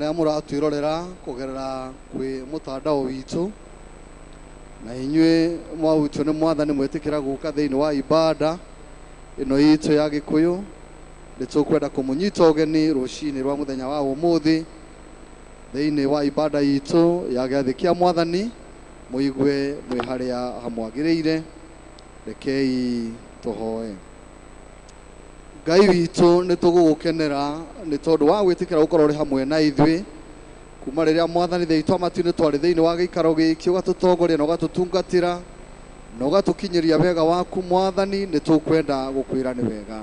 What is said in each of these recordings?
Arĩa mũratwĩrorera kũgerera kwĩ mũtandao witũ na inyuĩ mwahutio nĩ mwathani mwĩtĩkĩra gũka thĩinĩ wa ibada ĩno itũ ya Gĩkũyũ nĩtũkwenda kũmũnyita ũgeni rũcinĩ rwa mũthenya wa ũmũthĩ thĩinĩ wa ibada itũ ya gĩathĩ kĩa mwathani mũigue mwĩ harĩa hamwagĩrĩire. Rekei tũhoe. Ngai witũ nĩtũgũgũkenera nĩ tondũ wa gwĩtĩkĩra gũkorwo ũrĩ hamwe na ithuĩ kuma rĩrĩa mwathani thĩ itũ matu-inĩ twarĩ thĩinĩ wa gĩikaro gĩkĩ ũgatũtongoria na ũgatũtungatĩra na ũgatũkinyĩria wega waku mwathani nĩtũkwenda gũkwĩra nĩ wega.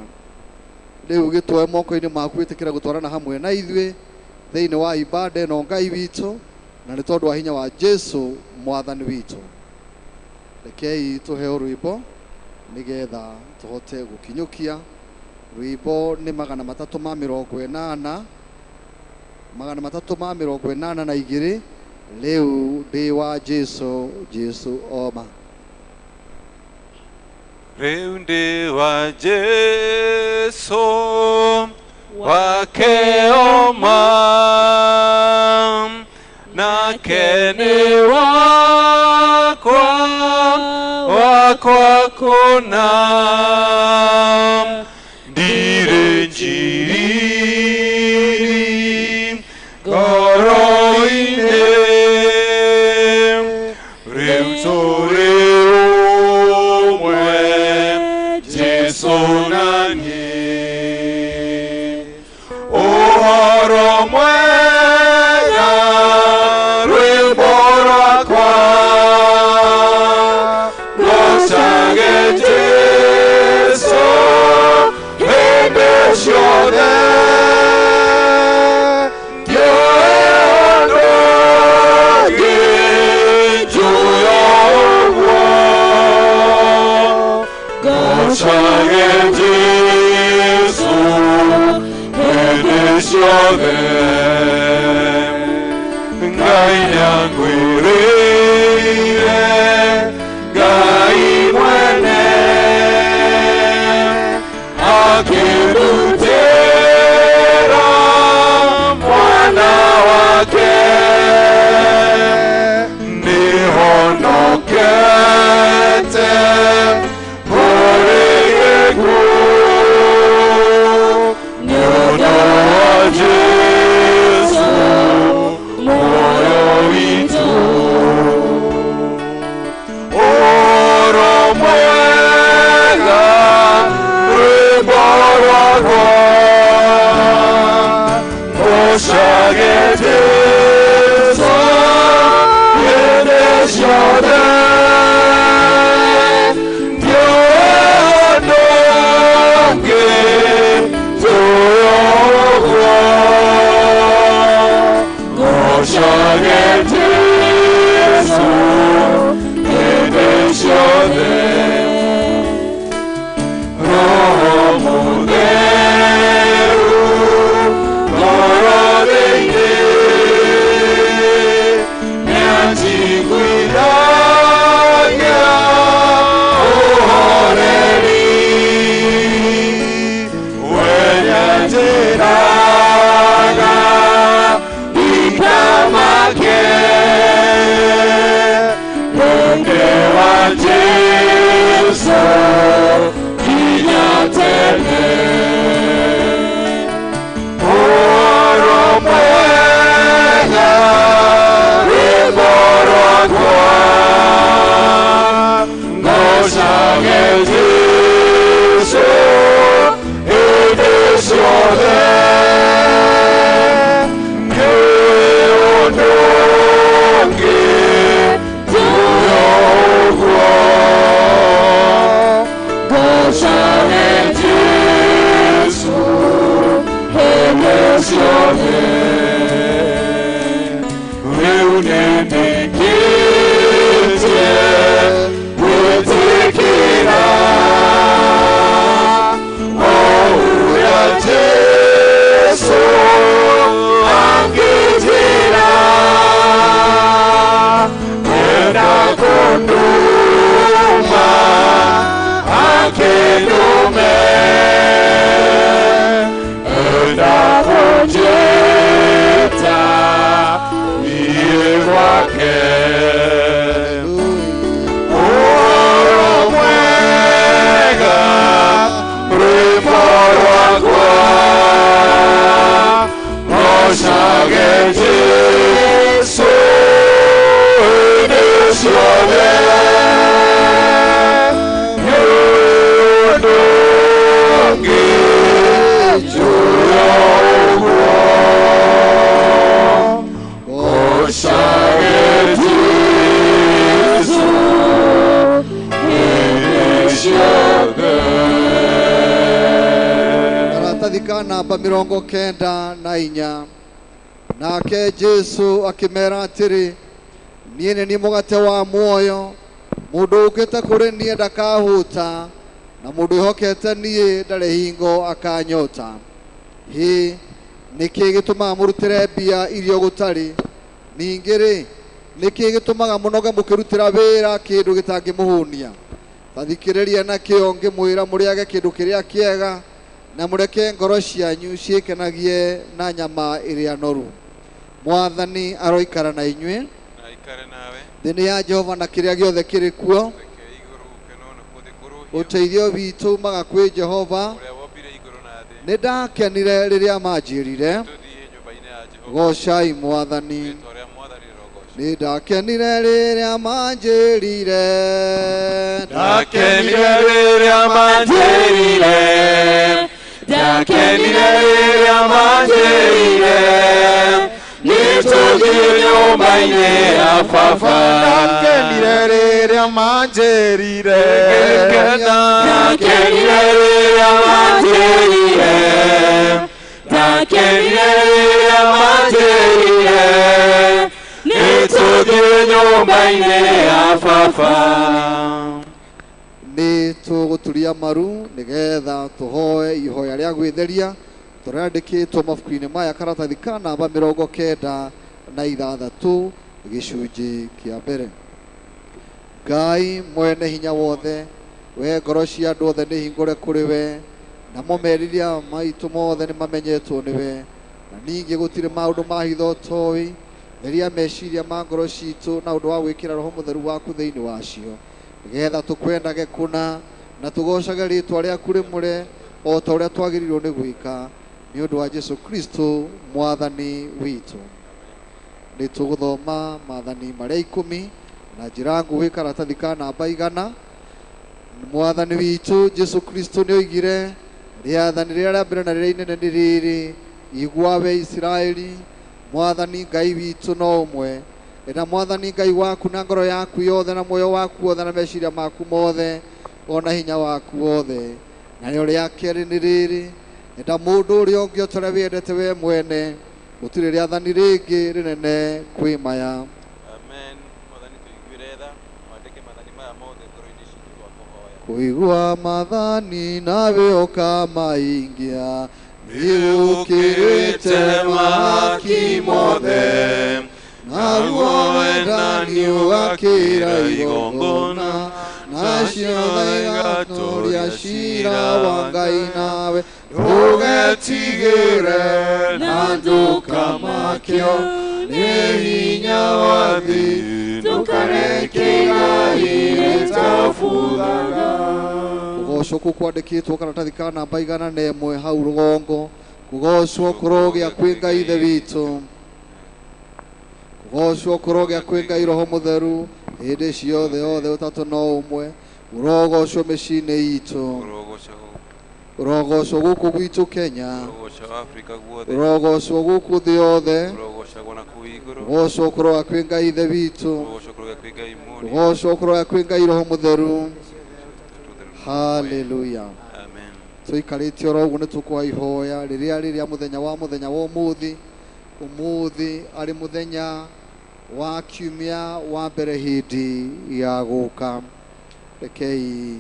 Rĩu gĩtwoe moko-inĩ maku wĩtĩkĩre gũtwarana hamwe na ithuĩ thĩinĩ wa ibada ĩno Ngai witũ na nĩ tondũ wa hinya wa Jesu mwathani witũ. Rekei tũheo rwĩmbo nĩgetha tũhote gũkinyũkia. Rwĩmbo nĩ 380 382 rĩu ndĩ wa Jesu Jesu oma. Rĩu ndĩ wa Jesu wake oma nake nĩ wakwa wakwa kũna ndirĩ njiri ngoro-inĩ rĩu tũrĩ ũmwe Jesu na niĩ ũhoro mwega rwĩmbo rwakwa ngocage Jesu hĩndĩ ciothe ndiũĩ ũndũ ũngĩ njũĩ ũguo ngocage Jesu hĩndĩ ciothe Ngai nĩangwĩrĩire Ngai mwene akĩndutĩra mwana wake nĩhonokete kũrĩ gĩkuũ nĩ ũndũ wa Jesu muoyo witũ. Ũhoro mwega rwĩmbo rwakwa ngocage Jesu hĩndĩ ciothe ndiũĩ ũndũ ũngĩ njũĩ ũguo ngocage Jesu hĩndĩ ciothe. Roho Mũtheru ngoro thĩinĩ nĩanjiguithagia ũhoreri we nĩanjĩraga ndikamake ndĩ wa Jesu nginya tene. Ũhoro mwega rwĩmbo rwakwa ngocage Jesu hĩndĩ ciothe ndiũĩ ũndũ ũngĩ njũĩ ũguo ngocage Jesu hĩndĩ ciothe. Rĩu nĩndĩkĩtie gwĩtĩkĩra o ũrĩa Jesu angĩnjĩra enda kũndũma akĩndũme enda kũnjĩta Karatathi ka namba 94. Nake Jesu akĩmera atĩrĩ, niĩ nĩ niĩ mũgate wa muoyo, mũndũ ũkĩte kũrĩ niĩ ndakahũta, na mũndũ wĩhokete niĩ ndarĩ hingo akanyota. Hĩ, nĩkĩ gĩtũmaga mũrutĩre mbia irio gũtarĩ? Ningĩ rĩ, nĩkĩ gĩtũmaga mũnoge mũkĩrutĩra wĩra kĩndũ gĩtangĩmũhũnia? Ta thikĩrĩria na kĩo ngĩmwĩra mũrĩage kĩndũ kĩrĩa kĩega, na mũreke ngoro cianyu ciĩkenagie na nyama ĩrĩa noru. Mwathani aroikara na inyuĩ. Na aikare nawe. Thĩ nĩ ya Jehova na kĩrĩa gĩothe kĩrĩ kuo. Reke igũrũ gũkenwo nakuo thĩ kũrũhio. Ũteithio witũ umaga kwĩ Jehova. Ũrĩa wombire igũrũ na thĩ. Nĩ ndakenire rĩrĩa manjĩrire, Tũthiĩ nyũmba-inĩ ya Jehova. gocai Mwathani. Rĩĩtwa rĩa Mwathani rĩrogocwo. Nĩ ndakenire rĩrĩa manjĩrire, Ndakenire rĩrĩa manjĩrire, ndakenire rĩrĩa manjĩrire, nĩtũthiĩ nyũmba-inĩ ya Baba. Ndakenire rĩrĩa manjĩrire, Ndakenire rĩrĩa manjĩrire, ndakenire rĩrĩa manjĩrire, nĩtũthiĩ nyũmba-inĩ ya Baba. Nĩ tũgũturia maru nĩgetha tũhoe ihoya rĩa gwĩtheria tũrĩandĩkĩtwo mabuku-inĩ maya karatathi ka namba 96 gĩcunjĩ kĩa mbere. Ngai mwene hinya wothe, we ngoro cia andũ othe nĩ hingũre kũrĩ we, namo merirĩria maitũ mothe nĩ mamenyetwo nĩwe, na ningĩ gũtirĩ maũndũ ma hitho ũtoĩ. Theria meciria ma ngoro citũ na ũndũ wa gwĩkĩra Roho Mũtheru waku thĩinĩ wacio, nĩgetha tũkwendage kũna na tũgocage rĩĩtwa rĩaku rĩmũre o ta ũrĩa twagĩrĩirwo nĩ gwĩka, nĩ ũndũ wa Jesu Kristo Mwathani witũ. Nĩ tũgũthoma maathani marĩa 10 na njĩra nguhĩ karatathi ka namba 100. Mwathani witũ Jesu Kristo nĩ oigire, rĩathani rĩrĩa rĩa mbere na rĩrĩa inene nĩ rĩrĩ, igua we Isiraeli, Mwathani Ngai witũ no ũmwe. Enda Mwathani Ngai waku na ngoro yaku yothe na muoyo waku wothe na meciria maku mothe o na hinya waku wothe. Narĩo rĩa kerĩ nĩ rĩrĩ, enda mũndũ ũrĩa ũngĩ o ta ũrĩa wĩendete we mwene. Gũtirĩ rĩathani rĩngĩ rĩnene kwĩ maya. Amen. Mwathani tũiguĩre tha, wandĩke maathani maya mothe ngoro-inĩ citũ twakũhoya. Kũigua maathani nawe ũkamaingia, nĩũkĩrĩte mahaki mothe, naguo wendani ũgakĩra igongona, nacio tha igatũria ciira wa Ngai nawe ndũgetigĩre na ndũkamakio nĩ hinya wa thĩ, ndũkareke igai rĩtabuthaga. Kũgocwo kũu kwandĩkĩtwo karatathi ka namba 101 hau rũgongo. Kũgocwo kũrogĩa kwĩ Ngai Ithe witũ, kũgocwo kũrogĩa kwĩ Ngai Roho Mũtheru, hĩndĩ ciothe othe ũtatũ no ũmwe. Ũrogocwo mĩciĩ-inĩ itũ, ũrogocwo gũkũ gwitũ Kenya, Ũrogocwo Afrika guothe, ũrogocwo gũkũ thĩ yothe, ũrogocagwo na kũu igũrũ, kũgocwo kũroga kwĩ Ngai Ithe witũ, ũrogocwo kũrogĩa kwĩ Ngai Mũriũ, kũgocwo kũroga kwĩ Ngai Roho Mũtheru. Haleluya. Amen. Tũikarĩte oro ũguo nĩ tũkũha ihoya rĩrĩa rĩrĩa mũthenya wa mũthenya wa ũmũthĩ. Ũmũthĩ arĩ mũthenya wa kiumia wa mbere hĩndĩ ya gũka. Rekei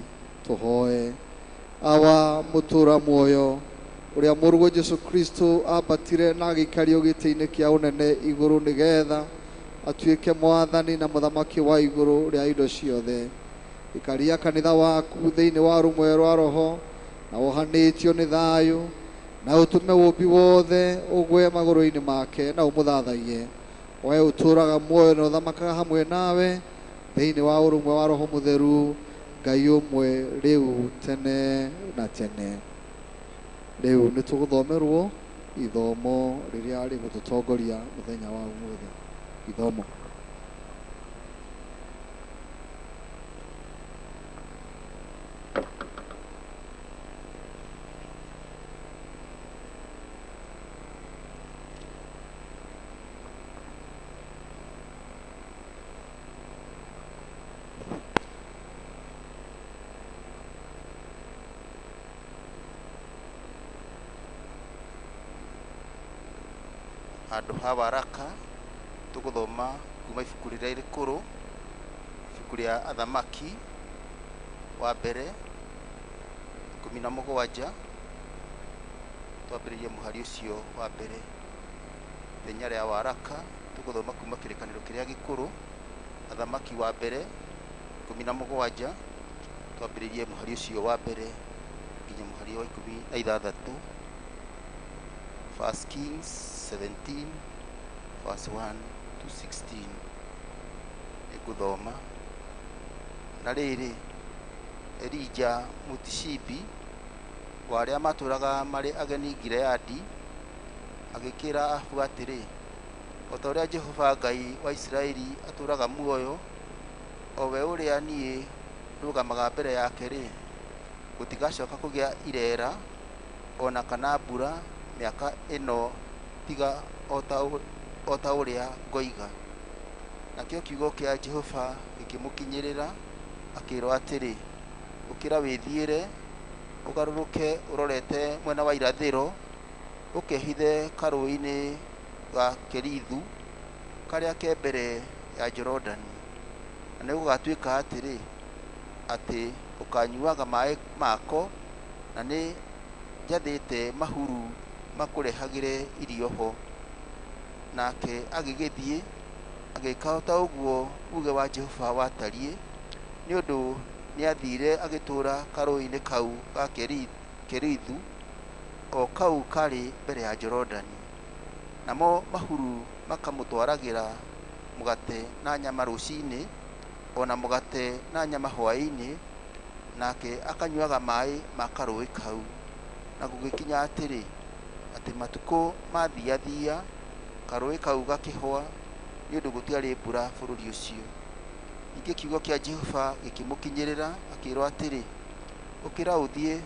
tũhoe. Awa mũtũra muoyo, ũrĩa mũrũguo Jesu Kristo ambatire na agĩikario gĩtĩ-inĩ kĩa ũnene igũrũ nĩgetha atuĩke mwathani na mũthamaki wa igũrũ rĩa indo ciothe. Ikaria kanitha waku thĩinĩ wa rũmwe rwa Roho na wohanĩtio nĩ thayũ, na ũtũme wũmbi wothe ũgwe magũrũ-inĩ make na ũmũthathaiye. We ũtũũraga muoyo na ũthamakaga hamwe nawe thĩinĩ wa ũrũmwe wa Roho Mũtheru, Ngai ũmwe rĩu tene na tene. Rĩu nĩ tũgũthomerwo ithomo rĩrĩa rĩgũtũtongoria mũthenya wa ũmũthĩ. Ithomo. Handũ ha waraka tũgũthoma kuma ibuku rĩrĩa rĩkũrũ, ibuku rĩa Athamaki wa mbere 17, twambĩrĩrie mũhari ũcio wa mbere. Ithenya rĩa waraka tũgũthoma kuma kĩrĩkanĩro kĩrĩa gĩkũrũ, Athamaki wa mbere 17, twambĩrĩrie mũhari ũcio wa mbere nginya mũhari wa 16. First Kings 17 verse 1 to 16. Nĩngũthoma. Na rĩrĩ, Elija Mũtishibi wa arĩa matũũraga marĩ ageni Gileadi agĩkĩra Ahabu atĩrĩ, o ta ũrĩa Jehova Ngai wa Isiraeli atũũraga muoyo, o we ũrĩa niĩ ndũgamaga mbere yake-rĩ, gũtigacoka kũgĩa ireera o na kana mbura mĩaka ĩno tiga o ta ũrĩa ngoiga. Nakĩo kiugo kĩa Jehova gĩkĩmũkinyĩrĩra, akĩĩrwo atĩrĩ, ũkĩra wĩthiĩre, ũgarũrũke ũrorete mwena wa irathĩro, ũkehithe karũũĩ-inĩ ga Kerithu karĩa ke mbere ya Jorodani. Na nĩgũgatuĩka atĩrĩ, atĩ ũkanyuaga maĩ mako, na nĩ njathĩte mahuru makũrehagĩre irio ho. Nake agĩgĩthiĩ agĩĩka o ta ũguo uuge wa Jehova watariĩ, nĩ ũndũ nĩathiire agĩtũũra karũũĩ-inĩ kau ga Kerithu, o kau karĩ mbere ya Jorodani. Namo mahuru makamũtwaragĩra mũgate na nyama rũcinĩ, o na mũgate na nyama hwaĩ-inĩ, nake akanyuaga maĩ ma karũũĩ kau. Na gũgĩkinya atĩrĩ, atĩ matukũ mathiathia, karũũĩ kau gakĩhũa, nĩ ũndũ gũtiarĩ mbura bũrũri ũcio. Ningĩ kiugo kĩa Jehova gĩkĩmũkinyĩrĩra, akĩĩrwo atĩrĩ, ũkĩra ũthiĩ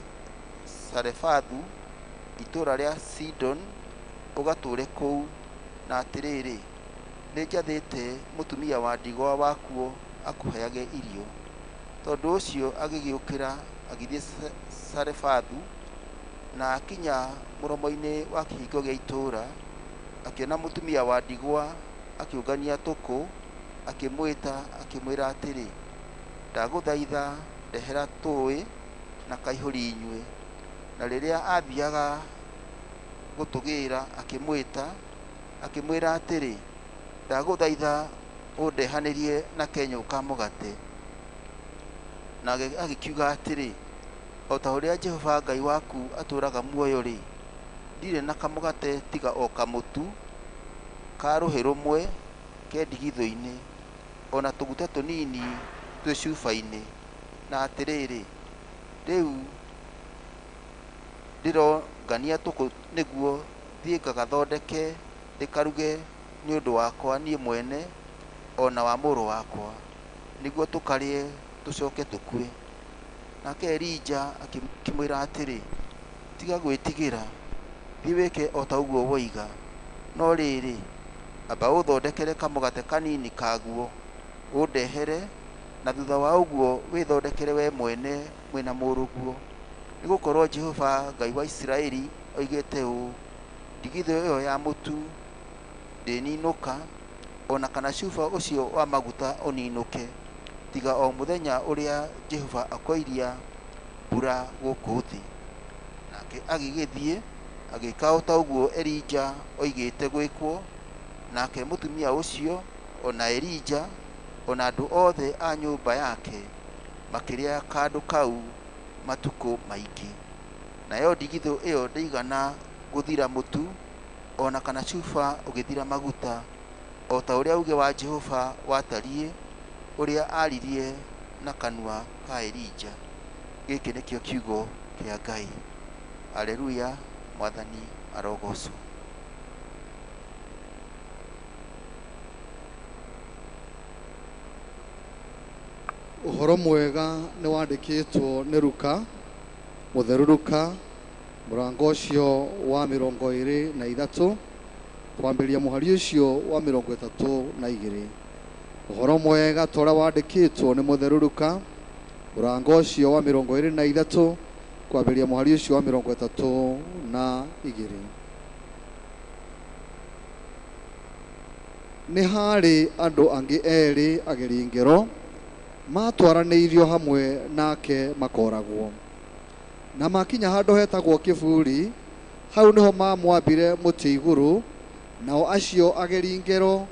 Sarefathu, itũũra rĩa Sidon, ũgatũũre kũu, na atĩrĩrĩ, nĩnjathĩte mũtumia wa ndigwa wakuo akũheage irio. Tondũ ũcio agĩgĩũkĩra agĩthiĩ Sarefathu, na akinya mũromo-inĩ wa kĩhingo gĩa itũũra, akĩona mũtumia wa ndigwa akĩũngania tũkũ, akĩmwĩta akĩmwĩra atĩrĩ, ndagũthaitha ndehera tũũĩ na kaihũri inyue. Na rĩrĩa aathiaga gũtũgĩra, akĩmwĩta akĩmwĩra atĩrĩ, ndagũthaitha ũndehanĩrie na kenyũ ka mũgate. Na agĩkiuga atĩrĩ, o ta ũrĩa Jehova Ngai waku atũũraga muoyo-rĩ, ndirĩ na kamũgate tiga o kamũtu ka rũhĩ rũmwe ke ndigithũ-inĩ, o na tũguta tũnini twĩ cuba-inĩ. Na atĩrĩrĩ, rĩu ndĩrongania tũkũ nĩguo thiĩ ngagathondeke ndĩkaruge nĩ ũndũ wakwa niĩ mwene o na wa mũrũ wakwa, nĩguo tũkarĩe tũcoke tũkue. Nake Elija akĩmwĩra atĩrĩ, tiga gwĩtigĩra, thiĩ wĩke o ta ũguo woiga, no rĩrĩ, amba ũthondekere kamũgate kanini kaguo ũndehere, na thutha wa ũguo wĩthondekere we mwene mwĩna mũrũguo. Nĩgũkorwo Jehova Ngai wa Isiraeli oigĩte ũũ, ndigithũ ĩyo ya mũtu ndĩninũka, o na kana cuba ũcio wa maguta ũninũke, tiga o mũthenya ũrĩa Jehova akoiria mbura gũkũ thĩ. Nake agĩgĩthiĩ agĩĩka o ta ũguo Elija oigĩte gwĩkwo, nake mũtumia ũcio o na Elija o na andũ othe a nyũmba yake makĩrĩa kandũ kau matukũ maingĩ. Nayo ndigithũ ĩyo ndĩigana gũthira mũtu, o na kana cuba ũgĩthira maguta, o ta ũrĩa uuge wa Jehova watariĩ, ũrĩa aaririe na kanua ka Elija. Gĩkĩ nĩkĩo kiugo kĩa Ngai. Aleluya, Mwathani arogocwo. Ũhoro mwega nĩ wandĩkĩtwo nĩ Luka, mũtheru Luka, mũrango ũcio wa 23, kwambĩrĩria mũhari ũcio wa 32. Ũhoro mwega ta ũrĩa wandĩkĩtwo nĩ mũtheru Luka, mũrango ũcio wa 23, kwambĩrĩria mũhari ũcio wa 32. Nĩ harĩ andũ angĩ erĩ ageri ngero matwaranĩirio hamwe nake makoragwo. Na makinya handũ hetagwo kĩburi, hau nĩho mamwambire mũtĩ igũrũ, nao acio ageri ngero,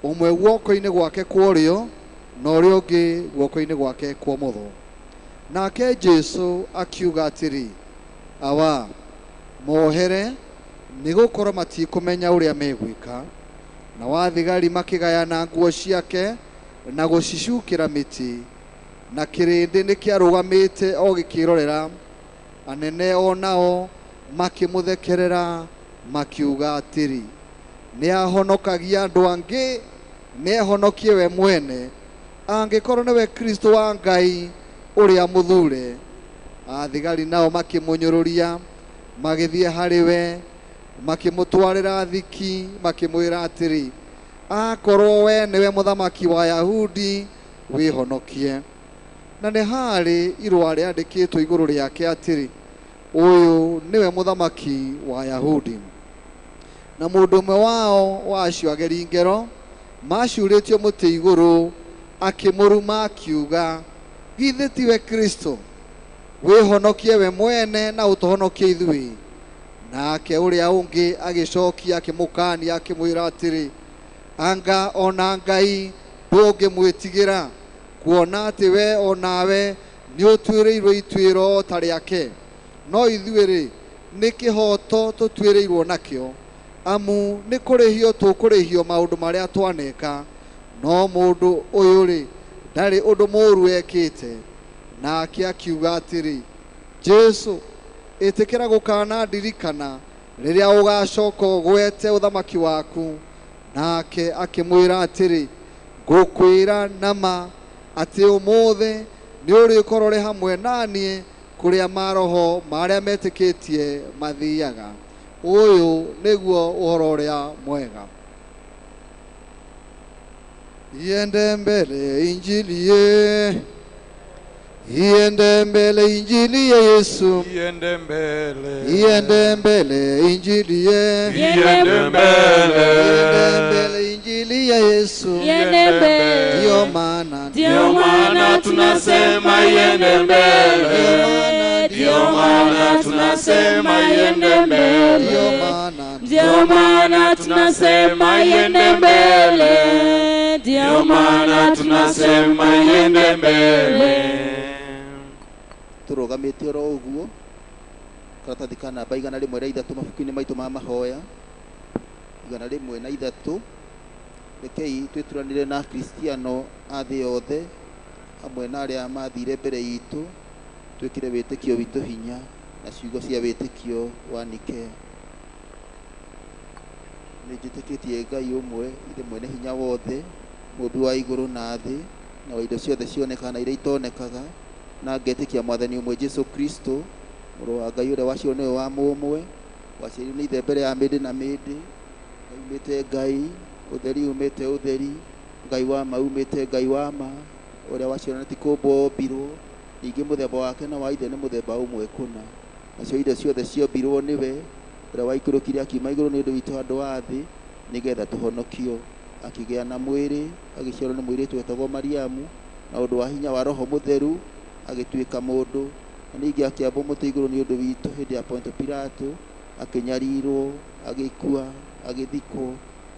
ũmwe guoko-inĩ gwake kwa ũrĩo na ũrĩa ũngĩ guoko-inĩ gwake kwa ũmotho. Nake Jesũ akiuga atĩrĩ, Awa, mohere, nĩgũkorwo matikũmenya ũrĩa megwĩka. Na wathigari makĩgayana nguo ciake na gũcicukĩra mĩtĩ, na kĩrĩndĩ nĩkĩarũgamĩte o gĩkĩrorera. Anene o nao makĩmũthekerera makiuga atĩrĩ, nĩahonokagia andũ angĩ, nĩehonokie we mwene, angĩkorwo nĩwe Kristo wa Ngai ũrĩa mũthure. Athigari nao makĩmũnyũrũria, magĩthiĩ harĩ we, makĩmũtwarĩra thiki, makĩmwĩra atĩrĩ, akorwo we nĩwe mũthamaki wa Yahudi, wĩhonokie. Na nĩ harĩ irũa rĩandĩkĩtwo igũrũ rĩake atĩrĩ, ũyũ nĩwe mũthamaki wa Yahudi. Na mũndũ ũmwe wao wa acio ageri ngero macuurĩtio mũtĩ igũrũ akĩmũruma akiuga, githĩ tiwe Kristo? Wĩhonokie we mwene na ũtũhonokie ithuĩ. Nake ũrĩa ũngĩ agĩcokia akĩmũkania akĩmwĩra atĩrĩ, anga ona Ngai ndũngĩmwĩtigĩra, kuona atĩ we onawe nĩũtuĩrĩirwo ituĩro ta rĩake. No ithuĩ-rĩ, nĩ kĩhooto tũtuĩrĩirwo nakĩo, amu nĩ kũrĩhio tũkũrĩhio maũndũ marĩa twaneka. No mũndũ ũyũ-rĩ, ndarĩ ũndũ mũũru ekĩte. Nake akiuga atĩrĩ, Jesũ, ĩtĩkĩra gũkana ndirikana rĩrĩa ũgacoka ũgwete ũthamaki waku. Nake akĩmwĩra atĩrĩ, ngũkwĩra na ma atĩ ũmũthĩ nĩũrĩkorwo ũrĩ hamwe na niĩ kũrĩa maroho marĩa metĩkĩtie mathiaga. Ũyũ nĩguo ũhoro ũrĩa mwega. Iende mbele injili ye, iende mbele injili ya Yesu, iende mbele, iende mbele injili ye, iende mbele, iende mbele injili ya Yesu, iende mbele. Ndio maana, ndio maana tunasema iende mbele, ndio maana tunasema iende mbele, ndio maana tunasema iende mbele, ndio maana tunasema iende mbele. Tũrũgamĩte oro ũguo karatathi ka namba 103 mabuku-inĩ maitũ ma mahoya 103. Rekei twĩturanĩre na Akristiano a thĩ yothe hamwe na arĩa mathire mbere itũ, twĩkĩre wĩtĩkio witũ hinya na ciugo cia wĩtĩkio wa Nikea. Nĩnjĩtĩkĩtie Ngai ũmwe, Ithe mwene hinya wothe, mũmbi wa igũrũ na thĩ, na wa indo ciothe cionekaga na iria itonekaga, na ngetĩkia Mwathani ũmwe Jesũ Kristo, mũrũ wa Ngai ũrĩa waciarirwo nĩwe wa mũmwe, waciarirwo nĩ Ithe mbere ya mĩndĩ na mĩndĩ, Ngai umĩte Ngai, ũtheri umĩte ũtheri, Ngai wa ma umĩte Ngai wa ma, ũrĩa waciarirwo na ti kũũmbwo ombirwo, ningĩ mũthemba wake na wa Ithe nĩ mũthemba ũmwe kũna. Nacio indo ciothe ciombirwo nĩwe, ũrĩa waikũrũkire akiuma igũrũ nĩ ũndũ witũ andũ a thĩ, nĩgetha tũhonokio. Akĩgĩa na mwĩrĩ, agĩciarwo nĩ mũirĩtu wetagwo Mariamu, na ũndũ wa hinya wa Roho Mũtheru agĩtuĩka mũndũ, na ningĩ akĩambwo mũtĩ igũrũ nĩ ũndũ witũ hĩndĩ ya Ponto Pilato, akĩnyarirwo, agĩkua, agĩthikwo,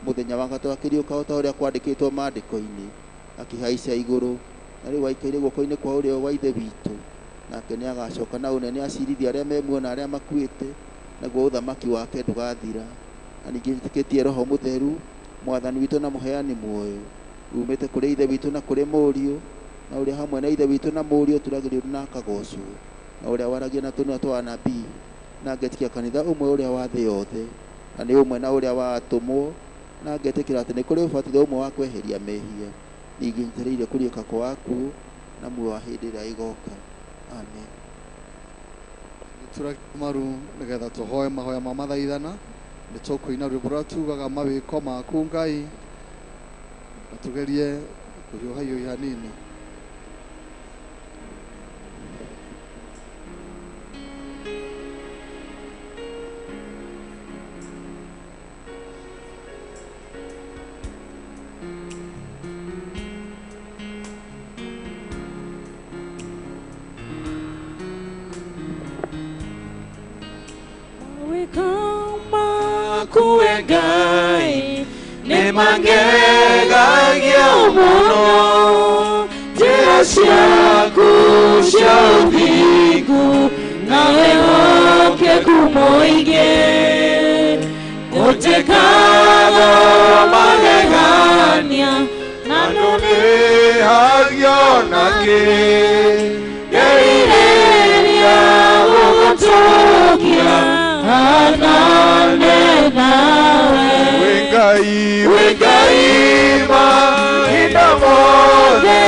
mũthenya wa gatatũ akĩriũka o ta ũrĩa kwandĩkĩtwo maandĩko-inĩ, akĩhaica igũrũ, na rĩu aikaire guoko-inĩ kwa ũrĩo wa Ithe witũ. Nake nĩagacoka na ũnene acirithie arĩa me muoyo na arĩa makuĩte, naguo ũthamaki wake ndũgathira. Na ningĩ njĩtĩkĩtie Roho Mũtheru, Mwathani witũ na mũheani muoyo, umĩte kũrĩ Ithe witũ na kũrĩ Mũriũ, na ũrĩa hamwe na Ithe witũ na Mũriũ turagĩrio na akagocwo, na ũrĩa waragia na tũnua twa anabii, na ngetĩkia kanitha ũmwe ũrĩa wa thĩ yothe, na nĩ ũmwe na ũrĩa wa atũmwo, na ngetĩkĩra atĩ nĩ kũrĩ ũbatitho ũmwe wa kweheria mehia, ningĩ njetereire kũriũka kwa akuũ na muoyo wa hĩndĩ ĩrĩa ĩgoka. Amen. Tũragia maru nĩgetha tũhoe mahoya ma mathaithana. Nĩ tũkũina rwĩmbo rũrĩa tugaga mawĩko maku Ngai, na tũgerie kũhiũhahiũhia hanini. maku we Ngai nĩ mangegagia mũno njĩra ciaku cia ũthingu na wĩhokeku mũingĩ ũnjĩkaga magegania na ndũnĩhagio nakĩ ngerirĩria gũgũtũkia hanane nawe wĩ Ngai mahinda mothe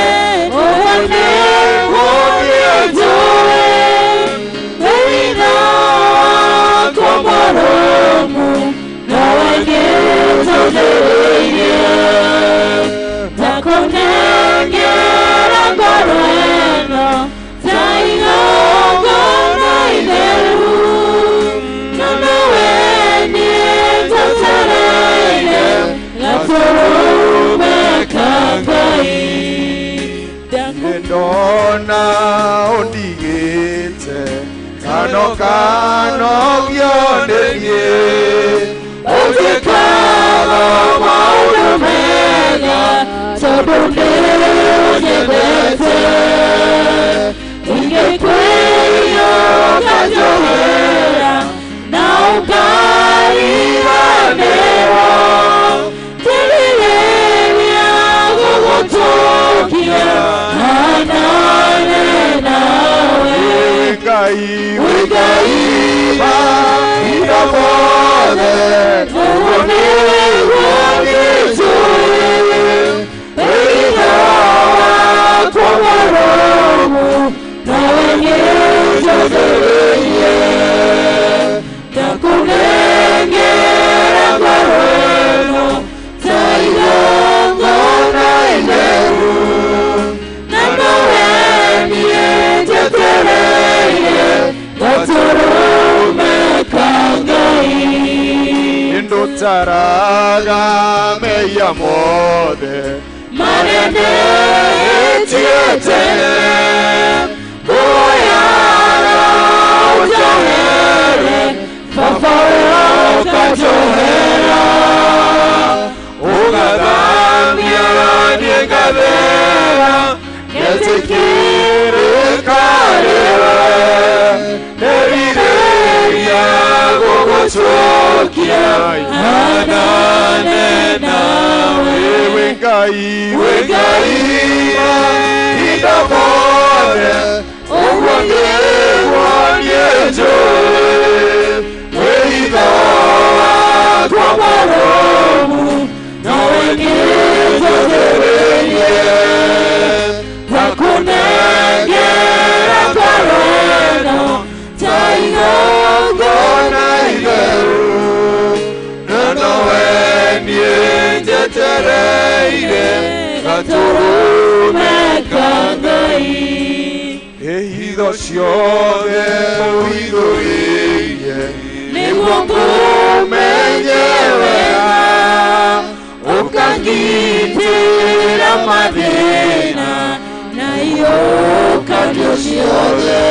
ũguo nĩguo niĩ njũĩ wĩitho wakwa mũrũmu nowe nĩnjũthĩrĩirie ndakũnengera ngoro ĩno ta igongona itheru na nowe niĩ njetereire gatũrũme ka Ngai ndona ũndigĩte kano kano gĩonĩrie ũnjĩkaga maũndũ mega tondũ nĩũnyendete ingĩkwĩria ũkanjohera na ũkariganĩrwo ndĩrirĩria gũgũtũkia hanane nawe wĩ Ngai mahinda mothe ũguo nĩguo niĩ njũĩ wĩitho wakwa mũrũmu nowe nĩnjũthĩrĩirie ndakũnengera ngoro ĩno ta igongona itheru na nowe niĩ njetereire gatũrũme ka Ngai ndũtaraga mehia mothe marĩa ndĩhĩtie tene ngũhoyaga ũnjohere baba ũkanjohera ũgathambia niĩ ngathera ngetĩkĩrĩka nĩwe nderirĩria gũgũcokia hanane nawe wĩ Ngai mahinda mothe ũguo nĩguo niĩ njũĩ wĩitho wakwa mũrũmu nowe nĩnjũthĩrĩirie ndakũnengera ngoro ĩno ta igongona itheru na nowe niĩ njetereire gatũrũme ka Ngai hitho ciothe ũhithũrĩirie nĩguo ngũmenye wega ũkangitĩra mathĩna na iũkanio ciothe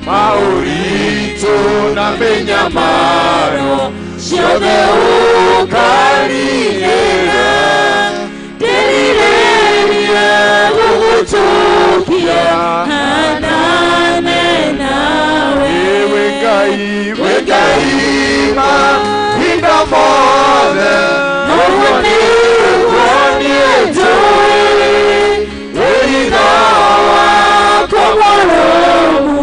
maũritũ na mĩnyamaro ciothe ũkaninĩra ndĩrirĩria gũgũtũkia hanane nawe wĩ Ngai mahinda mothe ũguo nĩguo niĩ njũĩ wĩitho wakwa mũrũmu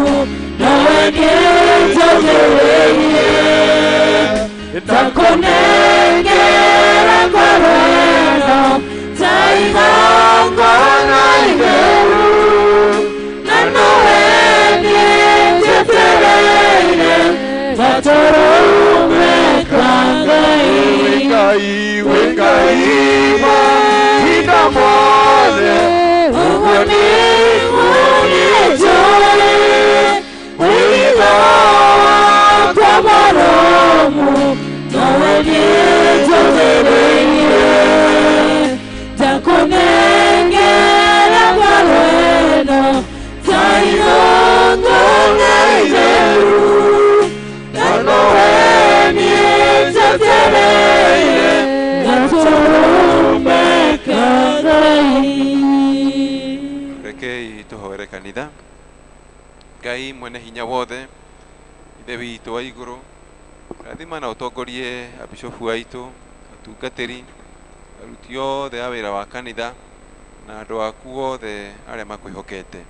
nowe nĩnjũthĩrĩirie ndakũnengera ngoro ĩno ta igongona itheru na nowe niĩ njetereire gatũrũme ka Ngai wĩ Ngai mahinda mothe ũguo nĩguo niĩ njũĩ wĩitho wakwa mũrũmu nowe nĩnjũthĩrĩirie ndakũnengera ngoro ĩno ta igongona itheru na nowe niĩ Ngai mwene hinya wothe, Ithe witũ wa igũrũ, rathima na ũtongorie abishofu aitũ, atungatĩri, aruti othe a wĩra wa kanitha na andũ aku othe arĩa makwĩhokete.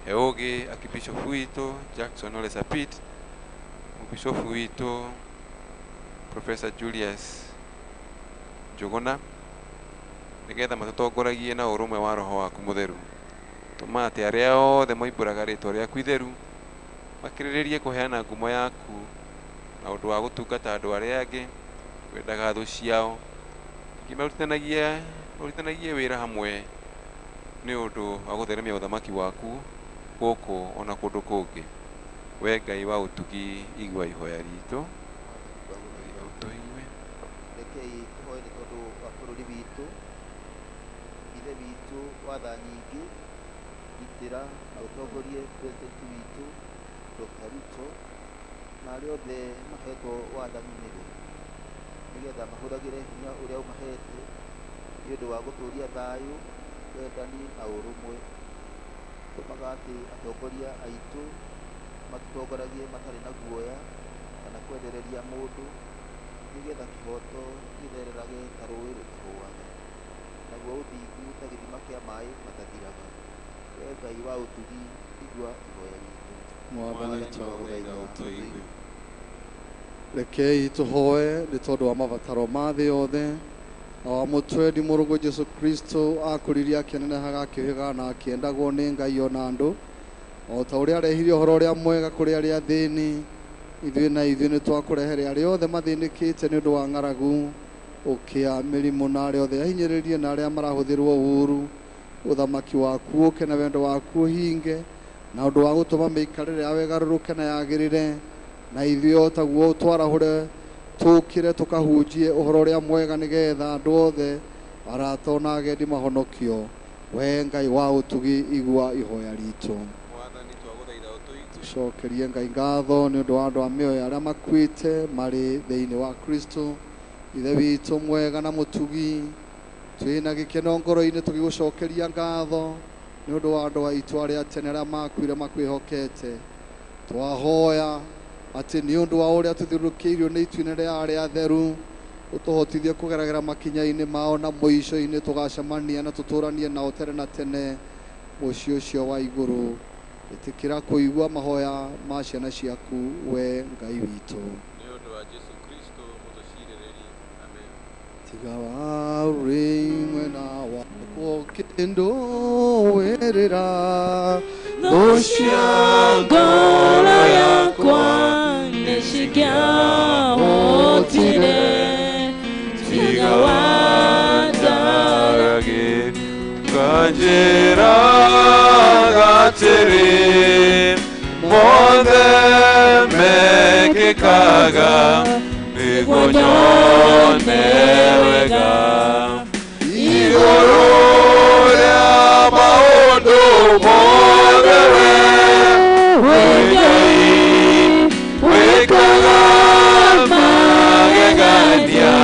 He ũũgĩ akibishofu witũ Jackson Ole Sapit, mũbishofu witũ Professor Julius Njuguna, nĩgetha matũtongoragie na ũrũmwe wa roho waku mũtheru. Tũma atĩ arĩa othe moimbũraga rĩtwa rĩaku itheru makĩrĩrĩrie kũheana ngumo yaku na ũndũ wa gũtungata andũ arĩa angĩ, kwendaga thũ ciao, ningĩ marutithanagie wĩra hamwe nĩ ũndũ wa gũtheremia ũthamaki waku gũkũ ona kũndũ kũngĩ. We Ngai wa ũtugi, igua ihoya ritũ, ũtũigue. Rekei tũhoe nĩ tondũ wa bũrũri witũ. Ithe witũ wa tha nyingĩ, gitĩra na ũtongorie president witũ Dr. Ruto na arĩa othe mahetwo wathani nĩwe, nĩgetha mahũthagĩre hinya ũrĩa ũmahete nĩ ũndũ wa gũtũũria thayũ, wendani na ũrũmwe. Tũmaga atĩ atongoria aitũ matũtongoragie matarĩ na guoya kana kwendereria mũndũ, nĩgetha kĩhoto gĩthererage ta rũĩ rũtahũaga, naguo ũthingu ta gĩthima kĩa maĩ matathiraga. We Ngai wa ũtugi, igua ihoya ritũ. Mwathani twagũthaitha ũtũigue. Rekei tũhoe nĩ tondũ wa mabataro ma thĩ yothe na wa mũtwendi mũrũgũ Jesu Kristo akũririe akĩnenehaga akĩũhĩgaga na akĩendagwo nĩ Ngai ona andũ, o ta ũrĩa arehire ũhoro ũrĩa mwega kũrĩ arĩa athĩni. Ithuĩ na ithuĩ nĩ twakũrehere arĩa othe mathĩnĩkĩte nĩ ũndũ wa ng'aragu, ũkĩa, mĩrimũ, na arĩa othe ahinyĩrĩrie na arĩa marahũthĩrwo ũũru. Ũthamaki waku ũke na wendo waku ũhinge, na ũndũ wa gũtũma mĩikarĩre yao ĩgarũrũke na yagĩrĩre, na ithuĩ o taguo twarahũre tũkĩre tũkahunjie ũhoro ũrĩa mwega nĩgetha andũ othe arata ona agendi mahonokio. We Ngai wa ũtugi, igua ihoya ritũ. Mwathani twagũthaitha ũtũigue. Tũcokerie Ngai ngatho nĩ ũndũ wa andũ a mĩoyo arĩa makuĩte marĩ thĩinĩ wa Kristo. Ithe witũ mwega na mũtugi, twĩna gĩkeno ngoro-inĩ tũgĩgũcokeria ngatho nĩ ũndũ wa andũ aitũ arĩa tene arĩa makuire makwĩhokete. Twahoya atĩ nĩ ũndũ wa ũrĩa tũthiũrũrũkĩirio nĩ itu inene rĩa arĩa atheru, ũtũhotithie kũgeragĩra makinya-inĩ mao na mũico-inĩ tũgacemania na tũtũranie nao tene na tene mũciĩ ũcio wa igũrũ. Ĩtĩkĩra kũigua mahoya ma ciana ciaku, we Ngai witũ. Nĩ ũndũ wa Jesu Kristo mũtũcirĩrĩri. Amen. Tiga warĩ mwena wakwo kĩndũ wĩrĩra Thũ cia ngoro yakwa nĩcingĩahotire, tiga Watarage kanjĩra atĩrĩ, mothe mekĩkaga nĩguo nyone wega. Igũrũ rĩa maũndũ mothe we wĩ Ngai, wĩkaga magegania,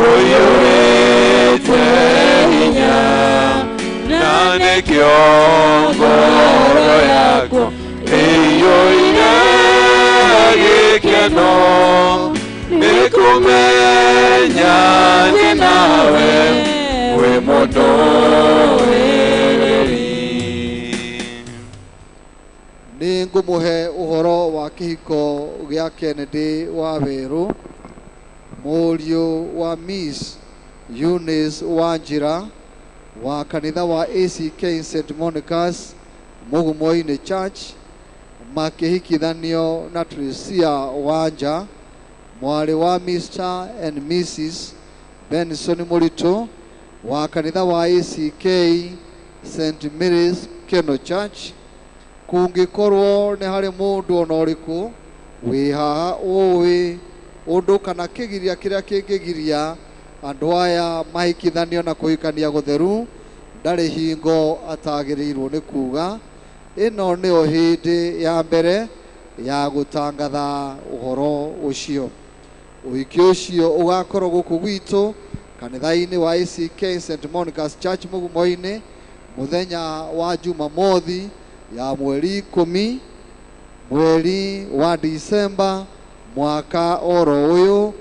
ũiyũrĩte hinya, na nĩkĩo ngoro yakwa ĩiyũire gĩkeno nĩ kũmenya ndĩ nawe wĩ mũndũrĩrĩri. Nĩ ngũmũhe ũhoro wa kĩhiko gĩa Kennedy wa Werũ, mũriũ wa Miss Eunice Wanjira wa kanitha wa ACK St Monica's Mũgumo-inĩ Church, makĩhikithanio na Tricia Wanja, mwarĩ wa Mr and Mrs Benson Mũritũ wa kanitha wa ACK St Mary's Keno Church. Kũngĩkorwo nĩ harĩ mũndũ ona ũrĩkũ wĩ haha ũĩ ũndũ kana kĩgiria kĩrĩa kĩngĩgiria andũ aya mahikithanio na kũhikania gũtheru, ndarĩ hingo atagĩrĩirwo nĩ kuga. Ĩno nĩyo hĩndĩ ya mbere ya gũtangatha ũhoro ũcio. Ũhiki ũcio ũgakorwo gũkũ gwitũ kanitha-inĩ wa ACK St Monica's Church Mũgumo-inĩ mũthenya wa Jumamothi ya mweri 10 mweri wa Disemba mwaka oro ũyũ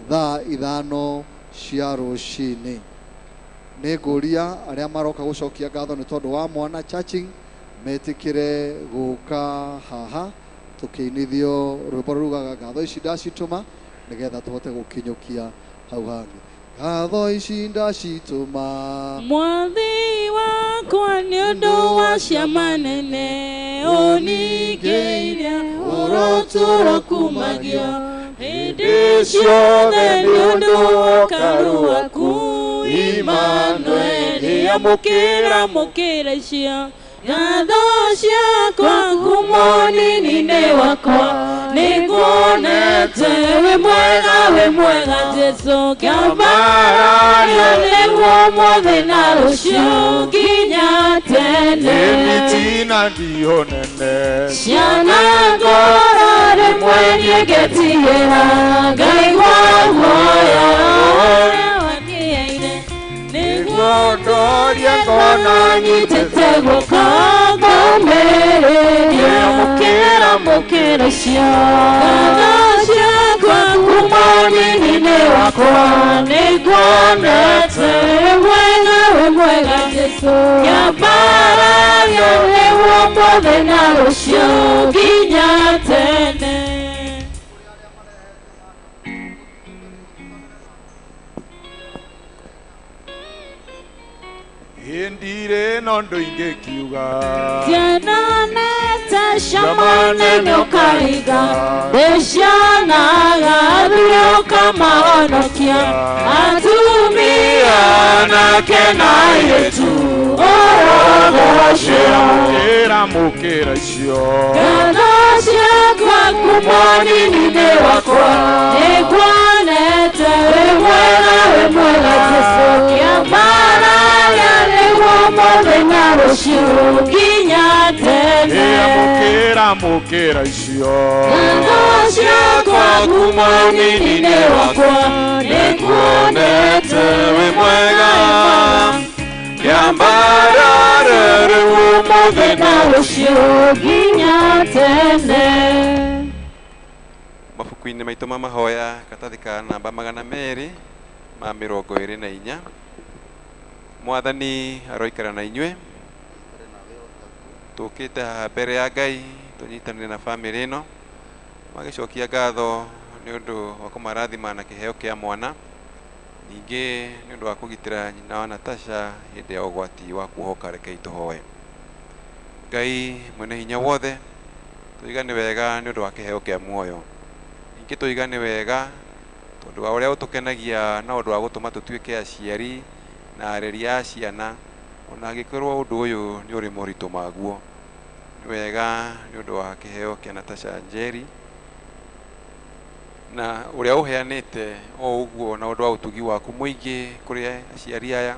thaa 5 cia rũcinĩ. Nĩ ngũria arĩa maroka gũcokia ngatho nĩ tondũ wa mwana churching metĩkĩre gũka haha tũkĩinithio rwĩmbo rugaga ngatho ici ndacitũma nĩgetha tũhote gũkinyũkia hau hangĩ. Ngatho ici ndacitũma Mwathi wakwa nĩ ũndũ wa ciama nene ũningĩire ũrotũro kumagio hĩndĩ ciothe nĩ ũndũ wa ũkaru waku Immanueli amũkĩra mũkĩra icio ngatho ciakwa kuma ũnini-inĩ wakwa nĩnguonete wĩ mwega Jesũ kĩambarario nĩguo ũmũthĩ na rũciũ nginya tene. Ĩmĩtina ndiho nene Ciana ngoro rĩmwe niĩ ngetigĩra ngaigua guoya ũrĩa wangĩaire nĩguo ndoria ngona nyitĩte guoko ngũmĩrĩria mũkĩra mũkĩra icio ngatho ciakwa kuma ũnini-inĩ wakwa nĩnguonete wĩ mwega Jesũ kĩambarario nĩguo ũmũthĩ na rũciũ nginya tene. Hĩndĩ ĩno ndũingĩkiuga Tianonete ciama nene ũkaringa ndĩcionaga athuri ũkamahonokia atumia anake na airĩtu ũrogocwo. Mũkĩra mũkĩra icio Ngatho ciakwa kuma ũnini-inĩ wakwa nĩnguonete wĩ mwega Jesũ kĩambararia nĩguo ũmũthĩ na rũciũ nginya tene. Mũkĩra mũkĩra icio Ngatho ciakwa kuma ũnini-inĩ wakwa nĩnguonete wĩ mwega kĩambarare rĩu ũmũthĩ na rũciũ nginya tene. Mabuku-inĩ maitũ ma mahoya karatathi ka namba 224. Mwathani aroikara na inyuĩ. Tũkĩte haha mbere ya Ngai tũnyitanĩre na bamĩrĩ ĩno magĩcokia ngatho nĩ ũndũ wa kũmarathima na kĩheo kĩa mwana, ningĩ nĩ ũndũ wa kũgitĩra nyina wa Natasha hĩndĩ ya ũgwati wa kuohoka. Rekei tũhoe. Ngai mwene hinya wothe, tũiga nĩ wega nĩ ũndũ wa kĩheo kĩa muoyo, ningĩ tũiga nĩ wega tondũ wa ũrĩa ũtũkenagia na ũndũ wa gũtũma tũtuĩke aciari na areri a ciana, ona angĩkorwo ũndũ ũyũ nĩ ũrĩ moritũ maguo. Nĩ wega nĩ ũndũ wa kĩheo kĩa Natasha Njeri na ũrĩa ũheanĩte o ũguo na ũndũ wa ũtugi waku mũingĩ kũrĩ aciari aya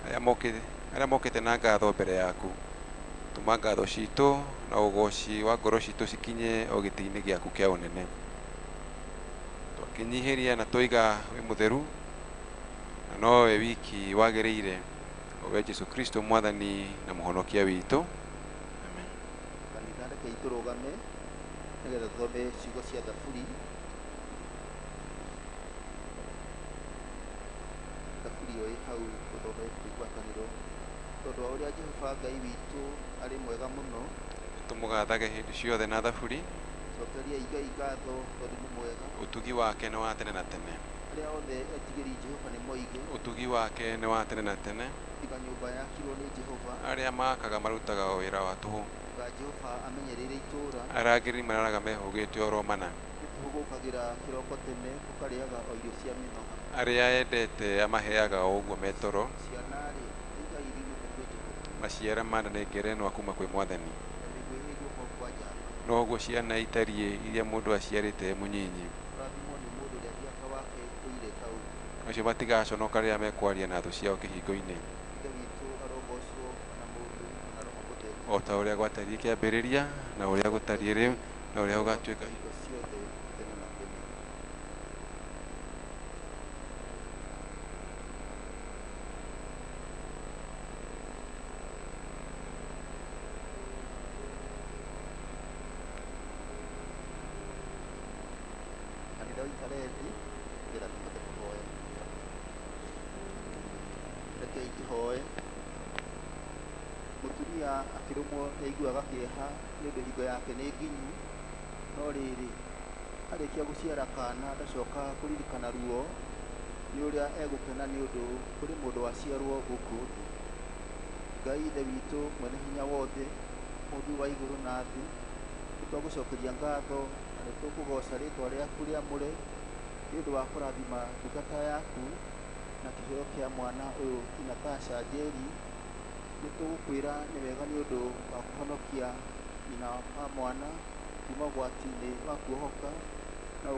arĩa mokĩte na ngatho mbere yaku. Tũma ngatho citũ na ũgoci wa ngoro citũ cikinye o gĩtĩ-inĩ gĩaku kĩa ũnene. Twakĩnyihĩria na tũiga wĩ mũtheru na nowe wiki wagĩrĩire, o we Jesũ Kristo mwathani na mũhonokia witũ. Amen. Kanitha rekei tũrũgame nĩgetha tũthome ciugo cia Thaburi. Thaburi ĩyo ĩ hau tũthome kwĩ ngwatanĩro tondũ wa ũrĩa Jehova Ngai witũ arĩ mwega mũno. Tũmũgathage hĩndĩ ciothe na thaburi. Cokeriai Ngai ngatho tondũ nĩ mwega. Ũtugi wake nĩ wa tene na tene. Arĩa othe etigĩri Jehova nĩ moige Ũtugi wake nĩ wa tene na tene. Tiga nyũmba yakirwo nĩ Jehova. Arĩa makaga marutaga o wĩra wa tũhũ. Tiga Jehova amenyereire itũũra. Arangĩri mararaga mehũgĩte oro mana. Nĩtũhũgũkagĩra kĩroko tene tũkarĩaga o irio cia mĩnoga. Arĩa endete amaheaga o ũguo metoro. Ciana-rĩ, nĩ igai riumĩte kwĩ Jehova. Maciara ma nda nĩ ngerenwa kuma kwĩ Mwathani. Na mĩguĩ ĩ guoko kwa njamba. Noguo ciana itariĩ iria mũndũ aciarĩte e mũnyinyi. Kũrathimwo nĩ mũndũ ũrĩa thiaka wake ũire ta ũguo. Acio matigaconoka rĩrĩa mekwaria na thũ ciao kĩhingo-inĩ. Ithe witũ arogocwo na Mũriũ na Roho Mũtheru. O ta ũrĩa gwatariĩ kĩambĩrĩria na ũrĩa gũtariĩ rĩu na ũrĩa gũgatuĩka hingo ciothe tene na tene. Karendi nĩgetha tũhote kũhoya. Rekei tũhoe. Mũtumia akĩrũmwo nĩaiguaga kĩeha nĩ ũndũ hingo yake nĩ nginyu, no rĩrĩ arĩkia gũciara kana ndacoka kũririkana ruo nĩ ũrĩa egũkena nĩ ũndũ kũrĩ mũndũ waciarwo gũkũ thĩ. Ngai Ithe witũ mwene hinya wothe, mũmbi wa igũrũ na thĩ, nĩtwagũcokeria ngatho na nĩtũkũgoca rĩtwa rĩaku rĩamũre nĩ ũndũ wa kũrathima ndungata yaku na kĩheo kĩa mwana ũyũ ti Natasha Njeri. Nĩtũgũkwĩra nĩ wega nĩ ũndũ wa kũhonokia nyina wa mwana kuma ũgwati-inĩ wa kuohoka na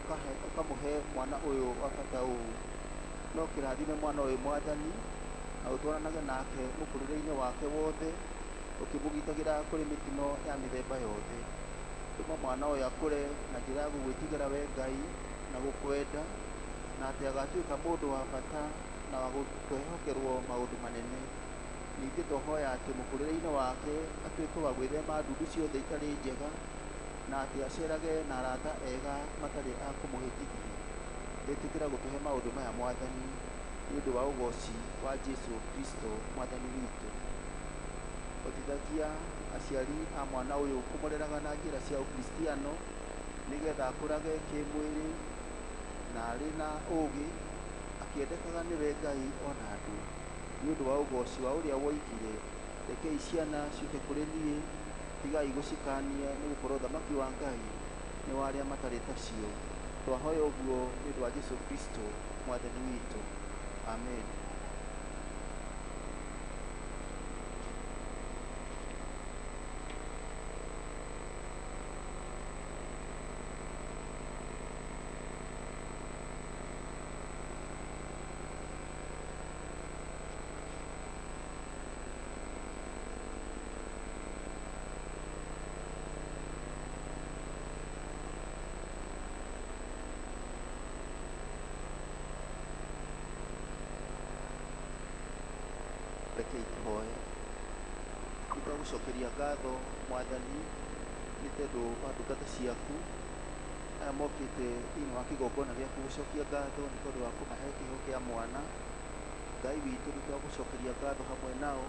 ũkamũhe mwana ũyũ wa bata ũũ. No kĩrathime mwana ũyũ Mwathani na ũtwaranage nake mũkũrĩre-inĩ wake wothe, ũkĩmũgitagĩra kũrĩ mĩtino ya mĩthemba yothe. Tũma mwana ũyũ akũre na njĩra ya gũgwĩtigĩra we Ngai na gũkwenda, na atĩ agatuĩka mũndũ wa bata na wa kwĩhokerwo maũndũ manene. Ningĩ twahoya atĩ mũkũrĩre-inĩ wake atuĩke wa gwĩthema ndundu ciothe itarĩ njega, na atĩ acerage na arata ega matarĩ a kũmũhĩtithia. Ĩtĩkĩra gũtũhe maũndũ maya Mwathani, nĩ ũndũ wa ũgoci wa Jesu Kristo Mwathani witũ. Hotithagia aciari a mwana ũyũ kũmũreraga na njĩra cia ũkristiano nĩgetha akũrage kĩmwĩrĩ na arĩ na ũũgĩ, akĩendekaga nĩwe Ngai ona andũ. Nĩ ũndũ wa ũgoci wa ũrĩa woigire, rekei ciana ciũke kũrĩ niĩ, tigai gũcikania, nĩ gũkorwo ũthamaki wa Ngai nĩ wa arĩa matarĩ tacio. Twahoya ũguo nĩ ũndũ wa Jesu Kristo Mwathani witũ. Amen. Rekei tũhoe. Nĩtwagũcokeria ngatho Mwathani nĩ tondũ wa ndungata ciaku aya mokĩte thĩinĩ wa kĩgongona gĩaku gũcokia ngatho nĩ tondũ wa kũmahe kĩheo kĩa mwana. Ngai witũ, nĩtwagũcokeria ngatho hamwe nao.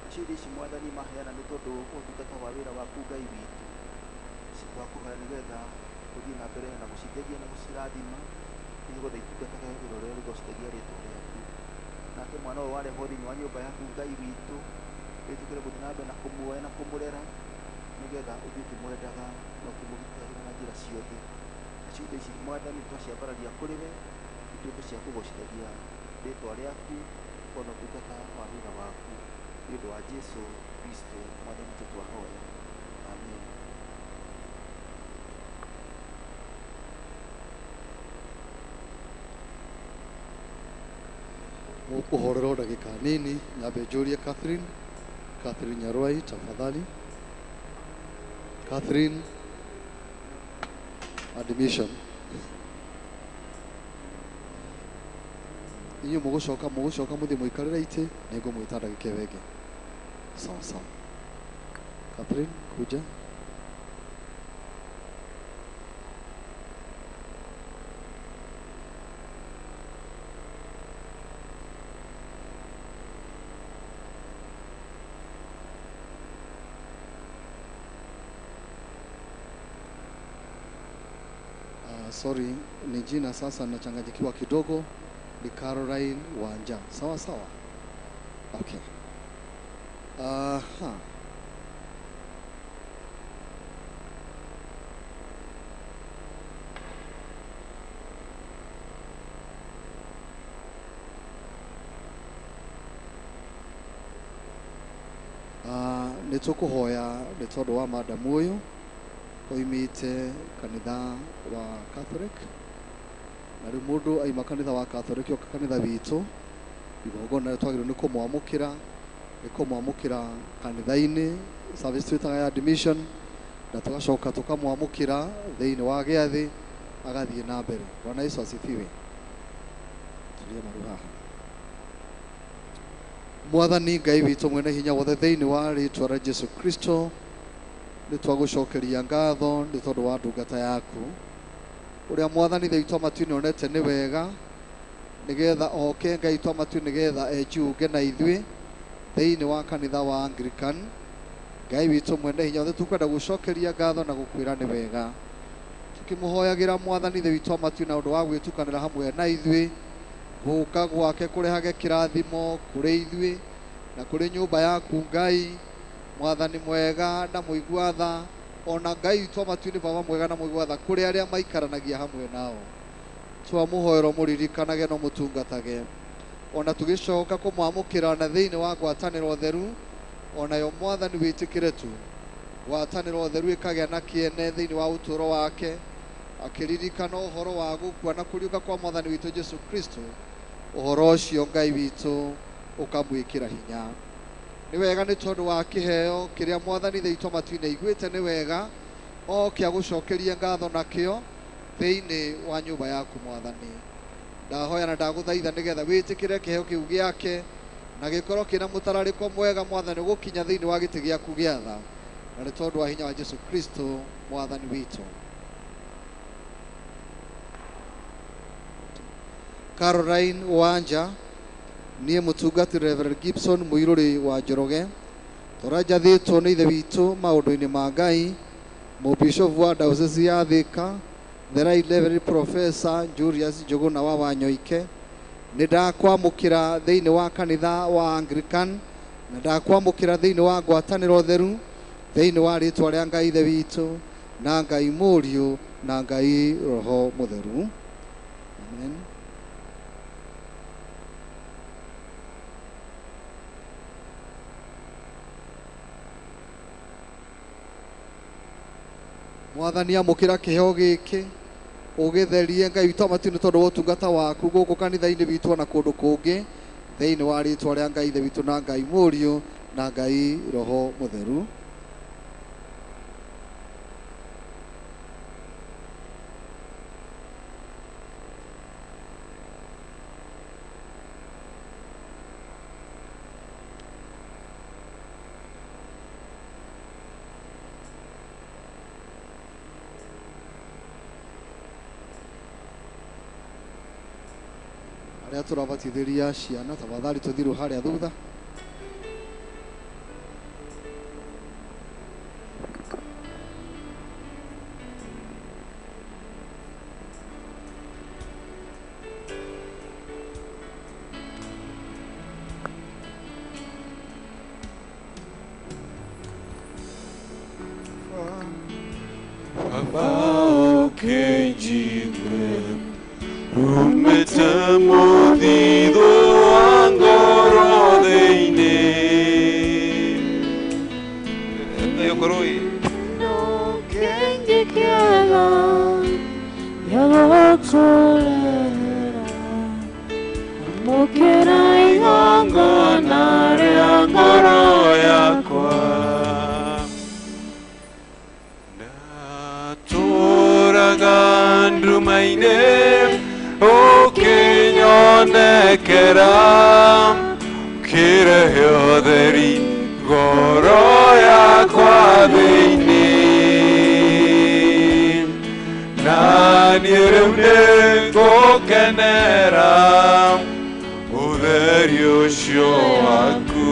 Nacio indo ici Mwathani maheana nĩ tondũ wa ũtungata wa wĩra waku Ngai witũ. Twakũhoya nĩgetha ũthiĩ na mbere na gũcitheria na gũcirathima nĩgetha itungatage wĩra ũrĩa ũrĩgocithagia rĩtwa rĩaku. Nake mwana ũyũ warehwo thĩinĩ wa nyũmba yaku Ngai witũ, wĩtĩkĩre gũthiĩ na mbere na kũmuoya na kũmũrera nĩgetha ũthiĩ ũkĩmwendaga na ũkĩmũgitagĩra na njĩra ciothe. Nacio indo ici Mwathani twaciambararia kũrĩ we, ituĩke cia kũgocithagia rĩtwa rĩaku ona ũtungata wa wĩra waku nĩ ũndũ wa Jesu Kristo Mwathani witũ twahoya. Amen. Mũkũhorerwo ndagĩka nini, nyambe njũrie Catherine, Catherine Nyarwai, tafadhali. Catherine, admission. Inyuĩ mũgũcoka mũthiĩ mũikarĩre itĩ, nĩngũmwĩta ndagĩka ĩyo ĩngĩ. Sawa sawa. Catherine, kuja. Sorry, ni jina sasa nachanganyikiwa kidogo, ni Caroline Wanja. Sawa sawa. Okay. Aha. Nĩ tũkũhoya nĩ tondũ wa madamu ũyũ oimĩte kanitha wa Catholic, na rĩu mũndũ aima kanitha wa Catholic oka kanitha witũ, igongona rĩu twagĩrĩirwo nĩ kũmwamũkĩra, nĩ kũmwamũkĩra kanitha-inĩ, service twĩtaga ya admission, na tũgacoka tũkamwamũkĩra thĩinĩ wa gĩathĩ agathiĩ na mbere. Bwana Yesu asifiwe. Tulie maru haha. Mwathani Ngai witũ mwene hinya wothe, thĩinĩ wa rĩtwa rĩa Jesu Kristo nĩ twagũcokeria ngatho nĩ tondũ wa ndungata yaku. Ũrĩa mwathani Ithe witũ wa matu-inĩ onete nĩ wega nĩgetha oke Ngai witũ wa matu nĩgetha ejiunge na ithuĩ thĩinĩ wa kanitha wa Anglican. Ngai witũ mwene hinya wothe, tũkwenda gũcokeria ngatho na gũkwĩra nĩ wega, tukĩmũhoyagĩra mwathani Ithe witũ wa matu na ũndũ wa gwĩtukanĩra hamwe na ithuĩ, gũka gwake kũrehage kĩrathimo kũrĩ ithuĩ na kũrĩ nyũmba yaku Ngai mwathani mwega na mũigua tha, ona Ngai witũ wa matu-inĩ baba mwega na mũigua tha kũrĩ arĩa maikaranagia hamwe nao. Twamũhoera mũririkanage no mũtungatage, ona tũgĩcoka kũmwamũkĩra na thĩinĩ wa ngwatanĩro theru, onayo mwathani wĩtĩkĩre tu ngwatanĩro theru ĩkagĩa na kĩene thĩinĩ wa ũtũũro wake, akĩririkana ũhoro wa gũkua na kũriũka kwa mwathani witũ Jesu Kristo. Ũhoro ũcio Ngai witũ ũkamwĩkĩra hinya. Nĩ wega nĩ tondũ wa kĩheo kĩrĩa mwathani Ithe witũ wa matu-inĩ aiguĩte nĩ wega oke agũcokerie ngatho nakĩo thĩinĩ wa nyũmba yaku mwathani. Ndahoya na ndagũthaitha nĩgetha wĩtĩkĩre kĩheo kĩu gĩake na gĩkorwo kĩna mũtararĩko mwega mwathani gũkinya thĩinĩ wa gĩtĩ gĩaku gĩa tha, na nĩ tondũ wa hinya wa Jesu Kristo mwathani witũ. Caroline Wanja, niĩ mũtungati Reverend Gibson Mũirũrĩ wa Njoroge, tũrĩa njathĩtwo nĩ Ithe witũ maũndũ-inĩ ma Ngai, mũbishofu wa Diocese ya Thika, the Right Reverend Professor Julius Njuguna wa Wanyoike, nĩ ndakwamũkĩra thĩinĩ wa kanitha wa Anglican na ndakwamũkĩra thĩinĩ wa ngwatanĩro theru thĩinĩ wa rĩtwa rĩa Ngai Ithe witũ na Ngai Mũriũ na Ngai Roho Mũtheru. Amen. Mwathani amũkĩra kĩheo gĩkĩ ũgĩtherie Ngai witũ wa matu-inĩ tondũ wa ũtungata waku gũkũ kanitha-inĩ witũ ona kũndũ kũngĩ thĩinĩ wa rĩtwa rĩa Ngai Ithe witũ na Ngai Mũriũ na Ngai Roho Mũtheru. Arĩa tũrabatithĩria ciana tafadhali tũthirwo harĩa thutha. Baba ũkĩnjigue rumĩte mũthithũ wa ngoro thĩinĩ. Ũkorwo ĩ Kĩngĩ kĩega gĩa gũkũrehera, amũkĩra igongona rĩa ngoro yakwa. Ndatũraga nduma-inĩ ũkĩnyonekera, ũkĩrehe ũtheri ngoro yakwa thĩinĩ. Na niĩ rĩu nĩngũkenera ũtheri ũcio waku,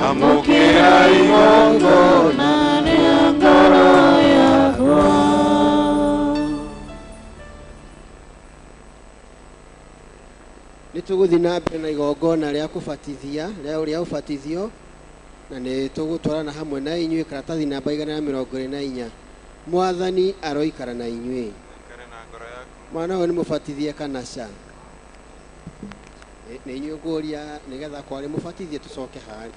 amũkĩra igongona rĩa ngoro yakwa. Nĩ tũgũthiĩ na mbere na igongona rĩa kũbatithia rĩa ũbatithio, na nĩ tũgũtwarana hamwe na inyuĩ karatathi namba 124. Mwathani aroikara na inyuĩ. Aikare na ngoro yaku. Mwana ũyũ nĩ mũbatithie kana ca? Nĩ inyuĩ ngũria nĩgetha kwarĩ mũbatithie tũcoke haha.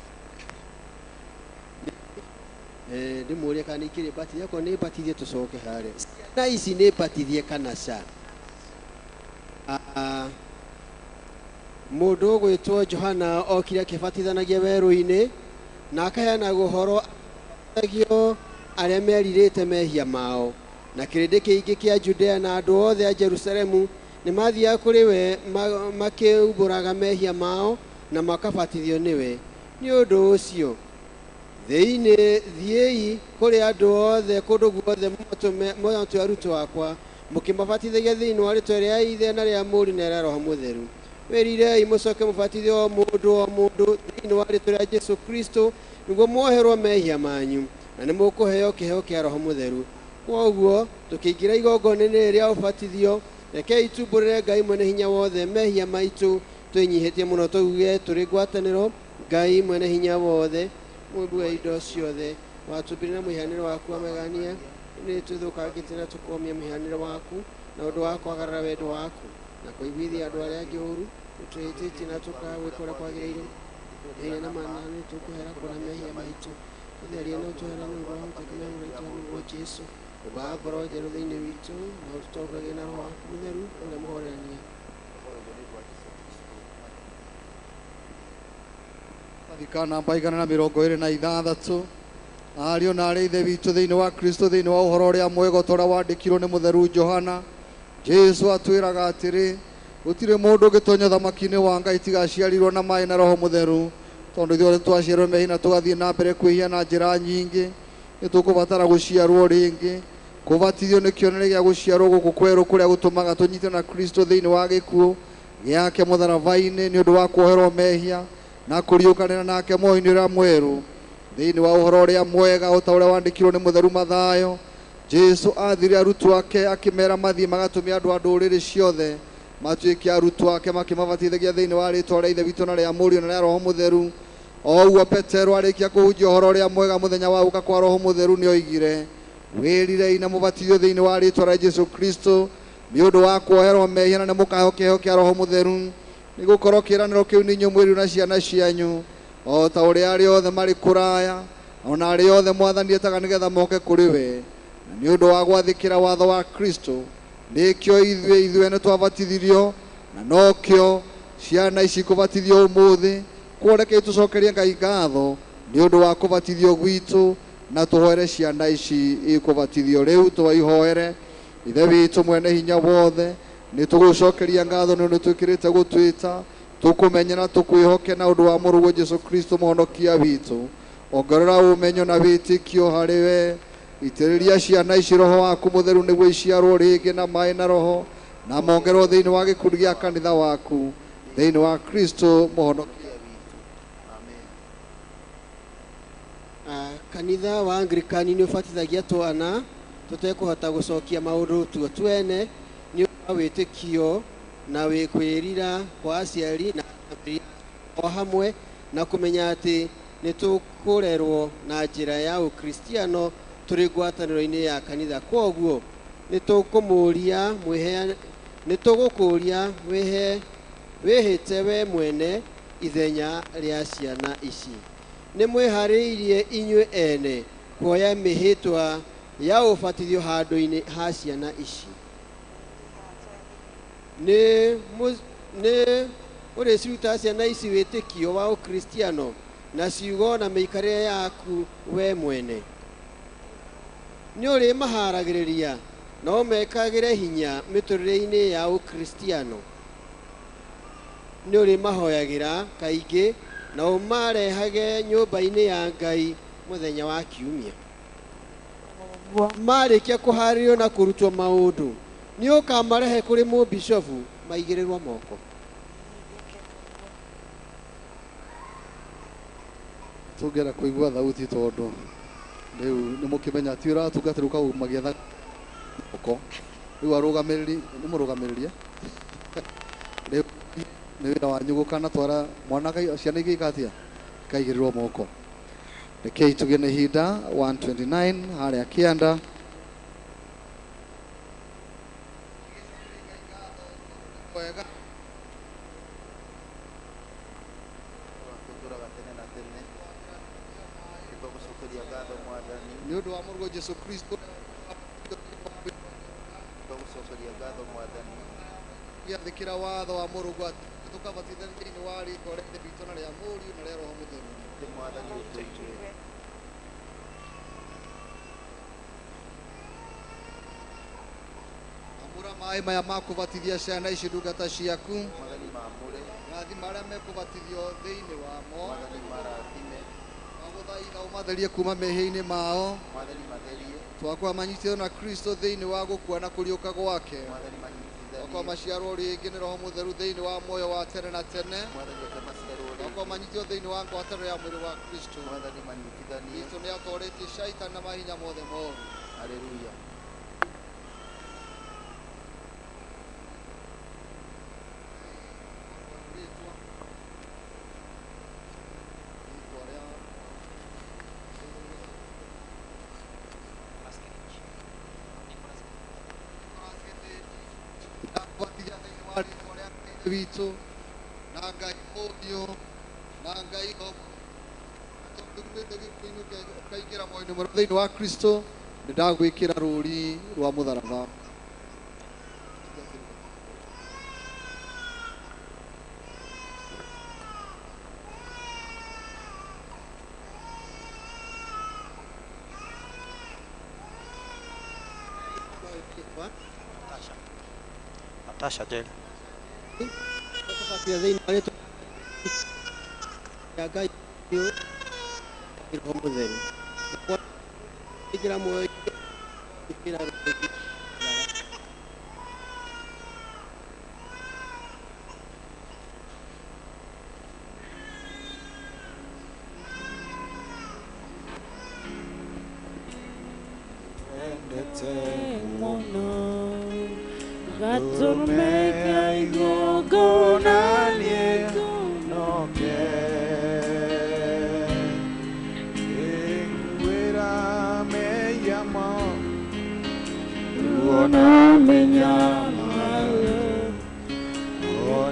Ndĩmũrie kana nĩ ikĩrĩ batithie, okorwo nĩ batithie tũcoke harĩa. Ciana ici nĩ batithie kana ca? Mũndũ ũgwĩtwo Johana okire akĩbatithanagia werũ-inĩ na akaheanaga ũhoro agio arĩa merirĩte mehia mao, na kĩrĩndĩ kĩingĩ kĩa Judea na andũ othe a Jerusalemu nĩ mathiaga kũrĩ we makĩumbũraga mehia mao na makabatithio nĩwe. Nĩ ũndũ ũcio thĩinĩ thiĩi kũrĩ andũ othe kũndũ guothe mũmatue arutwo akwa, Mũkĩmabatithagia thĩinĩ wa rĩtwa rĩa Ithe na rĩa Mũriũ na rĩa Roho Mũtheru. Wĩrirei mũcoke mũbatithio o mũndũ thĩinĩ wa rĩtwa rĩa Jesũ Kristo nĩguo muoherwo mehia manyu na nĩ mũkũheo kĩheo kĩa Roho Mũtheru. Kwoguo tũkĩingĩra igongona-inĩ rĩa ũbatithio, rekei tumbũrĩre Ngai mwene hinya wothe mehia maitũ twĩnyihĩtie mũno tuuge tũrĩ ngwatanĩro. Ngai mwene hinya wothe, mũmbi wa indo ciothe, watũmbire na mũhianĩre waku wa magegania, nĩ twĩthũkangĩtie na tũkomia mũhianĩre waku na ũndũ wa kwagarara wendo waku na kũiguithia andũ arĩa angĩ ũũru. Nĩtwĩhĩtĩtie na tũkaga gwĩka ũrĩa kwagĩrĩire. Mehia na mana nĩ tũkũhera kuona mehia maitũ. Tũtherie na ũtũhere nĩ ũndũ wa ũtekenya mũraitũ wa nĩguo Jesũ. Ũmbaga ngoro njerũ thĩinĩ witũ na ũtũtongoragie na Roho waku mũtheru ũrĩa mũhorerania. Thika namba 126. Ariũ na arĩ ithe witũ thĩinĩ wa Kristo, thĩinĩ wa ũhoro ũrĩa mwega ta ũrĩa wandĩkirwo nĩ mũtheru Johana, Jesũ atwĩraga atĩrĩ, gũtirĩ mũndũ ũngĩtonya ũthamaki-inĩ wa Ngai tiga aciarirwo na maĩ na Roho Mũtheru. Tondũ ithuothe twaciarirwo mehia na tũgathiĩ na mbere kwĩhia na njĩra nyingĩ, nĩ tũkũbatara gũciarwo rĩngĩ. Kũbatithio nĩ kĩonereria gĩa gũciarwo gũkũ kwerũ kũrĩa gũtũmaga tũnyitane na Kristo thĩinĩ wa gĩkuũ gĩake mũtharaba-inĩ nĩ ũndũ wa kuoherwo mehia na kũriũkanĩra nake muoyo-inĩ ũrĩa mwerũ. Thĩinĩ wa ũhoro ũrĩa mwega o ta ũrĩa wandĩkirwo nĩ mũtheru Mathayo, Jesũ aathire arutwo ake akĩmera mathiĩ magatũme andũ a ndũrĩrĩ ciothe matuĩke arutwo ake, makĩmabatithagia thĩinĩ wa rĩtwa rĩa Ithe witũ na rĩa Mũriũ na rĩa Roho Mũtheru. O ũguo Petero arĩkia kũhunjia ũhoro ũrĩa mwega mũthenya wa gũka kwa Roho Mũtheru nĩoigire, wĩrirei na mũbatithio thĩinĩ wa rĩtwa rĩa Jesũ Kristo nĩ ũndũ wa kuoherwo mehia na nĩ mũkaheo kĩheo kĩa Roho Mũtheru. Nĩgũkorwo kĩĩranĩro kĩu nĩ inyuĩ mwĩrirwo na ciana cianyu, o ta ũrĩa arĩa othe marĩ kũraya, ona arĩa othe Mwathani etaga nĩgetha moke kũrĩ we. Na nĩ ũndũ wa gwathĩkĩra watho wa Kristo, nĩkĩo ithuĩ ithuene twabatithirio, na nokĩo ciana ici kũbatithio ũmũthĩ. Kwoguo rekei tũcokerie Ngai ngatho nĩ ũndũ wa kũbatithio gwitũ, na tũhoere ciana ici ikũbatithio rĩu, tũihoere. Ithe witũ mwene hinya wothe, nĩ tũgũcokeria ngatho nĩ ũndũ twĩkĩrĩte gũtwĩta tũkũmenye na tũkwĩhoke na ũndũ wa mũrũguo Jesũ Kristo mũhonokia witũ. Ongerera ũmenyo na wĩtĩkio harĩ we. Itĩrĩria ciana ici Roho waku mũtheru nĩguo iciarwo rĩngĩ na maĩ na Roho, na mongerwo thĩinĩ wa gĩkundi gĩa kanitha waku thĩinĩ wa Kristo mũhonokia witũ. Amen. Kanitha wa Anglikani nĩ ũbatithagia twana tũtekũhota gũcokia maũndũ tuo twene nĩ ũndũ wa wĩtĩkio na kwĩrira kwa aciari na o hamwe na kũmenya atĩ nĩ tũkũrerwo na njĩra ya ũkristiano tũrĩ ngwatanĩro-inĩ ya kanitha. Kwoguo nĩ tũkũmũria nĩ tũgũkũria wĩhĩte we mwene ithenya rĩa ciana ici. Nĩ mwĩharĩirie inyuĩ ene kuoya mĩhĩtwa ya ũbatithio handũ-inĩ ha ciana ici. Nĩ ũrĩciruta ciana ici wĩtĩkio wa ũkristiano na ciugo na mĩikarĩre yaku we mwene. Nĩ ũrĩmaharagĩrĩria na ũmekagĩre hinya mĩtũrĩre-inĩ ya ũkristiano. Nĩ ũrĩmahoyagĩra kaingĩ na ũmarehage nyũmba-inĩ ya Ngai mũthenya wa kiumia. Marĩkia kũharĩrio na kũrutwo maũndũ, nĩ ũkamarehe kũrĩ mũbishofu maigĩrĩrwo moko. Tũngĩenda kũigua thauti tondũ rĩu nĩ mũkĩmenya ti ũratungatĩra ũkaumagia moko. Rĩu arũgamĩrĩri nĩ mũrũgamĩrĩri rĩu nĩ wĩra wanyu gũkanatwara mwana ciana igĩka atĩa ikaigĩrĩrwo moko. Rekei tũgĩe na ihinda 129 harĩa kĩanda. Wega. Tũtũraga tene na tene. Nĩtũgũcokeria ngatho Mwathani. Nĩ ũndũ wa mũrũguo Jesũ Kristo. Nĩtũgũcokeria ngatho Mwathani. Gĩathĩkĩra watho wa mũrũguo atĩ tũkabatithania thĩinĩ wa rĩtwa rĩa Ithe witũ na rĩa Mũriũ na rĩa Roho Mũtheru. Nĩ Mwathani ũtũigue. Amũra maĩ maya ma kũbatithia ciana ici ndungata ciaku. Mwathani maamũre. Rathima arĩa mekũbatithio thĩinĩ wamo. Mwathani marathime. Ndagũthaitha ũmatherie kuma mehia-inĩ mao. Twakwa manyitithio na Kristo thĩinĩ wa gũkua na kũriũka gwake. Twakwa maciarwo rĩngĩ nĩ Roho Mũtheru thĩinĩ wa muoyo wa tene na tene. Twakwa manyitithio thĩinĩ wa ngwatanĩro ya mwĩrĩ wa Kristo. Kristo nĩ atoorĩtie Shaitani na mahinya mothe moru. Haleluya. Witũ na Ngai mũriũ na Ngai tondũ gĩkuũ-inĩ ũkaingĩra muoyo-inĩ mwerũ thĩinĩ wa Kristo, nĩ ndagwĩkĩra rũũri rwa mũtharaba. Natasha Jel. Thĩinĩ wa rĩĩtwa rĩa Ngai Roho Mũtheru. Ingĩra muoyo ingĩra. Endete mũno gatũrũme igongona noke Ingwĩra mehia mao ruo mĩnyamaro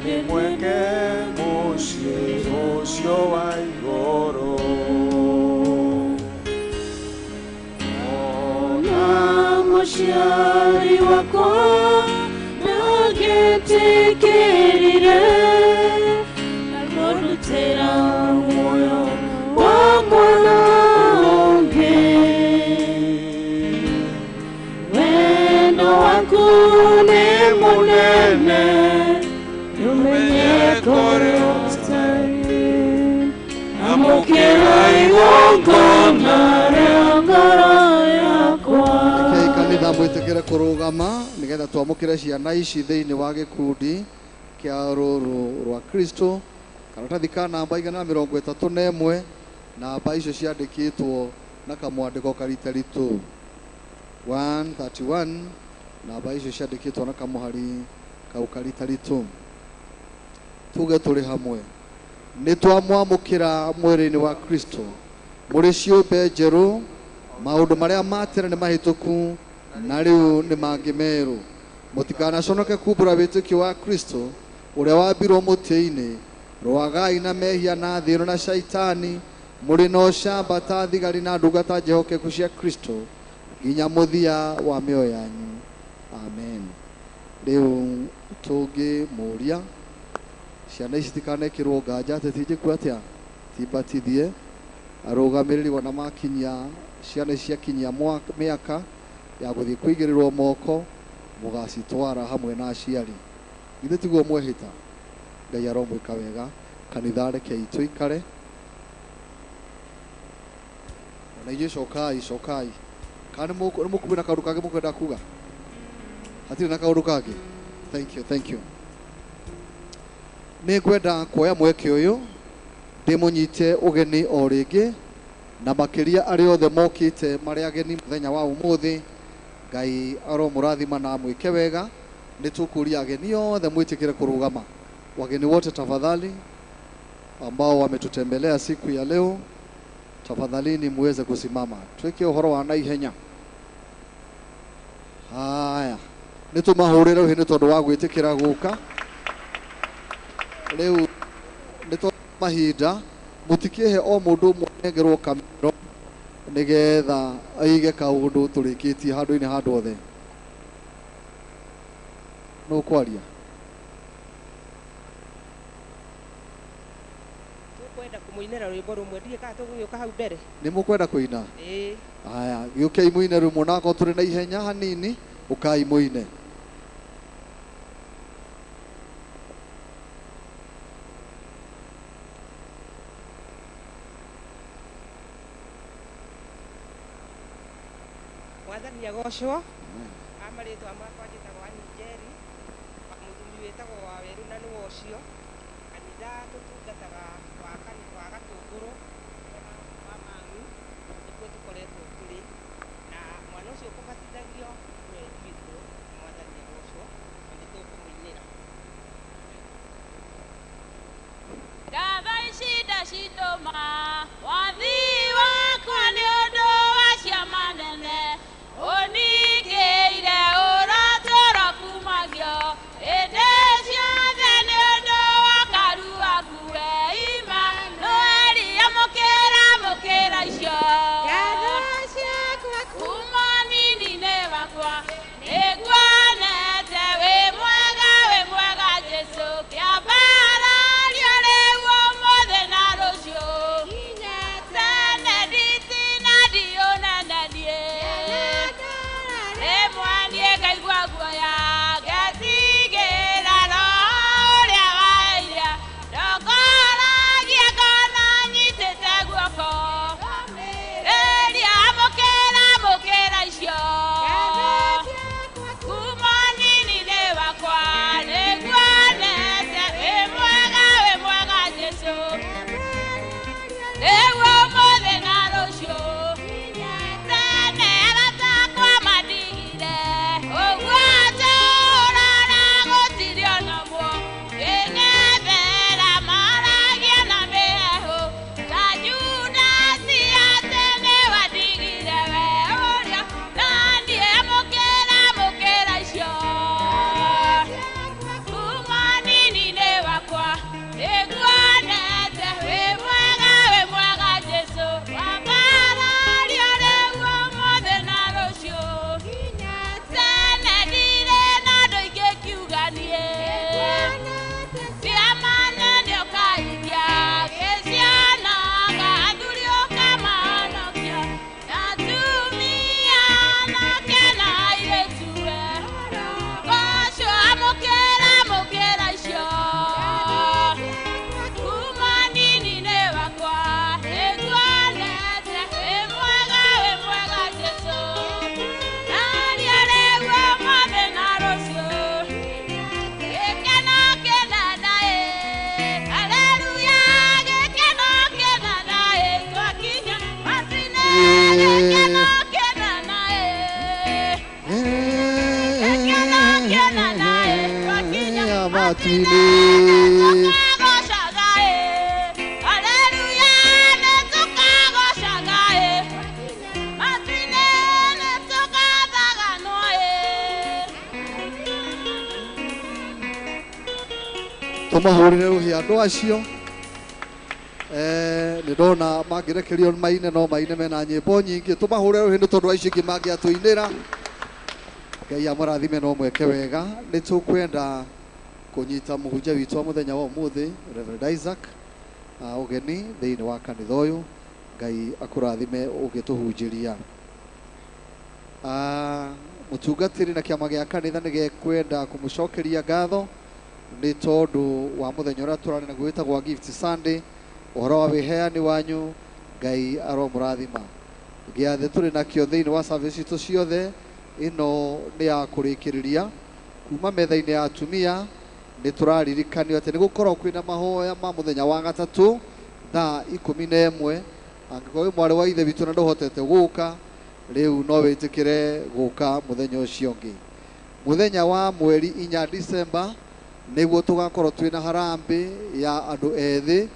Nĩ mweke mũciĩ ũcio wa igũrũ. Ona mũciari wakwa ndangĩtĩkĩrire arondutĩra muoyo wa mwana ũngĩ. Wendo waku nĩ mũnene nĩũmenye kũrĩa ũtariĩ. Amũkĩra igongona rĩa ngoro yakwa. Rekei kanitha mwĩtĩkĩre kũrũgama nĩgetha twamũkĩre ciana ici thĩinĩ wa gĩkundi kĩa rũrũ rwa Kristo. Karatathi ka namba 131, namba icio ciandĩkĩtwo na kamwandĩko karitaritũ 131, namba icio ciandĩkĩtwo na kamũhari kau karitaritũ. Tuge tũrĩ hamwe, nĩ twamwamũkĩra mwĩrĩ-inĩ wa Kristo mũrĩ ciũmbe njerũ. Maũndũ marĩa ma tene nĩ mahĩtũku na rĩu nĩ mangĩ merũ. Mũtikanaconoke kumbũra wĩtĩkio wa Kristo ũrĩa wambirwo mũtĩ-inĩ. Rũagai na mehia na thĩ ĩno na Shaitani mũrĩ na ũcamba ta thigari na ndungata njĩhokeku cia Kristo nginya mũthia wa mĩoyo yanyu. Amen. Rĩu tũngĩmũria ciana ici itikanekĩrwo nganja atĩ ti njĩku atĩa timbatithie arũgamĩrĩri wona makinyia ciana ici ciakinyia mĩaka ya gũthiĩ kũigĩrĩrwo moko mũgacitwara hamwe na aciari. Githĩ tiguo mwehĩta? Ngai aromwĩka wega. Kanitha rekei tũikare ona inyuĩ cokai cokai. Kana nĩ mũkuuma na kaũndũ kangĩ mũkwenda kuga? Hatirĩ na kaũndũ kangĩ? Thank you, thank you. Nĩ ngwenda kuoya mweke ũyũ ndĩmũnyite ũgeni o rĩngĩ na makĩria arĩa othe mokĩte marĩ ageni mũthenya wa ũmũthĩ. Ngai aromũrathima na amwĩke wega. Nĩ tũkũria ageni othe mwĩtĩkĩre kũrũgama. Wageni wote tafadhali ambao wametutembelea siku ya leo, tafadhalini muweze kusimama. Tweke ũhoro wa naihenya. Haya, nĩ tũmahũrĩre rũhĩ nĩ tondũ wa gwĩtĩkĩra gũka. Rĩu nĩ tondũ mahinda mũtikĩhe o mũndũ ũmwe anengerwo kamero nĩgetha aige kaũndũ tũrĩkĩtie handũ-inĩ handũ othe. Nũ kwaria? Tukwenda kumuinĩra rwĩmbo rũmwe ndiĩ kana tũgũgĩũka hau mbere. Nĩ mũkwenda kũina? Ĩĩ. Haya, gĩũkei mũine rĩmwe onakorwo tũrĩ na ihenya hanini, ũkai mũine. Mwathani agocwo. Amarĩtwa makwa njĩtagwo Annie Njeri, mũthuri wĩtagwo Wawerũ na nĩwe ũcio. Kanitha tũtungataga wa Gatũngũrũ wa Mang'u, nĩkuo tũkoretwo tũrĩ. Na mwana ũcio ũkũbatithagio nĩwe nduĩtwo. Mwathani agocwo na nĩ tũkũmũinĩra. Ngatho ici ndacitũma wathi wakwa nĩ ũndũ wa ciama nene ũningĩire ũratũra kumagio hĩndĩ ciothe nĩ ũndũ wa karu waku we Imanueli amũkĩra mũkĩra icio Ngatho ciakwa kuma nini-inĩ wakwa nĩnguonete wĩ mwega Jesũ kĩambarario rĩu ũmũthĩ na rũciũ nginya tene nditina ndiũnenenie rĩmwe niĩ ngaigua guoya ngetigĩra roho ũrĩa wa iria ndongoragia ngona nyitĩte guoko rĩrĩa amũkĩra mũkĩra icio kuma nini-inĩ wakwa nĩnguonete wĩ mwega Jesũ rĩu ũmũthĩ na rũciũ tene arata akwa mandigire ũguo tũrora gũtirĩ ona ũmwe ngĩng'ethera maragia na mĩheehũ ta Judasi atĩ nĩwandigire we ũrĩa na niĩ amũkĩra mũkĩra icio kuma nini-inĩ wakwa nĩnguonete wĩ mwega Jesũ wambarario rĩu ũmũthĩ na rũciũ tene ndirĩ na ũndũ ingĩkiuga niĩ ciama nene ũkahingia ngĩcionaga athuri ũkamahonokia na atumia anake na airĩtu we goco amũkĩra mũkĩra icio kuma nini-inĩ wakwa nĩnguonete wĩ mwega Jesũ naria rĩu ũmũthĩ na rũciũ gĩkeno kĩnene ĩ haleluya gĩkeno kĩnene ĩ twakinya matu-inĩ gĩkeno kĩnene ĩ gĩkeno kĩnene ĩ twakinya matu-inĩ tũkagocaga ĩ haleluya nĩ tũkagocaga ĩ matu-inĩ nĩ tũgathaganwo ĩ. Tũmahũrĩre rũhĩ andũ acio. Nĩ ndona mangĩrekerio maine no maine mena nyĩmbo nyingĩ. Tũmahũrĩre rũhĩ nĩ tondũ wa icio ingĩ mangĩatũinĩra. Ngai amũrathime no mweke wega. Nĩ tũkwenda kũnyita mũhunjia witũ wa mũthenya wa ũmũthĩ Reverend Isaac ũgeni thĩinĩ wa kanitha ũyũ. Ngai akũrathime ũgĩtũhunjĩria. Mũtungatĩri na kĩama gĩa kanitha nĩ gĩkwenda kũmũcokeria ngatho nĩ tondũ wa mũthenya ũrĩa tũrarĩ naguo wĩtagwo Gift Sunday, ũhoro wa wĩheani wanyu. Ngai aromũrathima. Gĩathĩ tũrĩ nakĩo thĩinĩ wa service citũ ciothe ĩno nĩ ya kũrĩkĩrĩria kuma metha-inĩ ya atumia. Nĩ tũraririkanio atĩ nĩ gũkorwo kwĩna mahoya ma mũthenya wa gatatũ thaa 11. Angĩkorwo wĩ mwarĩ wa ithe witũ na ndũhotete gũka rĩu no wĩtĩkĩre gũka mũthenya ũcio ũngĩ. Mũthenya wa mweri 4 December nĩguo tũgakorwo twĩna harambĩ ya andũ ethĩ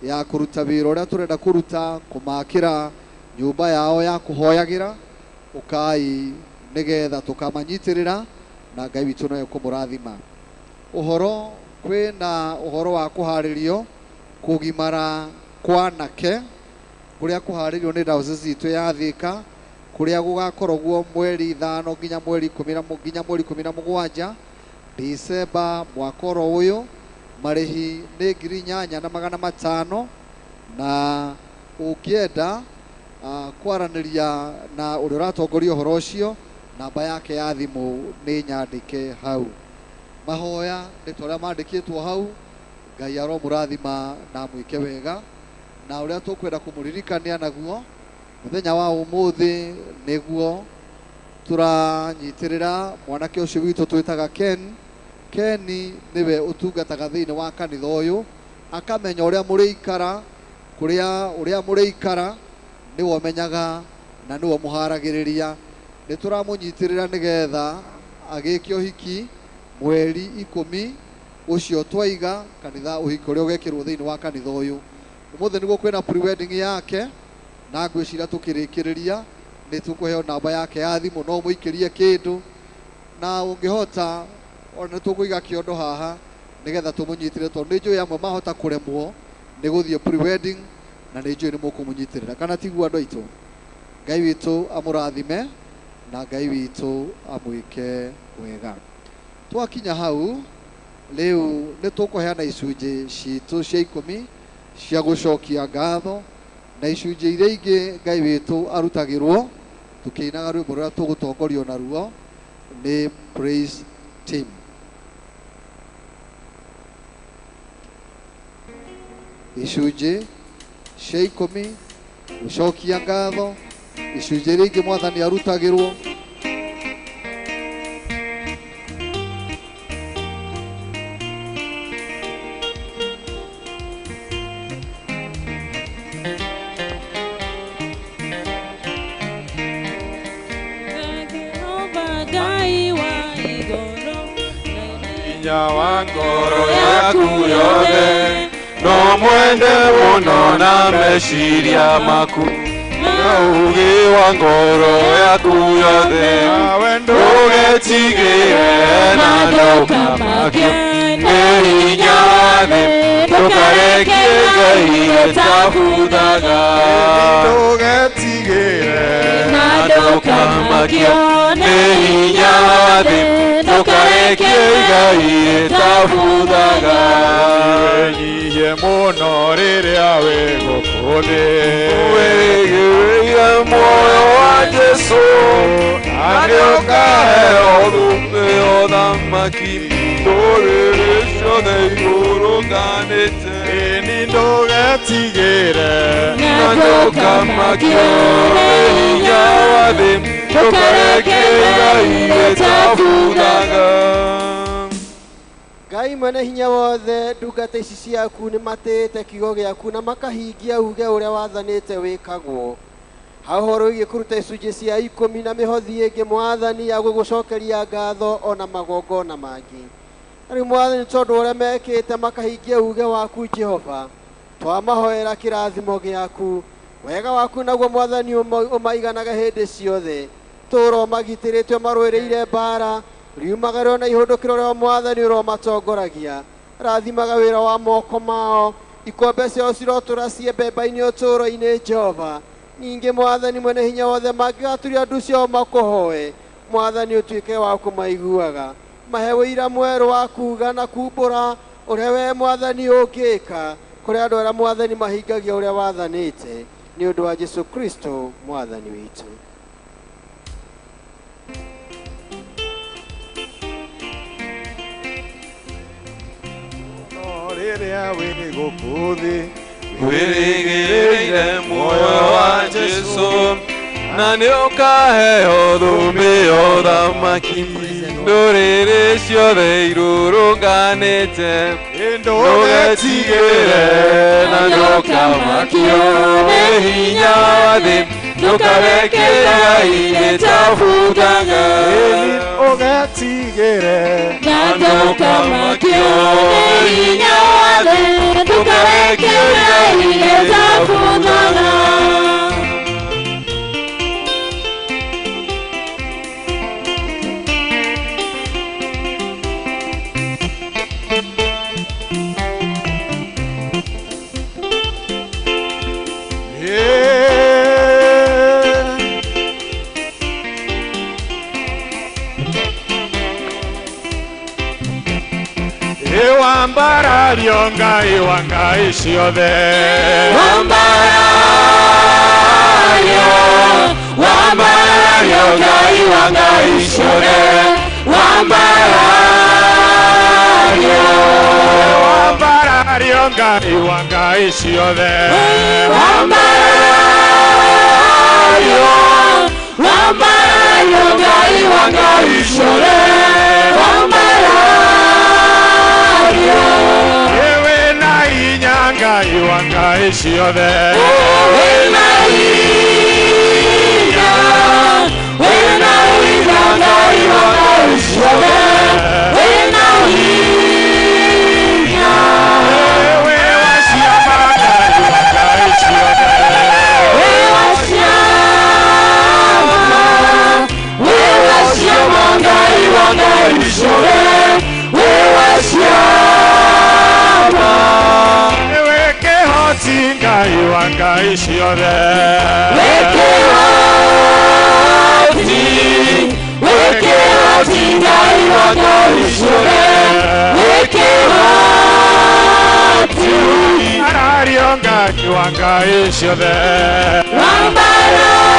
ya kũruta wĩra ũrĩa tũrenda kũruta kũmakĩra nyũmba yao ya kũhoyagĩra. Ũkai nĩgetha tũkamanyitĩrĩra na Ngai witũ no ekũmũrathima. Ũhoro kwĩna ũhoro wa kũharĩrio kũgimara kwa anake kũrĩa kũharĩrio nĩ diocese itũ ya Thika kũrĩa gũgakoragwo mweri 5 nginya mweri 10 nginya mweri 17 December mwaka oro ũyũ. Marĩhi nĩ 8,500 na ũngĩenda kwaranĩria na ũrĩa ũratongoria ũhoro ũcio namba yake ya thimũ nĩ nyandĩke hau. Mahoya nĩ ta ũrĩa mandĩkĩtwo hau. Ngai aromũrathima na amwĩke wega. Na ũrĩa tũkwenda kũmũririkania naguo mũthenya wa ũmũthĩ nĩguo Tũranyitirĩra mwanake ũcio witũ twĩtaga Ken. Ken nĩwe ũtungataga thĩinĩ wa kanitha ũyũ, akamenya ũrĩa mũrĩikara, kũrĩa ũrĩa mũrĩikara nĩwe ũmenyaga na nĩwe mũharagĩrĩria. Nĩ tũramũnyitĩrĩra nĩgetha agĩke ũhiki mweri 10 ũcio twaiga kanitha, ũhiki ũrĩa ũgekĩrwo thĩinĩ wa kanitha ũyũ. Ũmũthĩ nĩguo kwĩna pre-wedding yake, na ngwĩciria tũkĩrĩkĩrĩria nĩ tũkũheo namba yake ya thimũ, no mũikĩrie kĩndũ, na ũngĩhota ona nĩ tũkũiga kĩondo haha nĩgetha tũmũnyitĩre, tondũ nĩ njũĩ amwe mahota kũremwo nĩ gũthiĩ pre-wedding, na nĩ njũĩ nĩ mũkũmũnyitĩrĩra, kana tiguo andũ aitũ? Ngai witũ amũrathime na Ngai witũ amwĩke wega. Twakinya hau rĩu nĩ tũkũheana icunjĩ citũ cia 10 cia gũcokia ngatho, na icunjĩ iria ingĩ Ngai witũ arutagĩrwo tũkĩinaga rwĩmbo rũrĩa tũgũtongorio naruo nĩ praise team. Icunjĩ cia 10 gũcokia ngatho, icunjĩ iria ingĩ mwathani arutagĩrwo. Hinya wa ngoro yaku yothe no mwende mũno na meciria maku, na ũũgĩ wa ngoro yaku yothe ndũgetigĩre na ndũkamakio nĩ hinya wa thĩ, ndũkarekie Ngai ĩtabuthaga. Ndũgetigĩre na ndũkamakio nĩ hinya wa thĩ, ndũkarekie Ngai ĩtabuthaga. Wĩnyihie mũno rĩrĩa wĩ gũkũ thĩ, wĩrĩgĩrĩire muoyo wa Jesũ, na nĩũkaheo thũmbĩ ya ũthamaki ndũrĩrĩ ciothe igũrũkanĩte. Ĩni ndũgetigĩre na ndũkamakio nĩ hinya wa thĩ, ndũkareke Ngai ĩtabuthaga. Ngai mwene hinya wothe, ndungata ici ciaku nĩ matĩĩte kiugo gĩaku na makahingia uge ũrĩa wathanĩte wĩkagwo. Ha ũhoro wĩgiĩ kũruta icunjĩ cia 10 na mĩhothi ĩngĩ mwathani ya gũgũcokeria ngatho ona magongona mangĩ. Rĩu mwathani, tondũ ũrĩa mekĩte makahingia uge waku Jehova, twamahoera kĩrathimo gĩaku, wega waku naguo mwathani ũmaiganaga hĩndĩ ciothe. Tũũra ũmagitĩrĩte ũmarũĩrĩire mbara, riumagario na ihũndũkĩro rĩa mwathani ũromatongoragia. Rathimaga wĩra wa moko mao, ikombe ciao cirotũra ciembemba-inĩ ũtũũro-inĩ Jehova. Ningĩ mwathani mwene hinya wothe, mangĩgaturia ndu ciao makũhoe, mwathani ũtuĩke wa kũmaiguaga. Mahe ũira mwerũ wa kuuga na kumbũra ũrĩa we mwathani ũngĩka kũrĩ andũ arĩa mwathani mahingagia ũrĩa wathanĩte, nĩ ũndũ wa Jesũ Kristo mwathani witũ. Rĩrĩa wĩ gũkũ thĩ, wĩrĩgĩrĩire muoyo wa Jesũ, na nĩũkaheo thũmbĩ ya ũthamaki ndũrĩrĩ ciothe irũrũnganĩte. Ndũgetigĩre na ndũkamakio nĩ hinya wa thĩ, ndũkareke Ngai ĩtabuthaga. Ũgetigĩre na ndũkamakio nĩ hinya wa thĩ, ndũkareke Ngai ĩtabuthaga. Wambarario Ngai wa ngai ciothe, wambarario, wambarario Ngai wa ngai ciothe, wambarario, wambarario Ngai wa ngai ciothe, wambarario, wambarario Ngai Ngai ciothe. Wĩna hinya, wĩna hinya Ngai wa Ngai ciothe, wĩna hinya. Wĩ wa ciama Ngai wa Ngai ciothe. Wĩ wa ciama, wĩ wa ciama Ngai wa Ngai ciothe, wĩ wa ciama. Wĩ kĩhoti Ngai wa Ngai ciothe. Wĩ kĩhoti, wĩ kĩhoti Ngai wa Ngai ciothe, wĩ kĩhoti. Arario Ngai wa Ngai ciothe. Wambarario,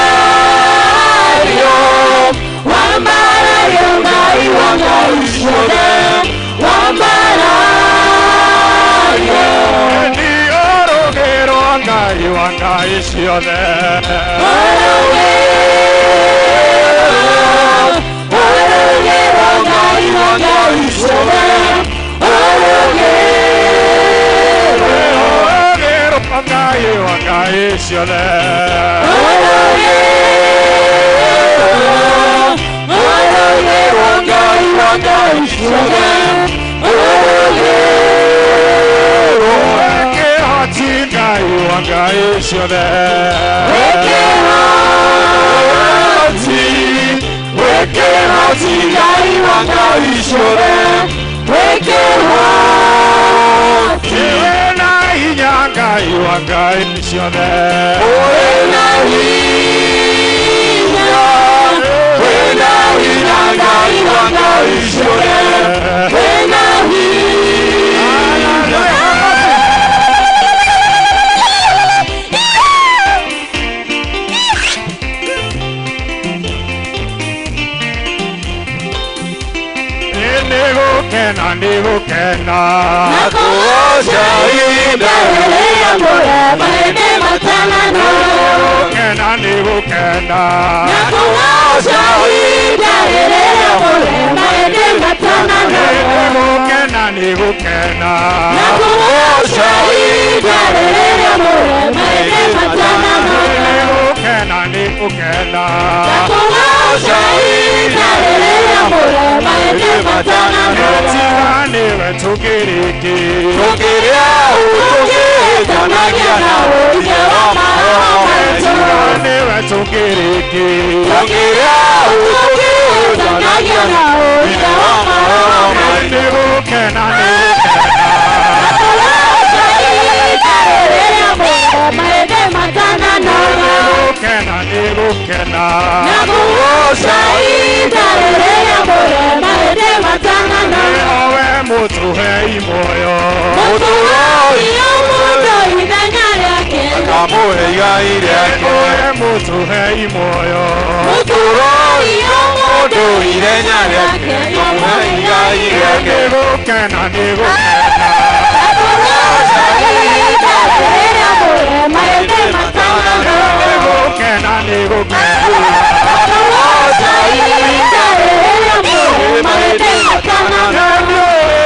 wambarario Ngai wa Ngai ciothe, wambarario. Nĩ ũrũgĩrwo Ngai wa Ngai ciothe. Orogero, orogero Ngai wa Ngai ciothe, orogero. Ũrũgĩrwo Ngai wa Ngai ciothe. Orogero, orogero Ngai wa Ngai ciothe, orogero. Wĩ kĩhoti Ngai wa Ngai ciothe. Wĩ kĩhoti, wĩ kĩhoti Ngai wa Ngai ciothe, wĩ kĩhoti. Wĩna hinya Ngai wa Ngai ciothe. Wĩna hinya, wĩna hinya Ngai wa Ngai ciothe, wĩna hinya. Nĩgũkena, nĩgũkena. Na kũgoca ihinda rĩrĩa mũrema hĩndĩ matanana. Nĩgũkena, nĩgũkena. Na kũgoca ihinda rĩrĩa mũrema hĩndĩ matanana. Nĩgũkena, nĩgũkena. Na kũgoca ihinda rĩrĩa mũrema hĩndĩ matanana. Nĩgũkena, nĩgũkena. Na kũgoca ihinda rĩrĩa mũrema hĩndĩ matanana. Tiga nĩwe tũngĩrĩki. Tũngĩrĩa tũngĩhĩtanagia na ũithe wa maroho maitũ. Tiga nĩwe tũngĩrĩki. Tũngĩrĩa tũngĩhĩtanagia na ũithe wa maroho maitũ. Nĩgũkena, nĩgũkena. Na kũgoca ihinda rĩrĩa mũrema hĩndĩ matanana. Nĩgũkena, nĩgũkena. Na kũgoca ihinda rĩrĩa mũrema hĩndĩ matanana. Owe mũtũhei muoyo. Mũtũroi mũndũ ithenya rĩake. Akamũhe igai rĩake. Owe mũtũhei muoyo. Mũtũroi mũndũ ithenya rĩake. Akamũhe igai rĩake. Nĩgũkena, nĩgũkena. Na kũgoca ihinda rĩrĩa mũrema hĩndĩ matanana. Nĩgũkena, nĩgũkena. Na kũgoca ihinda rĩrĩa mũrema hĩndĩ matanana.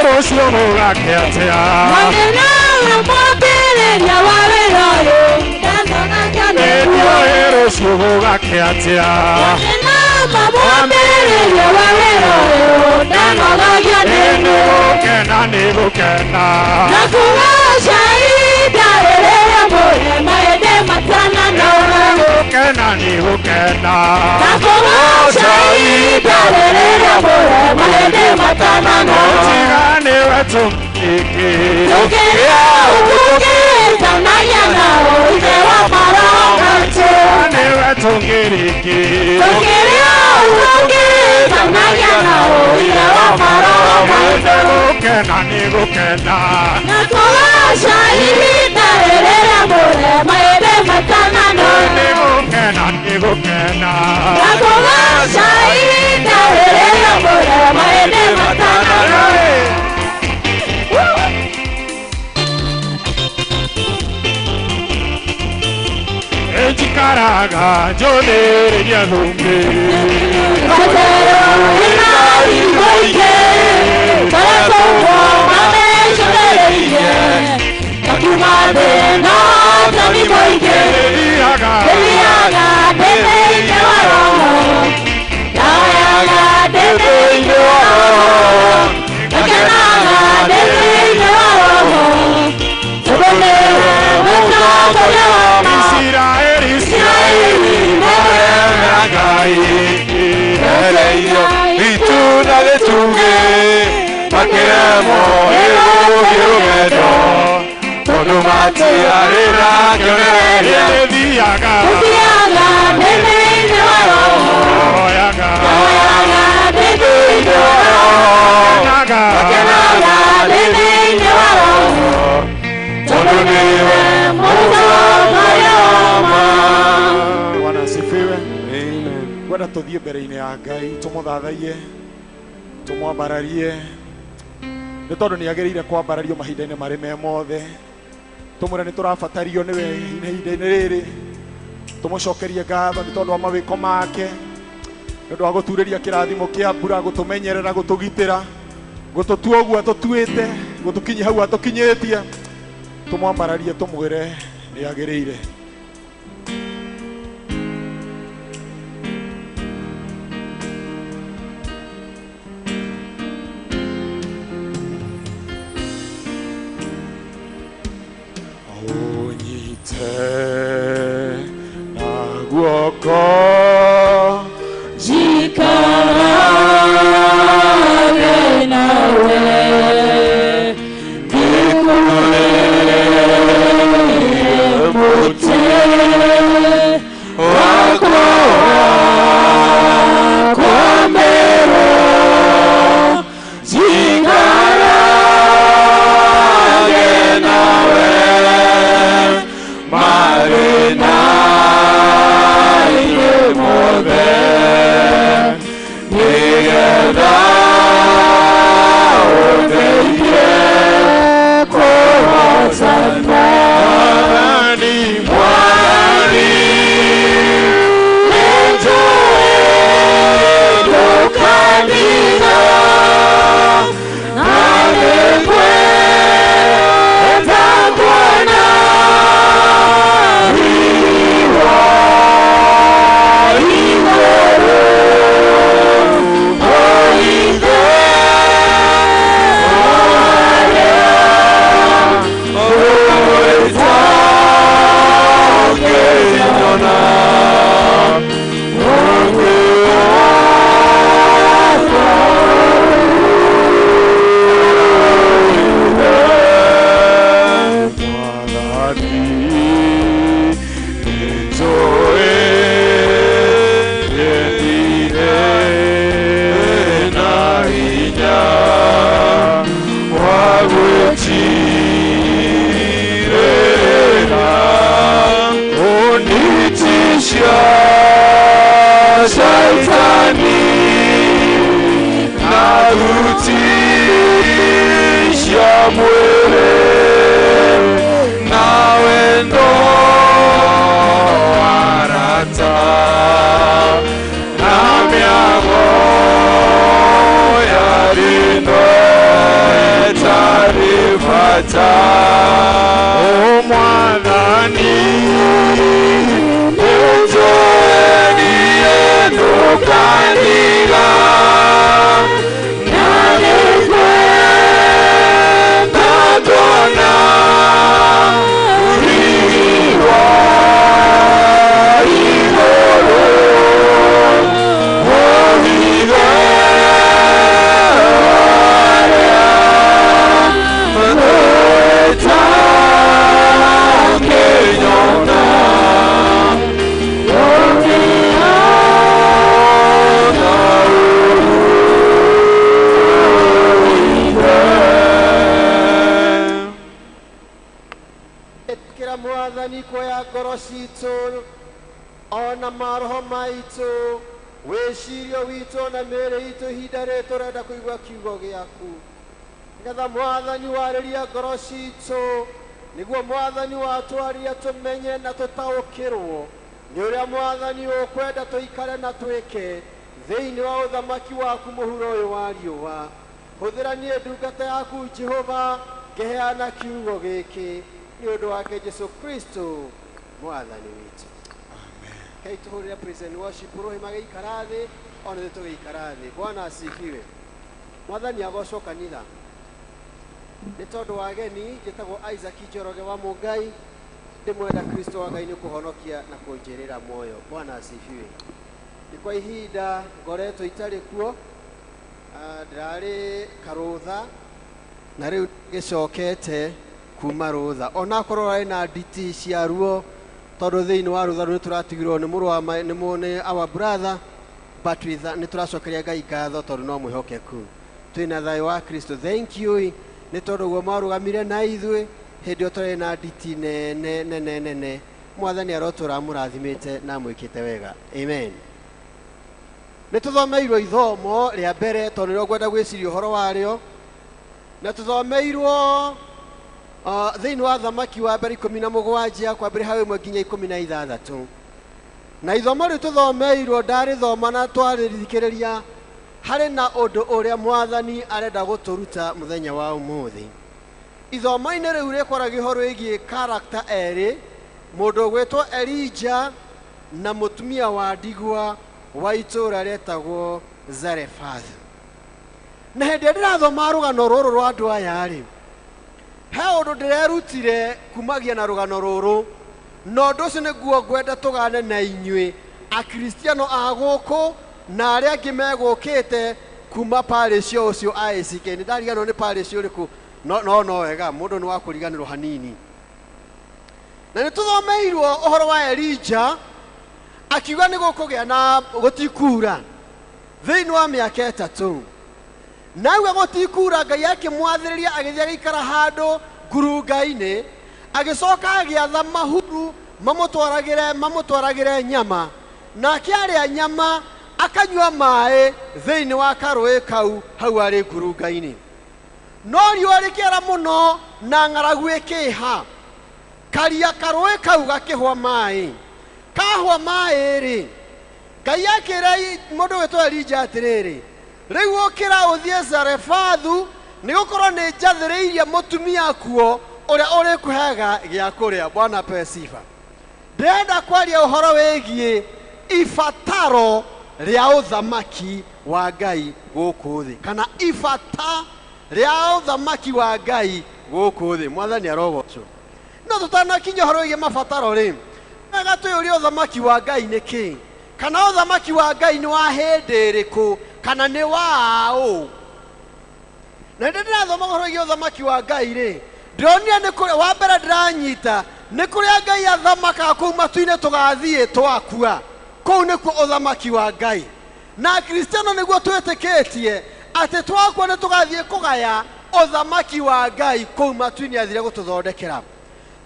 Rũciũ gũgakĩa atĩa? Nawe mwambĩrĩria wa wĩra ũyũ, ndanonagia nĩguo. Nĩũĩ rũciũ gũgakĩa atĩa? Nawe mwambĩrĩria wa wĩra ũyũ, ndanogagia nĩguo. Nĩgũkena, nĩgũkena. Na kũgoca ihinda rĩrĩa mũrema hĩndĩ matanana. Nĩgũkena, nĩgũkena. Na kũgoca ihinda rĩrĩa mũrema hĩndĩ matanana. Tiga nĩwe tũngĩrĩki. Tũngĩrĩa tũngĩhĩtanagia na ũithe wa maroho maitũ. Nĩwe tũngĩrĩki. Tũngĩrĩa tũngĩhĩtanagia na ũithe wa maroho maitũ. Nĩgũkena, nĩgũkena. Na kũgoca ihinda rĩrĩa mũrema hĩndĩ matanana. Nĩgũkena, nĩgũkena. Na kũgoca ihinda rĩrĩa mũrema hĩndĩ matanana. Njikaraga njonĩrĩria thũmbĩ. Matero ĩna hingo ingĩ, Ndĩ wa Roho, ngakenaga ndĩ thĩinĩ wa Roho, tondũ nĩwe mũtongoria wa ma. Isiraeli, Isiraeli maremera Ngai, ereirio itu na gĩtugĩ, makĩremwo nĩ gũthiĩ rũgendo, tondũ matiarĩ na kĩonereria. Thiaga, Thiaga ndĩ thĩinĩ wa Roho, hoyaga, hoyaga ndĩ thĩinĩ wa Roho, kenaga, kenaga ndĩ thĩinĩ wa Roho, tondũ nĩwe mũtongoria wa ma. Bwana asifiwe. Ngwenda tũthiĩ mbere-inĩ ya Ngai tũmũthathaiye, tũmwambararie, nĩ tondũ nĩ agĩrĩire kwambarario mahinda-inĩ marĩ me mothe. Tũmwĩre nĩ tũrabatario nĩwe ihinda-inĩ rĩrĩ, tũmũcokerie ngatho nĩ tondũ wa mawĩko make, nĩ ũndũ wa gũturĩria kĩrathimo kĩa mbura, gũtũmenyerera, gũtũgitĩra, gũtũtua ũguo atũtuĩte, gũtũkinyia hau atũkinyĩtie. Tũmwambararie, tũmwĩre nĩ agĩrĩire. Ũnyite na guoko Njikarage nawe, ngikulie mũtĩ wakwa wa kwambĩrwo. Njikarage nawe, mathĩna-inĩ mothe, nĩgetha ũndeithie kũhotana. Mwathani, Mwathani, nĩnjũĩ ndũkandiga, na nĩngwenda kuona riũa igũrũ, o Ithe ũrĩa ũtangĩnyona. Mwathani, nĩnjũĩ nĩndirĩ na hinya wa gwĩtiirĩrĩra ũnitisha shaitani na thuti cia mwĩrĩ na wendo wa arata na mĩago ya rĩno ĩtarĩ bata. O Mwathani, nĩnjũĩ niĩ ndũkandiga, Na nĩngwenda kuona riũa igũrũ, o Ithe ũrĩa ũtangĩnyona. Ĩtĩkĩra Mwathani kuoya ngoro citũ ona maroho maitũ, wĩcirio witũ na mĩĩrĩ itũ ihinda rĩrĩ tũrenda kũigua kiugo gĩaku, nĩgetha Mwathani warĩrie ngoro citũ, nĩguo Mwathani watwaria tũmenye na tũtaũkĩrwo nĩ ũrĩa Mwathani ũkwenda tũikare na twĩke thĩinĩ wa ũthamaki waku mũhuro ũyũ wa riũa. Hũthĩra niĩ ndungata yaku Jehova ngĩheana kiugo gĩkĩ nĩ ũndũ wake Jesu Kristo Mwathani witũ. Amen. Hei tũhũrĩre praise and worship rũhĩ magĩikara thĩ. Ona nĩ tũgĩikara thĩ. Bwana asifiwe. Mwathani agocwo kanitha. Nĩ tondũ wa ageni njĩtagwo Isaac Njoroge wa Mũngai, ndĩmwenda Kristo wa Ngai nĩ kũhonokia na kũnjĩrĩra muoyo. Bwana asifiwe. Nĩ kwa ihinda ngoretwo itarĩ kuo, ndĩrarĩ karũtha na rĩu gĩcokete kuma rũtha, onakorwo arĩ na nditi cia ruo tondũ thĩinĩ wa rũtha rũu nĩ tũratigirwo nĩ mũrũ wa nĩ nĩ our brother, but with nĩ tũracokeria Ngai ngatho tondũ no mwĩhokeku. Twĩna thayũ wa Kristo. Thank you nĩ tondũ guo mwarũgamire na ithuĩ hĩndĩ ĩyo tũrĩ na nditi nene nene nene. Mwathani arotũra amũrathimĩte na amwĩkĩte wega. Amen. Nĩ tũthomeirwo ithomo rĩa mbere tondũ nĩrĩo ngwenda gwĩciria ũhoro warĩo, na tũthomeirwo thĩinĩ wa Thamaki wa mbere 17 kwambĩrĩria hau 1 nginya 16. Na ithomo rĩu tũthomeirwo ndarĩthoma na twarĩthikĩrĩria, harĩ na ũndũ ũrĩa Mwathani arenda gũtũruta mũthenya wa ũmũthĩ. Ithomo-inĩ rĩu rĩkwaragia ũhoro wĩgiĩ character erĩ, mũndũ ũgwĩtwo Elijah na mũtumia wa ndigwa wa itũũra rĩetagwo Zarephath. Na hĩndĩ ĩrĩa ndĩrathoma rũgano rũrũ rwa andũ aya rĩ, he ũndũ ndĩrerutire kumagia na rũgano rũrũ, na ũndũ ũcio nĩguo ngwenda tũgane na inyuĩ akristiano a gũkũ na arĩa angĩ megũkĩte kuma parish ũcio ACK. Nĩ ndariganĩrwo nĩ parish ũrĩkũ, no no no wega mũndũ nĩ wa kũriganĩrwo hanini. Na nĩ tũthomeirwo ũhoro wa Elijah akiuga nĩ gũkũgĩa na gũtikura thĩinĩ wa mĩaka 3. Na auga gũtikura, Ngai akĩmwathĩrĩria agĩthiĩ agĩikara handũ ngurunga-inĩ, agĩcoka agĩatha mahuru mamũtwaragĩre nyama, nake arĩa nyama akanyua maĩ thĩinĩ wa karũĩ kau hau arĩ ngurunga-inĩ. No riũa rĩkĩara mũno na ng'aragu ĩkĩha, karia karũĩ kau gakĩhwa maĩ. Kahwa maĩ rĩ, Ngai akĩra mũndũ wĩtwo Elijah atĩrĩrĩ, rĩu ũkĩra ũthiĩ Zarefathu, nĩgũkorwo nĩ njathĩrĩirie mũtumia kuo ũrĩa ũrĩkũheaga gĩa kũrĩa. Bwana apewe sifa. Ndĩrenda kwaria ũhoro wĩgiĩ ibataro rĩa ũthamaki wa Ngai gũkũ thĩ, kana ibata rĩa ũthamaki wa Ngai gũkũ thĩ. Mwathani arogocwo. No tũtanakinya ũhoro wĩgiĩ mabataro rĩ, wega twĩyũrie ũthamaki wa Ngai nĩ kĩ, kana ũthamaki wa Ngai nĩ wa hĩndĩ ĩrĩkũ, kana nĩ waũ. Na hĩndĩ ndĩrathoma ũhoro wĩgiĩ ũthamaki wa Ngai rĩ, ndĩronire nĩ kũrĩa wa mbere ndĩranyita nĩ kũrĩa Ngai athamakaga kũu matu-inĩ tũgathiĩ twakua. Kũu nĩkuo ũthamaki wa Ngai. Na Akristiano nĩguo twĩtĩkĩtie atĩ twakua nĩ tũgathiĩ kũgaya ũthamaki wa Ngai kũu matu-inĩ athire gũtũthondekera.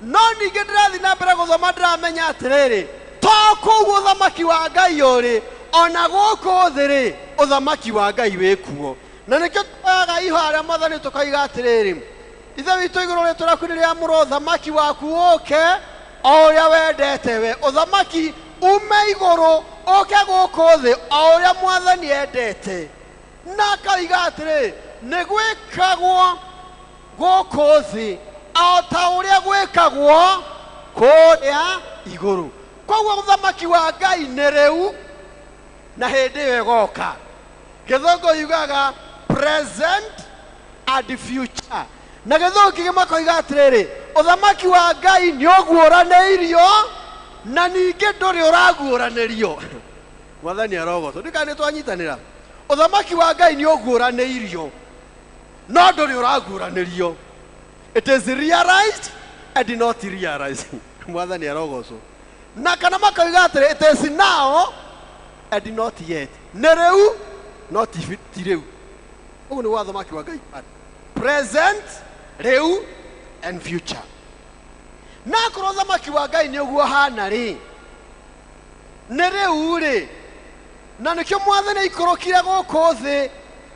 No ningĩ ndĩrathiĩ na mbere gũthoma ndĩramenya atĩrĩrĩ, to kũu ũthamaki wa Ngai ũrĩ, ona gũkũ thĩ rĩ, ũthamaki wa Ngai wĩkuo. Na nĩkĩo tũoyaga ihoya rĩa Mwathani tũkoiga atĩrĩrĩ, Ithe witũ igũrũ rĩtwa rĩaku nĩ rĩamũrwo, ũthamaki waku ũke o ũrĩa wendete we. Ũthamaki ume igũrũ ũke gũkũ thĩ o ũrĩa Mwathani endete. Na akoiga atĩrĩ, nĩ gwĩkagwo gũkũ thĩ o ta ũrĩa gwĩkagwo kũrĩa igũrũ. Koguo ũthamaki wa Ngai nĩ rĩu na hĩndĩ ĩyo ĩgoka. Gĩthũngũ yugaga present and future. Na gĩthũngũ kĩngĩ makoiga atĩrĩrĩ, ũthamaki wa Ngai nĩ ũguũranĩirio na ningĩ ndũrĩ ũraguũranĩrio. Mwathani arogocwo. Ndikana nĩ twanyitanĩra. Ũthamaki wa Ngai nĩ ũguũranĩirio no ndũrĩ ũraguũranĩrio. It is realized and not realized. Mwathani arogocwo. Na kana makoiga atĩrĩ, it is now and not yet. Nĩ rĩu no ti rĩu. Ũguo nĩguo ũthamaki wa Ngai. Present, rĩu and future. Na akorwo ũthamaki wa Ngai nĩ ũguo hana rĩ, nĩ rĩu rĩ, na nĩkĩo Mwathani aikũrũkire gũkũ thĩ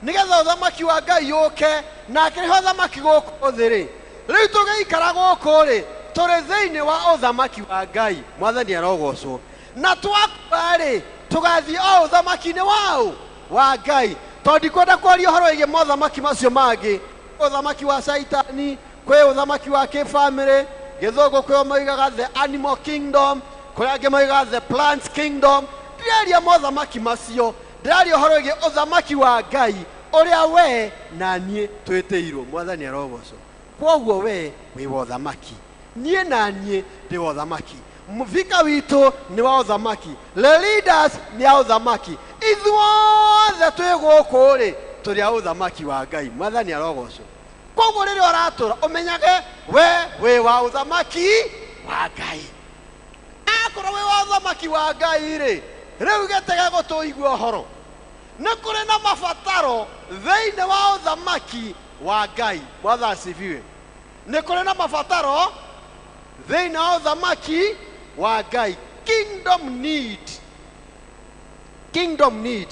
nĩgetha ũthamaki wa Ngai ũke, na akĩrehe ũthamaki gũkũ thĩ rĩ, rĩu tũgĩikara gũkũ rĩ, tũrĩ thĩinĩ wa ũthamaki wa Ngai. Mwathani arogocwo. Na twakua rĩ, tũgathiĩ o ũthamaki-inĩ waũ wa Ngai. Tondũ ndikwenda kwaria ũhoro wĩgiĩ mothamaki macio mangĩ, ũthamaki wa Caitani, kwĩ ũthamaki wa kĩbamĩrĩ, gĩthũngũ kwĩ moigaga the animal kingdom, kũrĩa angĩ moigaga the plant kingdom. Ndĩraria mothamaki macio, Ndĩraria ũhoro wĩgiĩ ũthamaki wa Ngai ũrĩa we na niĩ twĩtĩirwo. Mwathani arogocwo. Kwoguo we wĩ wa ũthamaki, niĩ na niĩ ndĩ wa ũthamaki, mũbika witũ nĩ wa ũthamaki, the leaders nĩ a ũthamaki, ithuothe twĩ gũkũ rĩ tũrĩ a ũthamaki wa Ngai. Mwathani arogocwo. Koguo rĩrĩa ũratũra ũmenyage we wĩ wa ũthamaki wa Ngai. Akorwo wĩ wa ũthamaki wa Ngai rĩ, rĩu gĩtege gũtũigua ũhoro. Nĩ kũrĩ na mabataro thĩinĩ wa ũthamaki wa Ngai. Mwathani asifiwe. Nĩ kũrĩ na mabataro thĩinĩ wa ũthamaki wa Ngai. Kingdom need. Kingdom need.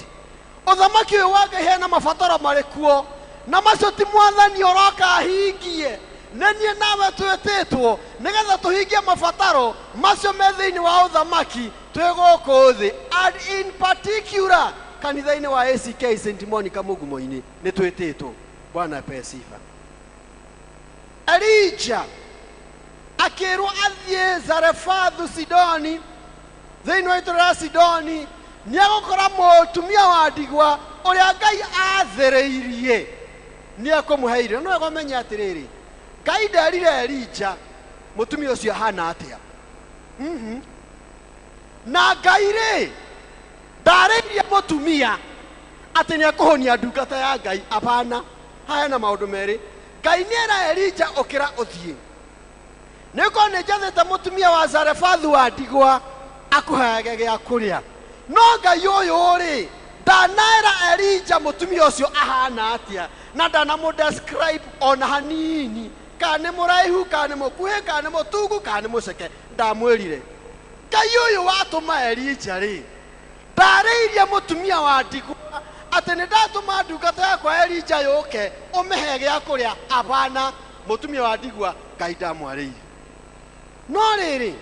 Ũthamaki ũyũ wa Ngai hena mabataro marĩ kuo, na macio ti mwathani ũroka ahingie. Nĩ niĩ nawe twĩtĩtwo nĩgetha tũhingie mabataro macio me thĩinĩ wa ũthamaki twĩ gũkũ thĩ, and in particular kanitha-inĩ wa ACK St Monica Mũgumo-inĩ nĩ twĩtĩtwo. Bwana apewe sifa. Elija akĩrwo athiĩ Zarefathu Sidoni, thĩinĩ wa itũũra rĩa Sidoni, nĩegũkora mũtumia wa ndigwa ũrĩa Ngai athĩrĩirie nĩekũmũhe irio. No wega ũmenye atĩrĩrĩ, Ngai nderire Elija mũtumia ũcio ahana atĩa. Na Ngai rĩ ndarĩirie mũtumia atĩ nĩekũhũnia ndungata ya Ngai. Apana, haha hena maũndũ merĩ. Ngai nĩera Elija ũkĩra ũthiĩ, nĩkorwo nĩnjathĩte mũtumia wa Zarefathu wa ndigwa akũheage gĩa kũrĩa. No Ngai ũyũ rĩ ndanaera Elija mũtumia ũcio ahana atĩa, na ndanamũ-describe ona hanini, kana nĩ mũraihu, kana nĩ mũkuhĩ, kana nĩ mũtungu, kana nĩ mũceke, ndamwĩrire. Ngai ũyũ watũma Elija rĩ ndarĩirie mũtumia wa ndigwa atĩ nĩ ndatũma ndungata yakwa Elija yũke ũmĩhe gĩa kũrĩa. Apana, mũtumia wa ndigwa Ngai ndamwarĩirie. No rĩrĩ,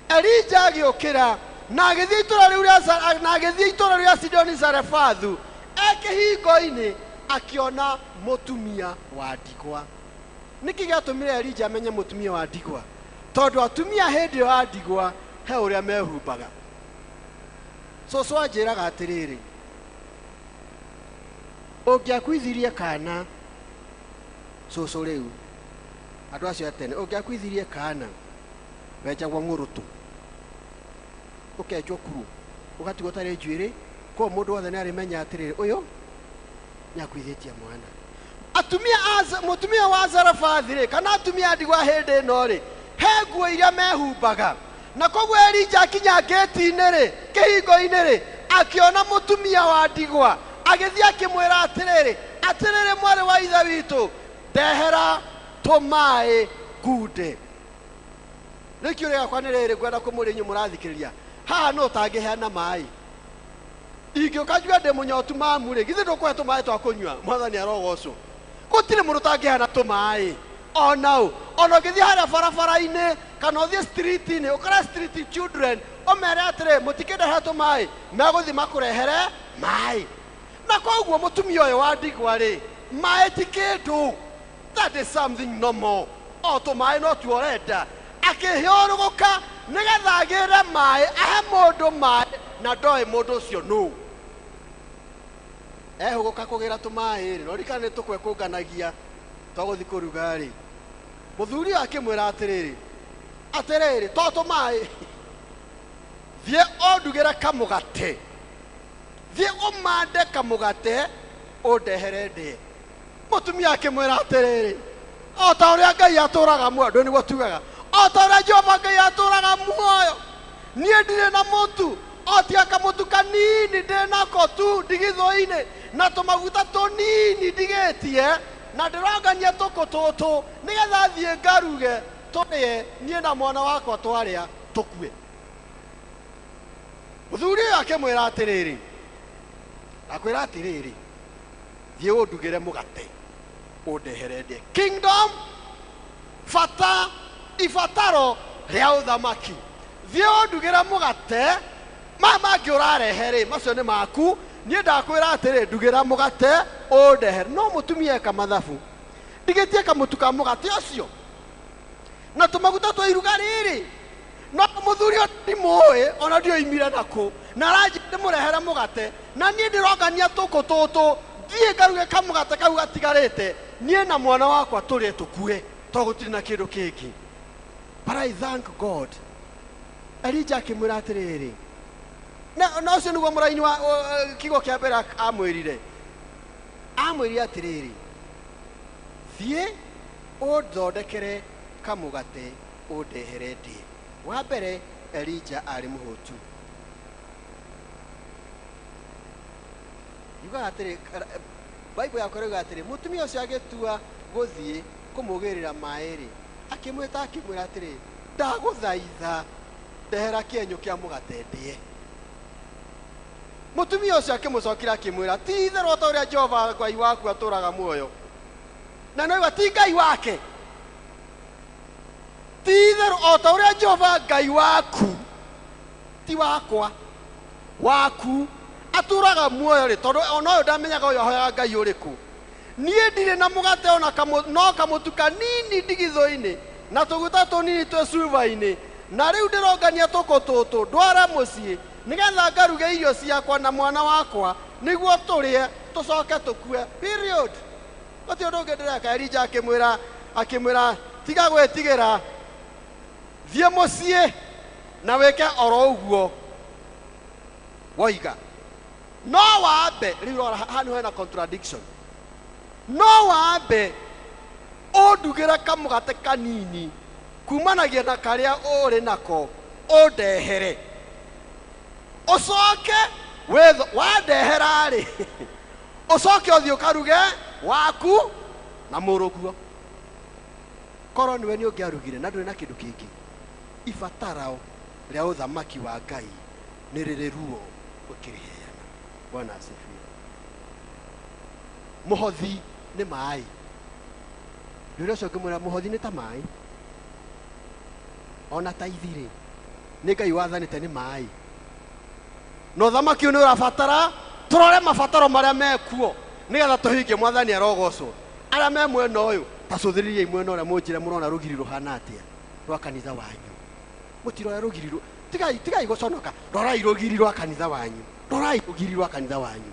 Elija agĩũkĩra na agĩthiĩ itũũra rĩu rĩa na agĩthiĩ itũũra rĩa Sidoni Zarefathu, e kĩhingo-inĩ akĩona mũtumia wa ndigwa. Nĩkĩ gĩatũmire Elija amenye mũtumia wa ndigwa? Tondũ atumia hĩndĩ ĩyo a ndigwa he ũrĩa mehumbaga. Cũcũ anjĩraga atĩrĩrĩ, ũngĩakuithirie kana cũcũ rĩu andũ acio a tene, ũngĩakuithirie kana wenjagwo ng'ũrũtũ, ũkenjwo kuru, ũgatigwo ũtarĩ njuĩrĩ, koguo mũndũ wothe nĩarĩmenya atĩrĩrĩ, ũyũ nĩakuithĩtie mwana. Atumia a mũtumia wa Zarefathi rĩ, kana atumia a ndigwa hĩndĩ ĩno rĩ, he nguo iria mehumbaga. Na koguo Elija akinya ngĩti-inĩ rĩ, kĩhingo-inĩ rĩ, akĩona mũtumia wa ndigwa, agĩthiĩ akĩmwĩra atĩrĩrĩ, atĩrĩrĩ mwarĩ wa ithe witũ, ndehera tũmaĩ ngunde. Rĩu kĩũria gĩakwa nĩ rĩrĩ, ngwenda kũmũria inyuĩ mũrathikĩrĩria, haha nũ ũtangĩheana maĩ? Ingĩũka njuge ndĩ mũnyotu mamu rĩ, githĩ ndũkũhe tũmaĩ twa kũnyua? Mwathani arogocwo. Gũtirĩ mũndũ ũtangĩheana tũmaĩ ona ũ. Ona ũngĩthiĩ harĩa barabara-inĩ kana ũthiĩ street-inĩ ũkore street children, ũmere atĩrĩ, mũtikĩndehere tũmaĩ, megũthiĩ makũrehere maĩ. Na koguo mũtumia ũyũ wa ndigwa rĩ, maĩ ti kĩndũ, that is something normal. O tũmaĩ no tuo ũrenda. Akĩhĩũrũgũka nĩgetha agĩre maĩ, ahe mũndũ maĩ, na ndoĩ mũndũ ũcio nũ. Ehũgũka kũgĩra tũmaĩ rĩ, no ririkana nĩ tũkwekũnganagia twagũthiĩ kũruga rĩ, mũthuri ũyũ akĩmwĩra atĩrĩrĩ, atĩrĩrĩ, to tũmaĩ, thiĩ ũndugĩre kamũgate, thiĩ ũmande kamũgate ũndehere ndĩe. Mũtumia akĩmwĩra atĩrĩrĩ, o ta ũrĩa Ngai atũraga muoyo, ndũ nĩguo tugaga, o ta ũrĩa Jehova Ngai atũraga muoyo, niĩ ndirĩ na mũtu, o tiga kamũtu kanini ndĩ nako tu ndigithũ-inĩ, na tũmaguta tũnini ndigĩtie, na ndĩrongania tũkũ tũtũ nĩgetha thiĩ ngaruge tũrĩe niĩ na mwana wakwa twarĩa tũkue. Mũthuri ũyũ akĩmwĩra atĩrĩrĩ, akwĩra atĩrĩrĩ, thiĩ ũndugĩre mũgate ũndehere ndĩe. Kingdom bata ibataro rĩa ũthamaki. Thiĩ ũndugĩre mũgate, maya mangĩ ũrarehe rĩ, macio nĩ maku, niĩ ndakwĩra atĩrĩ, ndugĩra mũgate ũndehere. No mũtumia eka mathabu, ndigĩtie kamũtu ka mũgate ũcio na tũmaguta twa iruga rĩrĩ, No mũthuri ũyũ ndimũĩ ona ndioimire nakũ, na aranjĩra ndĩmũrehere mũgate, na niĩ ndĩrongania tũkũ tũtũ thiĩ ngaruge kamũgate kau gatigarĩte, niĩ na mwana wakwa tũrĩe tũkue, tondũ gũtirĩ na kĩndũ kĩngĩ. But I thank God. Elija akĩmwĩra atĩrĩrĩ, na ũcio nĩguo mũraini wa kiugo kĩa mbere amwĩrire. Amwĩrire atĩrĩrĩ, thiĩ ũnthondekere kamũgate ũndehere ndĩe. Wa mbere Elija arĩ mũhũtu. Yugaga atĩrĩ, Bible yakwa ĩrauga atĩrĩ, mũtumia ũcio agĩtua gũthiĩ kũmũgĩrĩra maĩ rĩ, akĩmwĩta akĩmwĩra atĩrĩ, ndagũthaitha ndehera kĩenyũ kĩa mũgate ndĩe. Mũtumia ũcio akĩmũcokera akĩmwĩra, ti itherũ ta ũrĩa Jehova Ngai waku atũũraga muoyo. Na no ti Ngai wake, ti itherũ o ta ũrĩa Jehova Ngai waku, ti wakwa, waku atũũraga muoyo rĩ, tondũ ona ũyũ ndamenyaga ũyũ ahoyaga Ngai ũrĩkũ. Niĩ ndirĩ na mũgate ona no kamũtu kanini ndigithũ-inĩ na tũguta tũnini twĩ cuba-inĩ, na rĩu ndĩrongania tũkũ tũtũ ndware mũciĩ nĩgetha ngaruge irio ciakwa na mwana wakwa nĩguo tũrĩe tũcoke tũkue. Period. Gũtirĩ ũndũ ũngĩ ndĩreka. Elija akĩmwĩra tiga gwĩtigĩra, thiĩ mũciĩ na wĩke oro ũguo woiga. No wambe rĩu rora haha nĩho hena contradiction. No wambe ũndugĩre kamũgate kanini kumanagia na karĩa ũrĩ nako ũndehere, ũcoke wandehera rĩ, ũcoke ũthiĩ ũkaruge waku na mũrũguo. Korwo nĩwe nĩ ũngĩarugire na ndũrĩ na kĩndũ kĩngĩ. Ibataro rĩa ũthamaki wa Ngai nĩ rĩrĩ ruo ũkĩrĩheana. Bwana asifiwe. Mũhothi nĩ maĩ. Rĩrĩa ũcio ngĩmwĩra mũhothi nĩ ta maĩ, ona ta ithirĩ nĩ Ngai wathanĩte nĩ maĩ. Na ũthamaki ũyũ nĩ ũrabatara tũrore mabataro marĩa mekuo nĩgetha tũhingie. Mwathani arogocwo. Arĩa me mwena ũyũ, ta cũthĩrĩriai mwena ũrĩa mũnjĩre mũrona rũgiri rũhana atĩa rwa kanitha wanyu. Mũtirore rũgiri tigai gũconoka, rorai rũgiri rwa kanitha wanyu, rorai rũgiri rwa kanitha wanyu.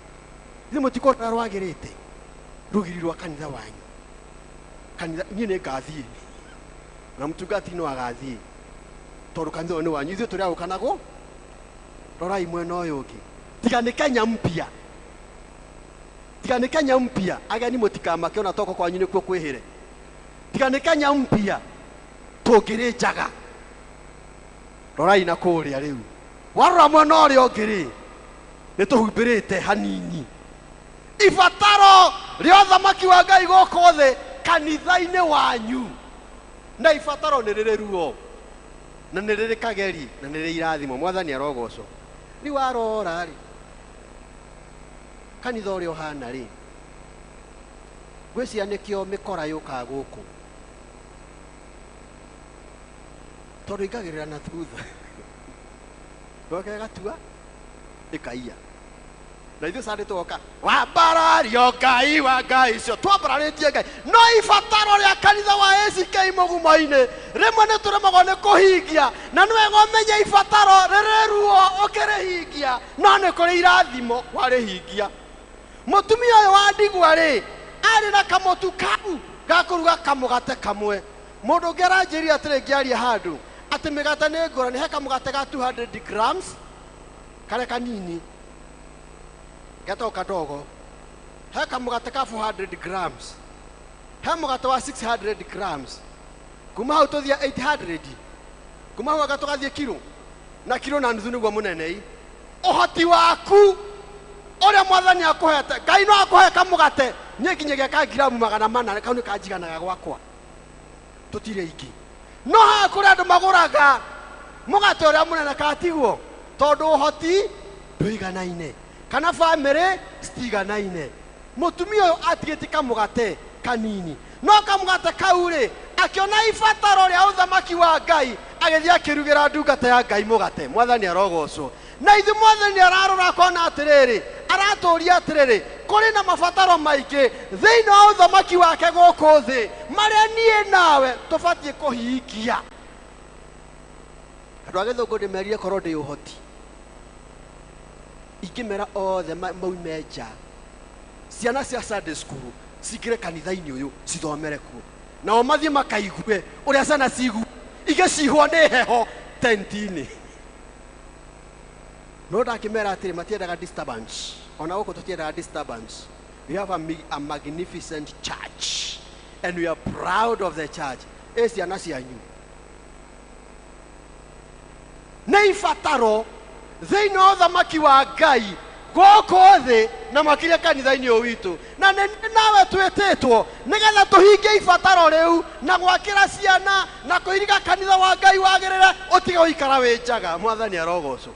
Ithuĩ mũtikuona rwagĩrĩte rũgiri rwa kanitha wanyu. Kanitha niĩ nĩ ngathiĩ na mũtungati no agathiĩ tondũ kanitha ũyũ nĩ wanyu, ithuĩ tũrĩ a naguo. Rorai mwena ũyũ ũngĩ, tiga nĩ Kenya mpya, tiga nĩ Kenya mpya, ageni mũtikamake ona toko kwanyu nĩkuo kwĩhĩre. Tiga nĩ Kenya mpya tũngĩrĩ njaga. Rorai na kũrĩa rĩu, warora mwena ũrĩa ũngĩ rĩ, nĩ tũhumbĩrĩte hanini. Ibataro rĩa ũthamaki wa Ngai gũkũ thĩ kanitha-inĩ wanyu, na ibataro nĩ rĩrĩ ruo na nĩ rĩrĩ kageri na nĩ rĩrĩ irathimo. Mwathani arogocwo. Rĩu warora rĩ, kanitha ũrĩa ũhana rĩ, ngwĩciria nĩkĩo mĩkora yũkaga gũkũ, tondũ ingagĩrĩra na thutha ndoke ĩgatua ĩkaiya. Na ithuĩ Sunday tũgoka wambarario Ngai wa Ngai icio, twambararĩtie Ngai. No ibataro rĩa kanitha wa ACK Mũgumo-inĩ rĩmwe nĩ tũremagwo nĩ kũhingia, na nĩ wega ũmenye ibataro rĩrĩ ruo ũkĩrĩhingia, no nĩ kũrĩ irathimo warĩhingia. Mũtumia ũyũ wa ndigwa rĩ, arĩ na kamũtu kau ga kũruga kamũgate kamwe. Mũndũ ũngĩ aranjĩrire atĩrĩ ngĩaria handũ atĩ mĩgate nĩ ngũrani, he kamũgate ga 200 grams karĩa kanini getagwo kadogo, he kamũgate ka 400 grams, he mũgate wa 600 grams, kuma hau tũthiĩ 800, kuma hau anga tũgathiĩ kiro na kiro na nuthu nĩguo mũnene. Ũhoti waku ũrĩa Mwathani akũhete, Ngai no akũhe kamũgate niĩ nginyagia ka ngiramu 400, kau nĩ kanjiganaga gwakwa, tũtirĩ aingĩ. No haha kũrĩ andũ magũraga mũgate ũrĩa mũnene katiguo, tondũ ũhoti ndũiganaine kana bamĩrĩ citiganaine. Mũtumia ũyũ atigĩtie kamũgate kanini, no kamũgate kau rĩ, akĩona ibataro rĩa ũthamaki wa Ngai, agĩthiĩ akĩrugĩra ndungata ya Ngai mũgate. Mwathani arogocwo. Na ithuĩ Mwathani ararora akona atĩrĩrĩ, aratũria atĩrĩrĩ, kũrĩ na mabataro maingĩ thĩinĩ wa ũthamaki wake gũkũ thĩ marĩa niĩ nawe tũbatiĩ kũhingia. Andũ a Gĩthũngũ ndĩmerire korwo ndĩ ũhoti ingĩmera othe maume nja, ciana cia Sunday school cingĩre kanitha-inĩ ũyũ cithomere kuo, nao mathiĩ makaigue ũrĩa ciana cigu igĩcihwo nĩ heho tent-inĩ. No ndakĩmera atĩrĩ, matiendaga disturbance. Ona gũkũ tũtiendaga disturbance. We have a magnificent church and we are proud of the church. Ĩ ciana cianyu nĩ ibataro thĩinĩ wa ũthamaki wa Ngai gũkũ thĩ na makĩria kanitha-inĩ ũyũ witũ, na nĩ nawe twĩtĩtwo nĩgetha tũhingie ibataro rĩu na gwakĩra ciana na kũiriga kanitha wa Ngai wagĩrĩre, ũtige gũikara wĩ njaga. Mwathani arogocwo.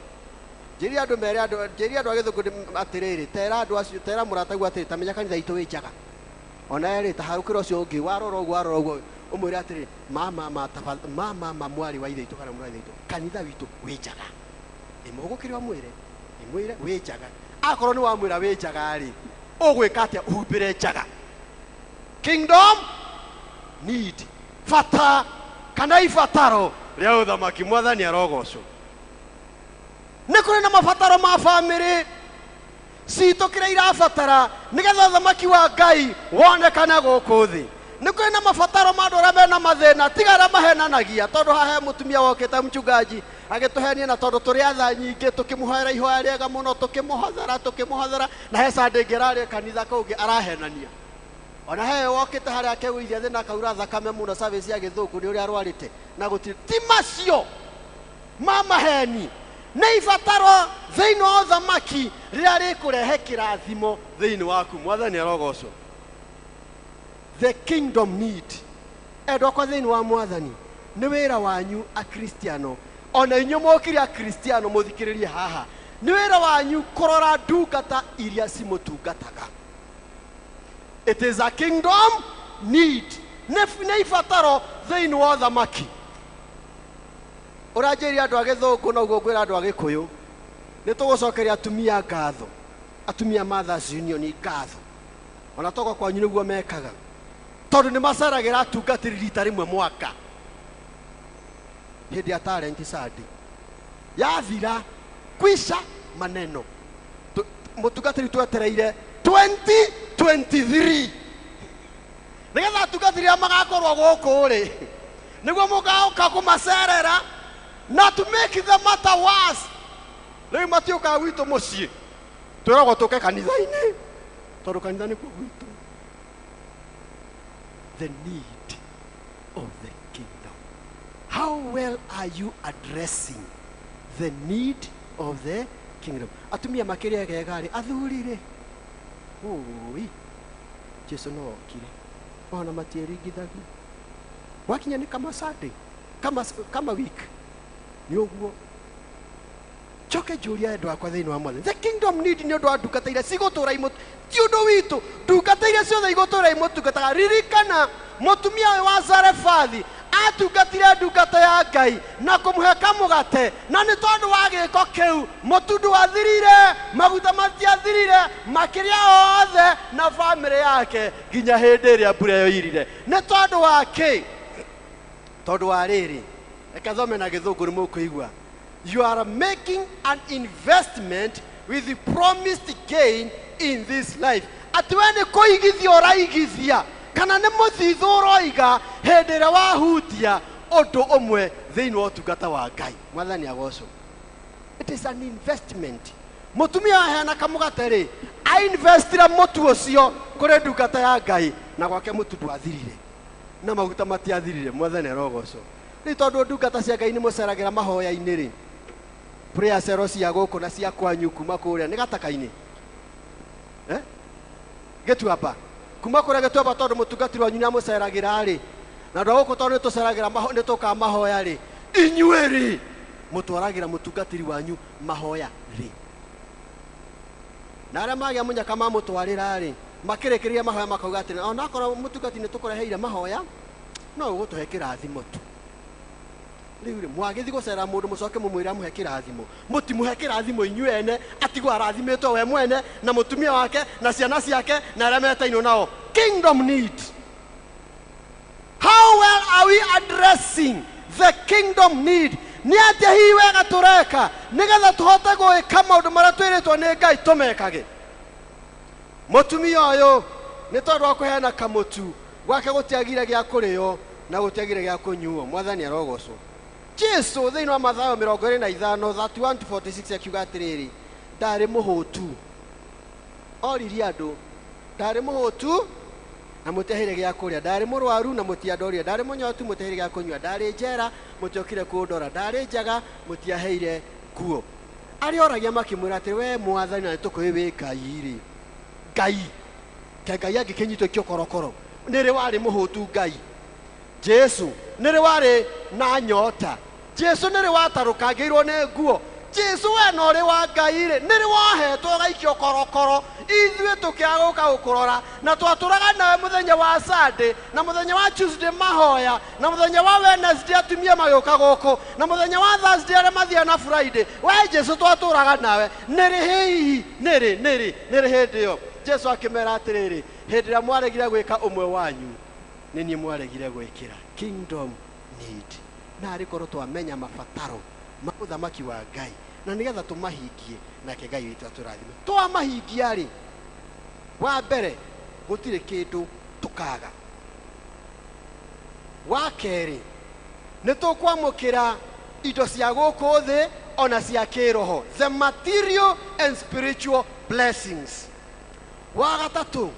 Njĩrire andũ mere andũ, njĩrire andũ a Gĩthũngũ atĩrĩrĩ, tera andũ acio, tera mũrataguo atĩrĩ, ta menya kanitha itũ wĩ njaga. Ona erĩ ta harũkĩra ũcio ũngĩ, warora ũguo, warora ũguo, ũmwĩre atĩrĩ, mama, ma, mama, ma, mwarĩ wa ithe witũ kana mũrũ wa ithe witũ, kanitha witũ wĩ njaga. Ĩmũgũkĩre ũmwĩre, ĩmwĩre wĩ njaga. Akorwo nĩ wamwĩra wĩ njaga rĩ, ũgwĩka atĩa ũhumbĩre njaga? Kingdom need, bata kana ibataro rĩa ũthamaki. Mwathani arogocwo. Nĩ kũrĩ na mabataro ma bamĩrĩ citũ kĩrĩa irabatara nĩgetha ũthamaki wa Ngai wonekane gũkũ thĩ. Nĩ kũrĩ na mabataro ma andũ arĩa mena mathĩna, tiga arĩa mahenanagia, tondũ haha he mũtumia wokĩte mchungaji agĩtũhenia, na tondũ tũrĩ atha nyingĩ tũkĩmũhoera ihoya rĩega mũno, tũkĩmũhothera, tũkĩmũhothera, na he Sunday ĩngĩ ararĩ kanitha kũngĩ arahenania. Ona he wokĩte harĩa akegũithia thĩ na akaura thakame mũno service ya Gĩthũngũ nĩ ũrĩa arwarĩte, na gũtirĩ. Ti macio ma maheni, nĩ ibataro thĩinĩ wa ũthamaki rĩrĩa rĩkũrehe kĩrathimo thĩinĩ waku. Mwathani arogocwo. The kingdom need. Endwa akwa thĩinĩ wa Mwathani, nĩ wĩra wanyu Akristiano, ona inyuĩ mwokire Akristiano mũthikĩrĩrie haha, nĩ wĩra wanyu kũrora ndungata iria cimũtungataga. It is a kingdom need. Nĩ ibataro thĩinĩ wa ũthamaki. Ũranjĩria andũ a Gĩthũngũ noguo ngwĩra andũ a Gĩkũyũ, nĩ tũgũcokeria atumia ngatho, atumia Mothers Union ngatho. Ona toka kwanyu nĩguo mekaga, tondũ nĩ maceragĩra atungatĩri rita rĩmwe mwaka hĩndĩ ya Talent Sunday. Yathira kwisha maneno, mũtungatĩri twetereire 2023 nĩgetha atungatĩri arĩa magakorwo gũkũ rĩ, nĩguo mũgaũka kũmacerera. Na to make the matter worse, rĩu matiũkaga gwitũ mũciĩ, twĩragwo tũke kanitha-inĩ tondũ kanitha nĩkuo gwitũ. The need of the kingdom. How well are you addressing the need of the kingdom? Atumia makĩrĩa gega rĩ, athuri rĩ, oi Jesu no okire, ona matieringithagia. Gwakinya nĩ kama Sunday, kama week, nĩ ũguo. Njoke njũrie andũ akwa thĩinĩ wa Mwathani, the kingdom need nĩ ũndũ wa ndungata iria cigũtũũra imũ, ti ũndũ witũ, ndungata iria ciothe igũtũũra imũtungataga. Ririkana mũtumia ũyũ wa Zarefathi atungatire ndungata ya Ngai na kũmũhe kamũgate, na nĩ tondũ wa gĩko kĩu mũtu ndwathirire, maguta matiathirire, makĩrĩa othe na bamĩrĩ yake nginya hĩndĩ ĩrĩa mbura yoirire. Nĩ tondũ wa kĩ? Tondũ wa rĩrĩ, reke thome na Gĩthũngũ nĩ mũkũigua. You are making an investment with the promised gain in this life. Atĩ we nĩ kũigithia ũraigithia, kana nĩ mũthithũ ũroiga hĩndĩ ĩrĩa wahutia ũndũ ũmwe thĩinĩ wa ũtungata wa Ngai. Mwathani agocwo. It is an investment. Mũtumia aheana kamũgate rĩ, ainvestire mũtu ũcio kũrĩ ndungata ya Ngai, na gwake mũtu ndwathirire na maguta matiathirire. Mwathani arogocwo. Rĩu tondũ ndungata cia Ngai nĩ mũceragĩra mahoya-inĩ rĩ, prayer cero cia gũkũ na cia kwanyu kuma kũrĩa nĩ gataka-inĩ, Gĩtuamba, kuma kũrĩa Gĩtuamba, tondũ mũtungatĩri wanyu nĩ amũceragĩra rĩ, na andũ a gũkũ tondũ nĩ tũceragĩra nĩ tũkaga mahoya rĩ, inyuĩ rĩ mũtwaragĩra mũtungatĩri wanyu mahoya rĩ, na arĩa magĩa mũnyaka mamũtwarĩra rĩ, makĩrĩkĩrĩria mahoya makauga atĩrĩ, onakorwo mũtungatĩri nĩ tũkũreheire mahoya, no ũgũtũhe kĩrathimo tu. Rĩu rĩ, mwagĩthiĩ gũcera mũndũ mũcoke mũmwĩre amũhe kĩrathimo, mũtimũhe kĩrathimo inyuĩ ene, atigwo arathimĩtwo we mwene na mũtumia wake na ciana ciake na arĩa metainwo nao. Kingdom need. How well are we addressing the kingdom need? Nĩ atĩa hihi wega tũreka nĩgetha tũhote gwĩka maũndũ marĩa twĩrĩtwo nĩ Ngai tũmekage? Mũtumia ũyũ nĩ tondũ wa kũheana kamũtu gwake gũtiagire gĩa kũrĩo na gũtiagire gĩa kũnyuo. Mwathani arogocwo. Jesu thĩinĩ wa Mathayo 25 31 to 46 akiuga atĩrĩrĩ, ndarĩ mũhũtu. Oririe andũ, ndarĩ mũhũtu na mũtiaheire gĩa kũrĩa, ndarĩ mũrwaru na mũtiandorire, ndarĩ mũnyotu mũtiaheire gĩa kũnyua, ndarĩ njera mũtiokire kũndora, ndarĩ njaga mũtiaheire nguo. Arĩa oragia makĩmwĩra atĩ we Mwathani, na nĩtũkũĩ wĩ Ngai rĩ, Ngai ke Ngai angĩkĩnyitwo ikio korokoro, nĩrĩ warĩ mũhũtu Ngai? Jesu nĩrĩ warĩ na nyota? Jesu nĩrĩ watarũkangĩirwo nĩ nguo? Jesu we no ũrĩ wa Ngai rĩ, nĩrĩ wohetwo ũgaikio korokoro, ithuĩ tũkĩaga gũka gũkũrora, na twatũraga nawe mũthenya wa Sunday na mũthenya wa Tuesday mahoya, na mũthenya wa Wednesday atumia magĩũka gũkũ, na mũthenya wa Thursday arĩa mathiaga na Friday. We Jesu twatũraga nawe nĩrĩ hihi, nĩrĩ nĩrĩ nĩrĩ hĩndĩ ĩyo? Jesu akĩmera atĩrĩrĩ, hĩndĩ ĩrĩa mwaregire gwĩka ũmwe wanyu, nĩ niĩ mwaregire gwĩkĩra. Kingdom need. Na arĩ korwo twamenya mabataro ma ũthamaki wa Ngai na nĩgetha tũmahingie, nake Ngai witũ atũrathime. Twamahingia rĩ, wa mbere gũtirĩ kĩndũ tũkaga. Wa kerĩ, nĩ tũkwamũkĩra indo cia gũkũ thĩ ona cia kĩroho, the material and spiritual blessings. Wa gatatũ,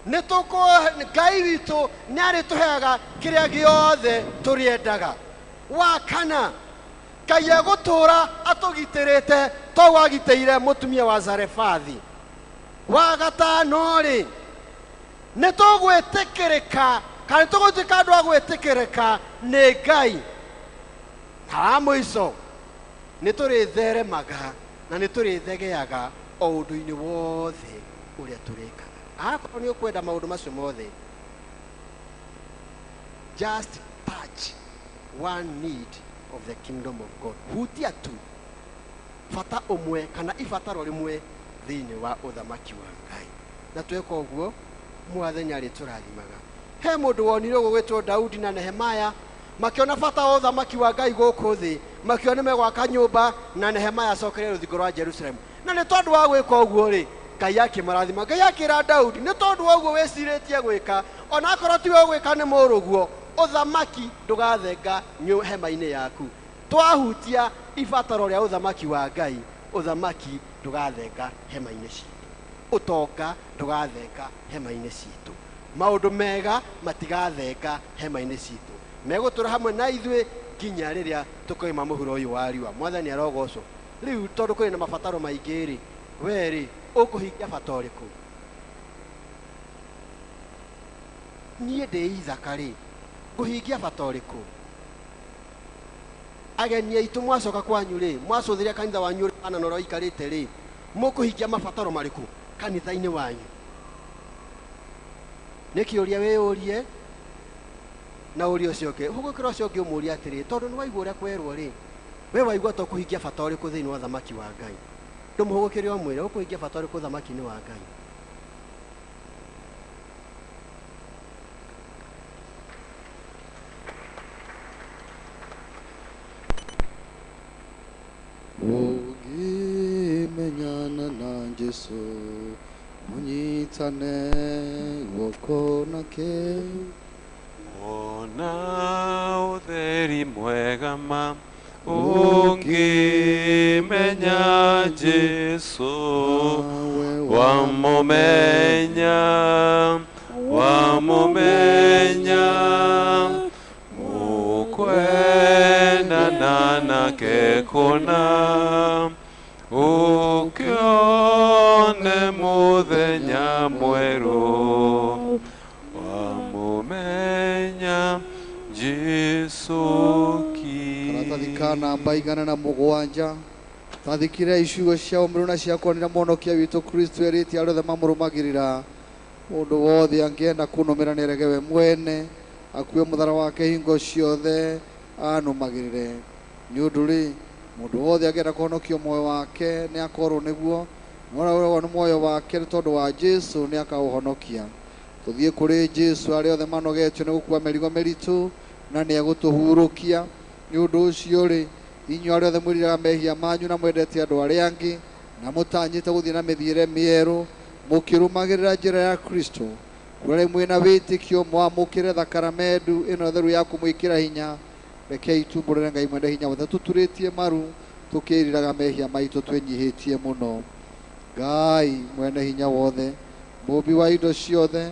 nĩ tũkũ Ngai witũ nĩ arĩtũheaga kĩrĩa gĩothe tũrĩendaga. Wa kana, Ngai egũtũũra atũgitĩrĩte to wagitĩire mũtumia wa Zarefathi. Wa gatano rĩ, nĩ tũgwĩtĩkĩrĩka kana nĩ tũgũtuĩka andũ a gwĩtĩkĩrĩka nĩ Ngai. Na wa mũico, nĩ tũrĩtheremaga na nĩ tũrĩthegeaga o ũndũ-inĩ wothe ũrĩa tũrĩkaga. Akorwo nĩ ũkwenda maũndũ macio mothe, just touch one need of the kingdom of God. Hutia tu bata ũmwe kana ibataro rĩmwe thĩinĩ wa ũthamaki wa Ngai. Na tweka ũguo, Mwathani arĩtũrathimaga. He mũndũ wonire ũguo gwĩtwo Daudi na Nehemaya, makĩona bata wa ũthamaki wa Ngai gũkũ thĩ, makiona megwaka nyũmba na Nehemaya acokerie rũthingo rwa Jerusalemu. Na nĩ tondũ wa gwĩka ũguo rĩ, Ngai akĩmarathima. Ngai akĩra Daudi, nĩ tondũ wa ũguo wĩcirĩtie gwĩka, ona akorwo tiwe ũgwĩka nĩ mũrũguo, ũthamaki ndũgathenga hema-inĩ yaku. Twahutia ibataro rĩa ũthamaki wa Ngai, ũthamaki ndũgathenga hema-inĩ citũ, ũtonga ndũgathenga hema-inĩ citũ, maũndũ mega matigathenga hema-inĩ citũ, megũtũra hamwe na ithuĩ nginya rĩrĩa tũkoima mũhuro ũyũ wa riũa. Mwathani arogocwo. Rĩu tondũ kũrĩ na mabataro maingĩ rĩ, we rĩ ũkũhingia bata ũrĩkũ? Niĩ ndĩ ithaka rĩ, ngũhingia bata ũrĩkũ? Ageni aitũ mwacoka kwanyu rĩ, mwacũthĩria kanitha wanyu ũrĩa ũhana na ũrĩa ũikarĩte rĩ, mũkũhingia mabataro marĩkũ kanitha-inĩ wanyu? Nĩ kĩũria wĩyũrie na ũria ũcio ũngĩ. Hũgũkĩra ũcio ũngĩ ũmũrie atĩrĩ, tondũ nĩ waigua ũrĩa kwerwo rĩ, we waigua ta ũkũhingia bata ũrĩkũ thĩinĩ wa ũthamaki wa Ngai? Ndũmũhũgũkĩre ũmwĩre ũkũhingia bata ũrĩkũ ũthamaki-inĩ wa Ngai. Ũngĩmenyana na Jesu mũnyitane guoko nake, Ona ũtheri mwega ma ũngĩmenya Jesu, wamũmenya, wamũmenya, mũkwendana nake kũna, ũkĩone mũthenya mwerũ, wamũmenya Jesu ki. Karatathi ka namba 107. Tathikire icigo cia ũmĩrũ na cia kuonera mũhonokia witũ Kristo erĩte arĩa othe mamũrũmagĩrĩra. Mũndũ wothe angĩenda kũnũmĩra nĩarege we mwene, akue mũthara wake hingo ciothe anũmagĩrĩre. Nĩ ũndũ rĩ, mũndũ wothe angĩenda kũhonokia muoyo wake nĩ akorwo nĩguo, no ũrĩa ũragwo nĩ muoyo wake nĩ tondũ wa Jesu nĩ akaũhonokia. Tũthiĩ kũrĩ Jesu arĩa othe manogetio nĩ gũkua mĩrigo mĩritũ, na nĩ egũtũhurũkia. Nĩ ũndũ ũcio rĩ, inyuĩ arĩa othe mwĩriraga mehia manyu na mwendete andũ arĩa angĩ na mũtanyĩte gũthiĩ na mĩthiĩre mĩerũ mũkĩrũmagĩrĩra njĩra ya Kristo, kũrĩa mwĩna wĩtĩkio mwamũkĩre thakaramendu ĩno theru ya kũmwĩkĩra hinya. Rekei tumbũrĩre Ngai mwene hinya wothe tũturĩtie maru tũkĩriraga mehia maitũ twĩnyihĩtie mũno. Ngai mwene hinya wothe, mũũmbi wa indo ciothe,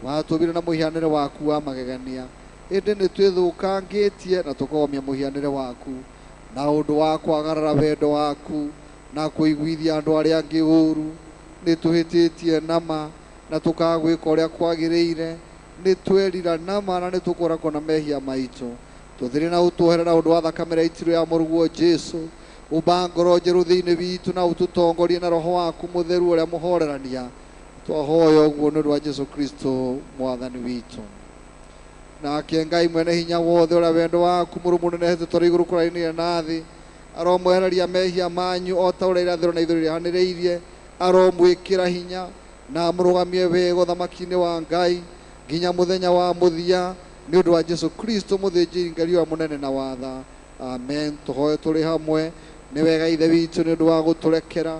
watũmbire na mũhianĩre waku wa magegania, ĩndĩ nĩ twĩthũkangĩtie na tũkogomia mũhianĩre waku na ũndũ wa kwagarara wendo waku na kũiguithia andũ arĩa angĩ ũũru. Nĩ tũhĩtĩtie nama na tũkaga gwĩka ũrĩa kwagĩrĩire. Nĩ twerira nama na nĩ tũkũrakwo na mehia maitũ. Tũthire na ũtuohere na ũndũ wa thakame ĩrĩa itirũ ya mũrũguo Jesu. Ũmba ngoro njerũ thĩinĩ witũ na ũtũtongorie na roho waku mũtheru ũrĩa mũhorerania. Twahoya ũguo nĩ ũndũ wa Jesu Kristo mwathani witũ. Nake Ngai mwene hinya wothe ũrĩa wendo waku mũrũmu ũnenehete tondũ igũrũ kũraihanĩire na thĩ, aromwehereria mehia manyu o ta ũrĩa irathĩro na ithũĩro rĩhanĩrĩirie. Aromwĩkĩra hinya na amũrũgamie wega ũthamaki-inĩ wa Ngai nginya mũthenya wa mũthia nĩ ũndũ wa Jesu Kristo mũthĩnjĩri Ngai ũrĩa mũnene na watha. Amen. Tũhoe tũrĩ hamwe. Nĩ wega Ithe witũ nĩ ũndũ wa gũtũrekera.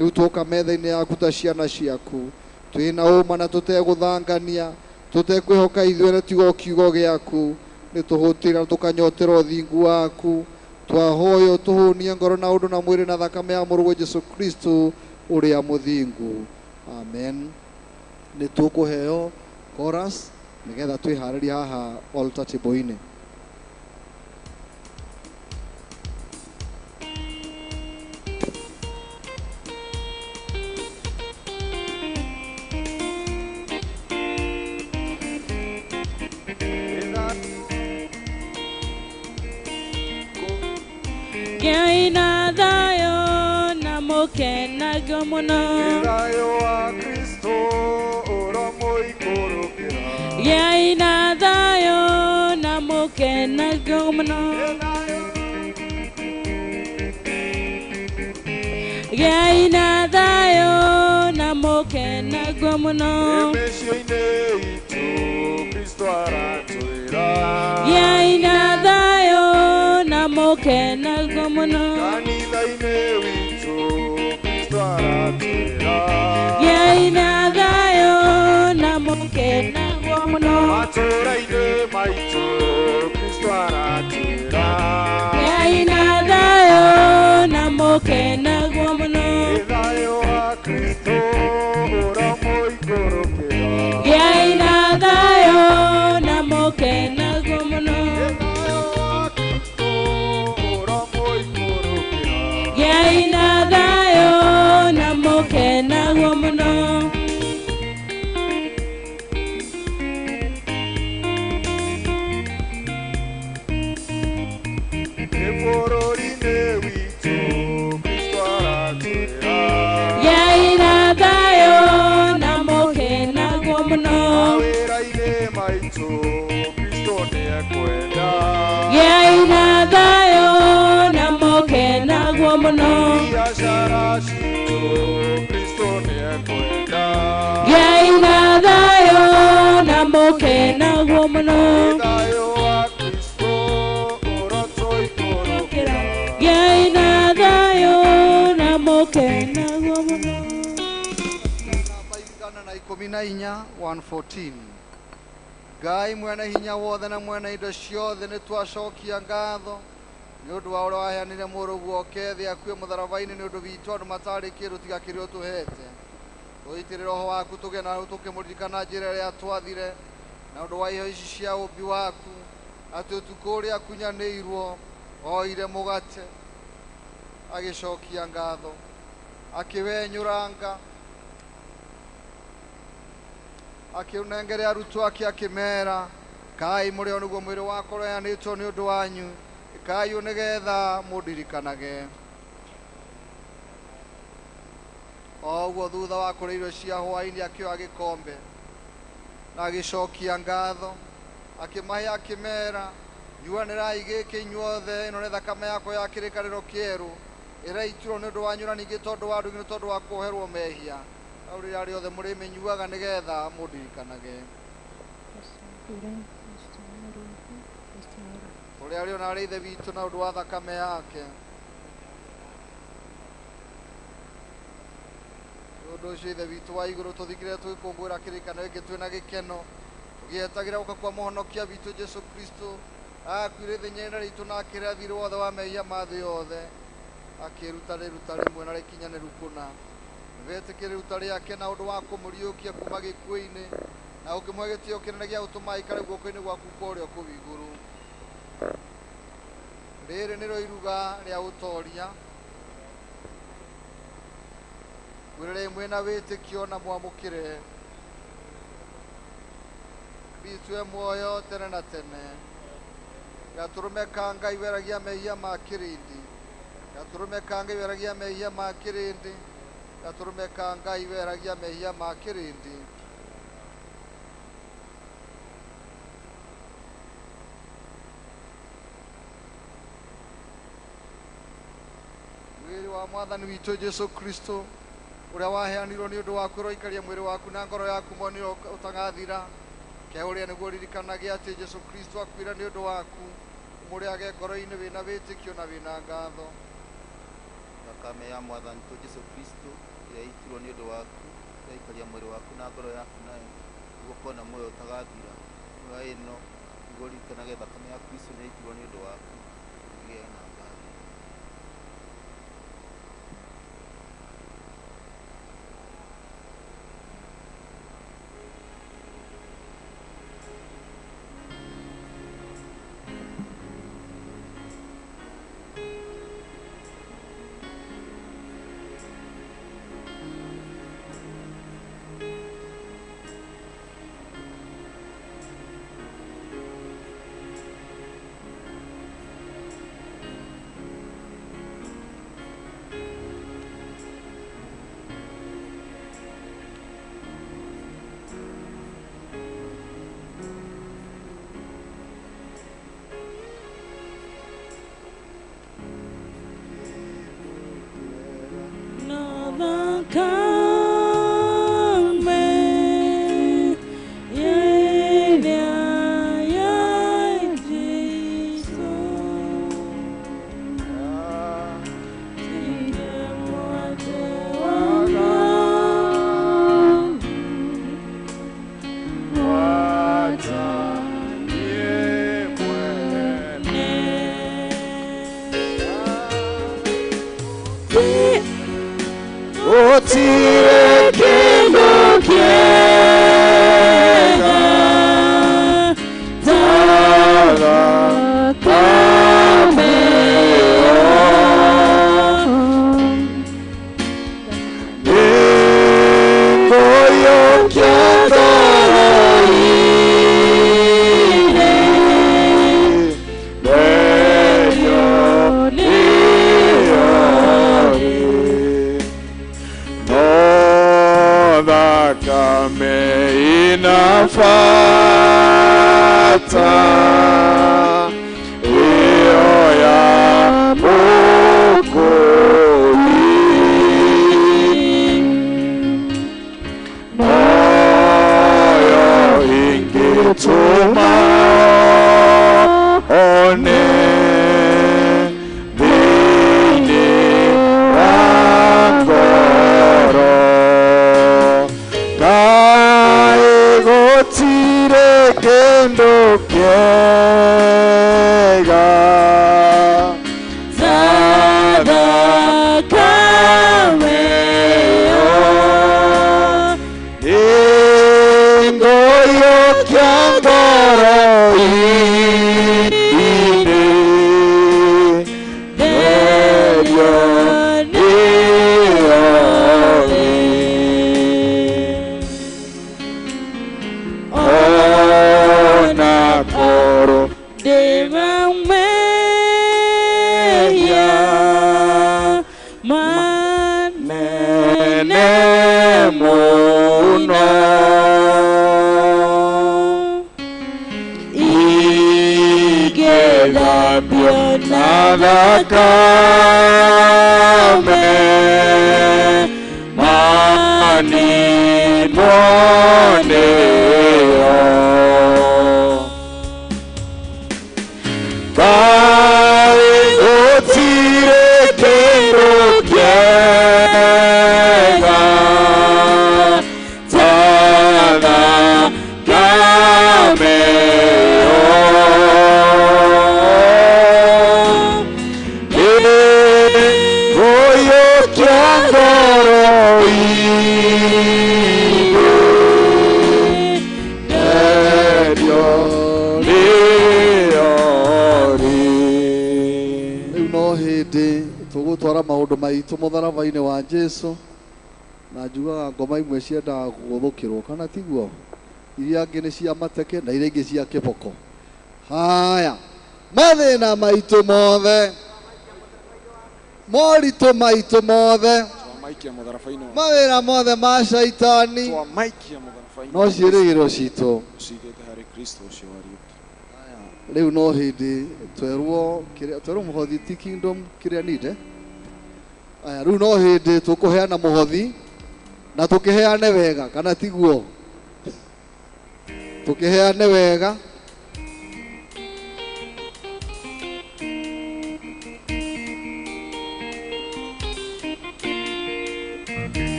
Rĩu twoka metha-inĩ yaku ta ciana ciaku, twĩna ũma na tũtegũthangania, tũtekwĩhoka ithuĩ na tiga o kiugo gĩaku. Nĩ tũhũtĩra na tũkanyotera ũthingu waku. Twahoya ũtũhũnie ngoro na ũndũ na mwĩrĩ na thakame ya mũrũguo Jesu Kristo ũrĩa mũthingu. Amen. Nĩ tũkũheo chorus nĩgetha twĩharĩrie haha altar table-inĩ. Gĩai na thayũ na mũkenagio mũno. Thayũ wa Kristo ũromũikũrũkĩra. Gĩai na thayũ na mũkenagio mũno. Gĩai na thayũ na mũkenagio mũno. Mĩciĩ-inĩ itũ Kristo aratwĩra. Gĩai na thayũ na mũkenagio mũno. Kanitha-inĩ witũ Kristo aratwĩra. Gĩai na thayũ na mũkenagio mũno. Matũũra-inĩ maitũ Kristo aratwĩra. Gĩai na thayũ na mũkenagio mũno. Thayũ wa Kristo ũromũikũrũkĩra. Gĩai na thayũ na mũkenagio mũno. Gĩai na thayũ na mũkenagio mũno. Bũrũri-inĩ witũ Kristo aratwĩra. Gĩai na thayũ na mũkenagio mũno. Mawĩra-inĩ maitũ Kristo nĩekwenda. Gĩai na thayũ na mũkenagio mũno. Biacara citũ Kristo nĩekwenda. Gĩai na thayũ na mũkenagio mũno. Thayũ wa Kristo ũrotũikũrũkĩra. Gĩai na thayũ na mũkenagio mũno. 114 114. Ngai mwene hinya wothe na mwene indo ciothe, nĩ twacokia ngatho nĩ ũndũ wa ũrĩa waheanire mũrũguo oke thĩ akue mũtharaba-inĩ nĩ ũndũ witũ andũ matarĩ kĩndũ tiga kĩrĩa ũtũhete. Tũitĩrĩre roho waku tũgĩe na tũkĩmũririkana njĩra ĩrĩa twathire na ũndũ wa iheo ici cia ũmbi waku, atĩ ũtukũ ũrĩa akunyanĩirwo oire mũgate agĩcokia ngatho akĩwenyũranga akĩũnengere arutwo ake akĩmera, kai mũrĩo nĩguo mwĩrĩ wakwa ũrĩa nĩ ũndũ wanyu, ĩkai ũũ nĩgetha mũndirikanage. O ũguo thutha wa kũrĩa irio cia hwaĩ-inĩ akĩoya gĩkombe na agĩcokia ngatho akĩmahe akĩmera, nyuanĩrai gĩkĩ inyuothe, ĩno nĩ thakame yakwa ya kĩrĩkanĩro kĩerũ ĩraitirwo nĩ ũndũ wanyu na ningĩ tondũ wa andũ nĩ tondũ wa kuoherwo mehia. Hau rĩrĩa rĩothe mũrĩmĩnyuaga nĩgetha mũndirikanage. Tũrĩ ariũ na arĩ ithe witũ na ũndũ wa thakame yake. Ũndũ ũcio ithe witũ wa igũrũ tũthikĩrĩre tũgĩkũngũĩra kĩrĩkanĩro gĩkĩ twĩna gĩkeno tũgĩetagĩra gũka kwa mũhonokia witũ Jesũ Kristo akuire ithenya rĩitũ na akĩrĩa thiirĩ wothe wa mehia ma thĩ yothe akĩruta rĩruta rĩmwe na rĩkinyanĩru kũna. Wetĩkĩre iruta rĩake na ũndũ wa kũmũriũkia kuma gĩkuũ-inĩ na ũkĩmũhe gĩtĩo kĩnene gĩa gũtũma aikare guoko-inĩ gwaku kwa ũrĩo kũu igũrũ. Rĩrĩ nĩrĩo iruga rĩa ũtoria. Mwĩrĩrei mwĩna wĩtĩkio na mwamũkĩre Kristo e muoyo tene na tene. Gatũrũme ka Ngai weragia mehia ma kĩrĩndĩ. Gatũrũme ka Ngai weragia mehia ma kĩrĩndĩ. Gatũrũme ka Ngai weragia mehia ma kĩrĩndĩ. Mwĩrĩ wa Mwathani witũ Jesũ Kristo ũrĩa waheanirwo nĩ ũndũ waku ũroikaria mwĩrĩ waku na ngoro yaku monire ũtagathira. Keũrĩa nĩguo ũririkanage atĩ Jesũ Kristo akuire nĩ ũndũ waku ũmũrĩage ngoro-inĩ wĩna wĩtĩkio na wĩna ngatho. Thakame ya Mwathani witũ Jesũ Kristo ĩrĩa yaitirwo nĩ ũndũ waku ĩraikaria mwĩrĩ waku na ngoro yaku nayo nĩguo ũkorwo na muoyo ũtagathira. Muoya ĩno nĩguo ũririkanage thakame ya Kristo nĩ yaitirwo nĩ ũndũ waku ũgĩe na ngatho. Maũndũ maitũ mũtharaba-inĩ wa Jesu na njugaga ngoma imwe ciendaga kũgũthũkĩrwo kana tiguo iria angĩ nĩ cia mateke na iria ingĩ cia kĩboko. Haya, mathĩna maitũ mothe, moritũ maitũ mothe, mawĩra mothe ma shaitani no ciĩrĩgĩrĩro citũ rĩu no hĩndĩ twerwo twerwo mũhothi ti kingdom kĩrĩa nide. Aya, rĩu no hĩndĩ tũkũheana mũhothi na tũkĩheane wega kana tiguo tũkĩheane wega.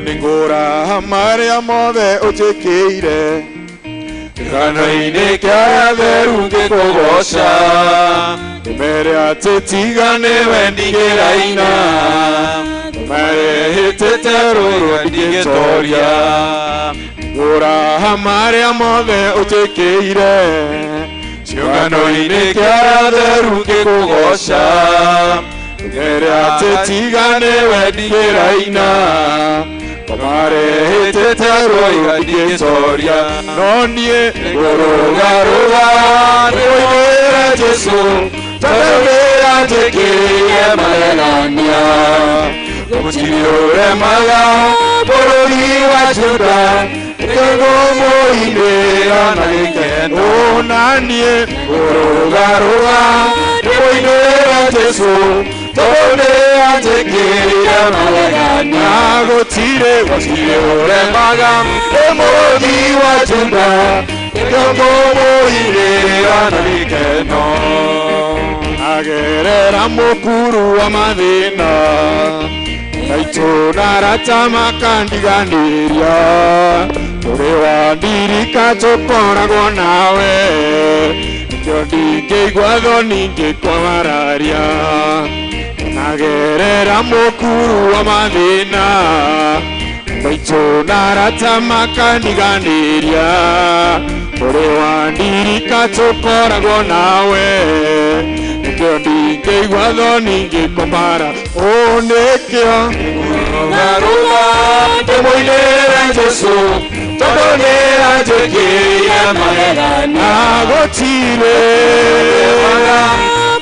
Nĩngũraha marĩa mothe ũnjĩkĩire kĩgano-inĩ kĩa theru ngĩkũgooca ndĩmere atĩ tiga nĩwe ndigĩraina marehĩtĩte rũrũ ndingĩtoria. Ngũraha marĩa mothe ũnjĩkĩire kĩgano-inĩ kĩa theru ngĩkũgooca ndĩmere atĩ tiga nĩwe ndigĩraina marehĩtĩte rũrũ ndingĩtoria. No niĩ ngũrũgarũga ndĩmũinĩre Jesũ tondũ nĩanjĩkĩire magegania. Gũtirĩ ũremaga bũrũri wa Juda nĩkĩo ngũmũinĩra na gĩkeno. Na niĩ ngũrũgarũga ndĩmũinĩre Jesũ tondũ nĩanjĩkĩire magegania. Gũtirĩ ũremaga bũrũri wa Juda nĩkĩo ngũmũinĩra na gĩkeno. Agerera mũkuru wa mathĩna maitũ na arata makandiganĩria tũrĩ wa ndirika tũkoragwo nawe nĩkĩo ndingĩigua thoni ngĩkwararia. Agerera mũkuru wa mathĩna maitũ na arata makandiganĩria tũrĩ wa ndirika tũkoragwo nawe nĩkĩo ndingĩigua thoni ngĩkũmara. Ũũ nĩkĩo ngũrũgarũga ndĩmũinĩre Jesũ tondũ nĩanjĩkĩire magegania. Gũtirĩ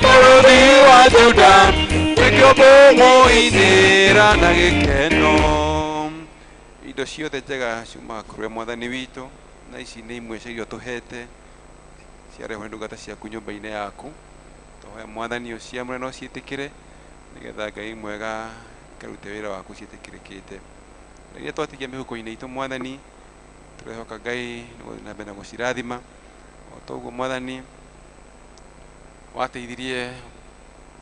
bũrũri wa Juda nĩkĩo ngũmũinĩra na gĩkeno. Indo ciothe njega ciumaga kũrĩ Mwathani witũ na ici nĩ imwe cia iria tũhete ciarehwo nĩ ndungata ciaku nyũmba-inĩ yaku. Tũhoya Mwathani ũciamũre na ũciĩtĩkĩre nĩgetha Ngai mwega ikarute wĩra waku ciĩtĩkĩrĩkĩte. Na iria twatigia mĩhuko-inĩ itũ Mwathani tũrehoka Ngai nĩgũthiĩ na mbere na gũcirathima. O ta ũguo Mwathani wateithirie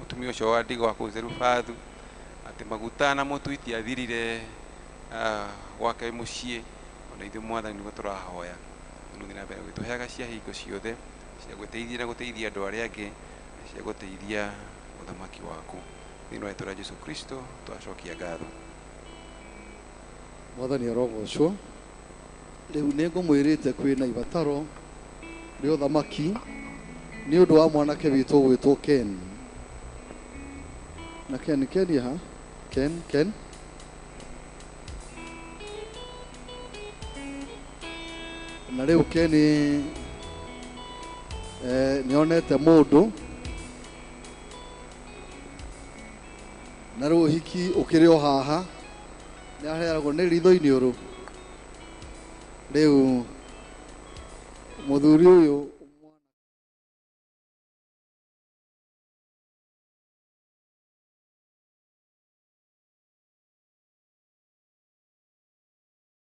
mũtumia ũcio wa ndigwa kũu Zerufathu atĩ maguta na mũtu itiathirire gwake mũciĩ, ona ithuĩ Mwathani nĩguo tũrahoya nĩgũthiĩ na mbere gũtũheaga cia hingo ciothe cia gwĩteithia na gũteithia andũ arĩa angĩ na cia gũteithia ũthamaki waku. Thĩinĩ wa rĩĩtwa rĩa Jesũ Kristo twacokia ngatho. Mwathani arogocwo. Rĩu nĩngũmwĩrĩte kwĩna ibataro rĩa ũthamaki nĩ ũndũ wa mwanake witũ ũgwĩtwo Ken. Na Ken, Ken ha? Ken, Ken. Na rĩu Ken nĩonete mũndũ na rĩu ũhiki ũkĩrĩ o haha nĩaheagwo nĩ ritho-inĩ ũrũ. Rĩu mũthuri ũyũ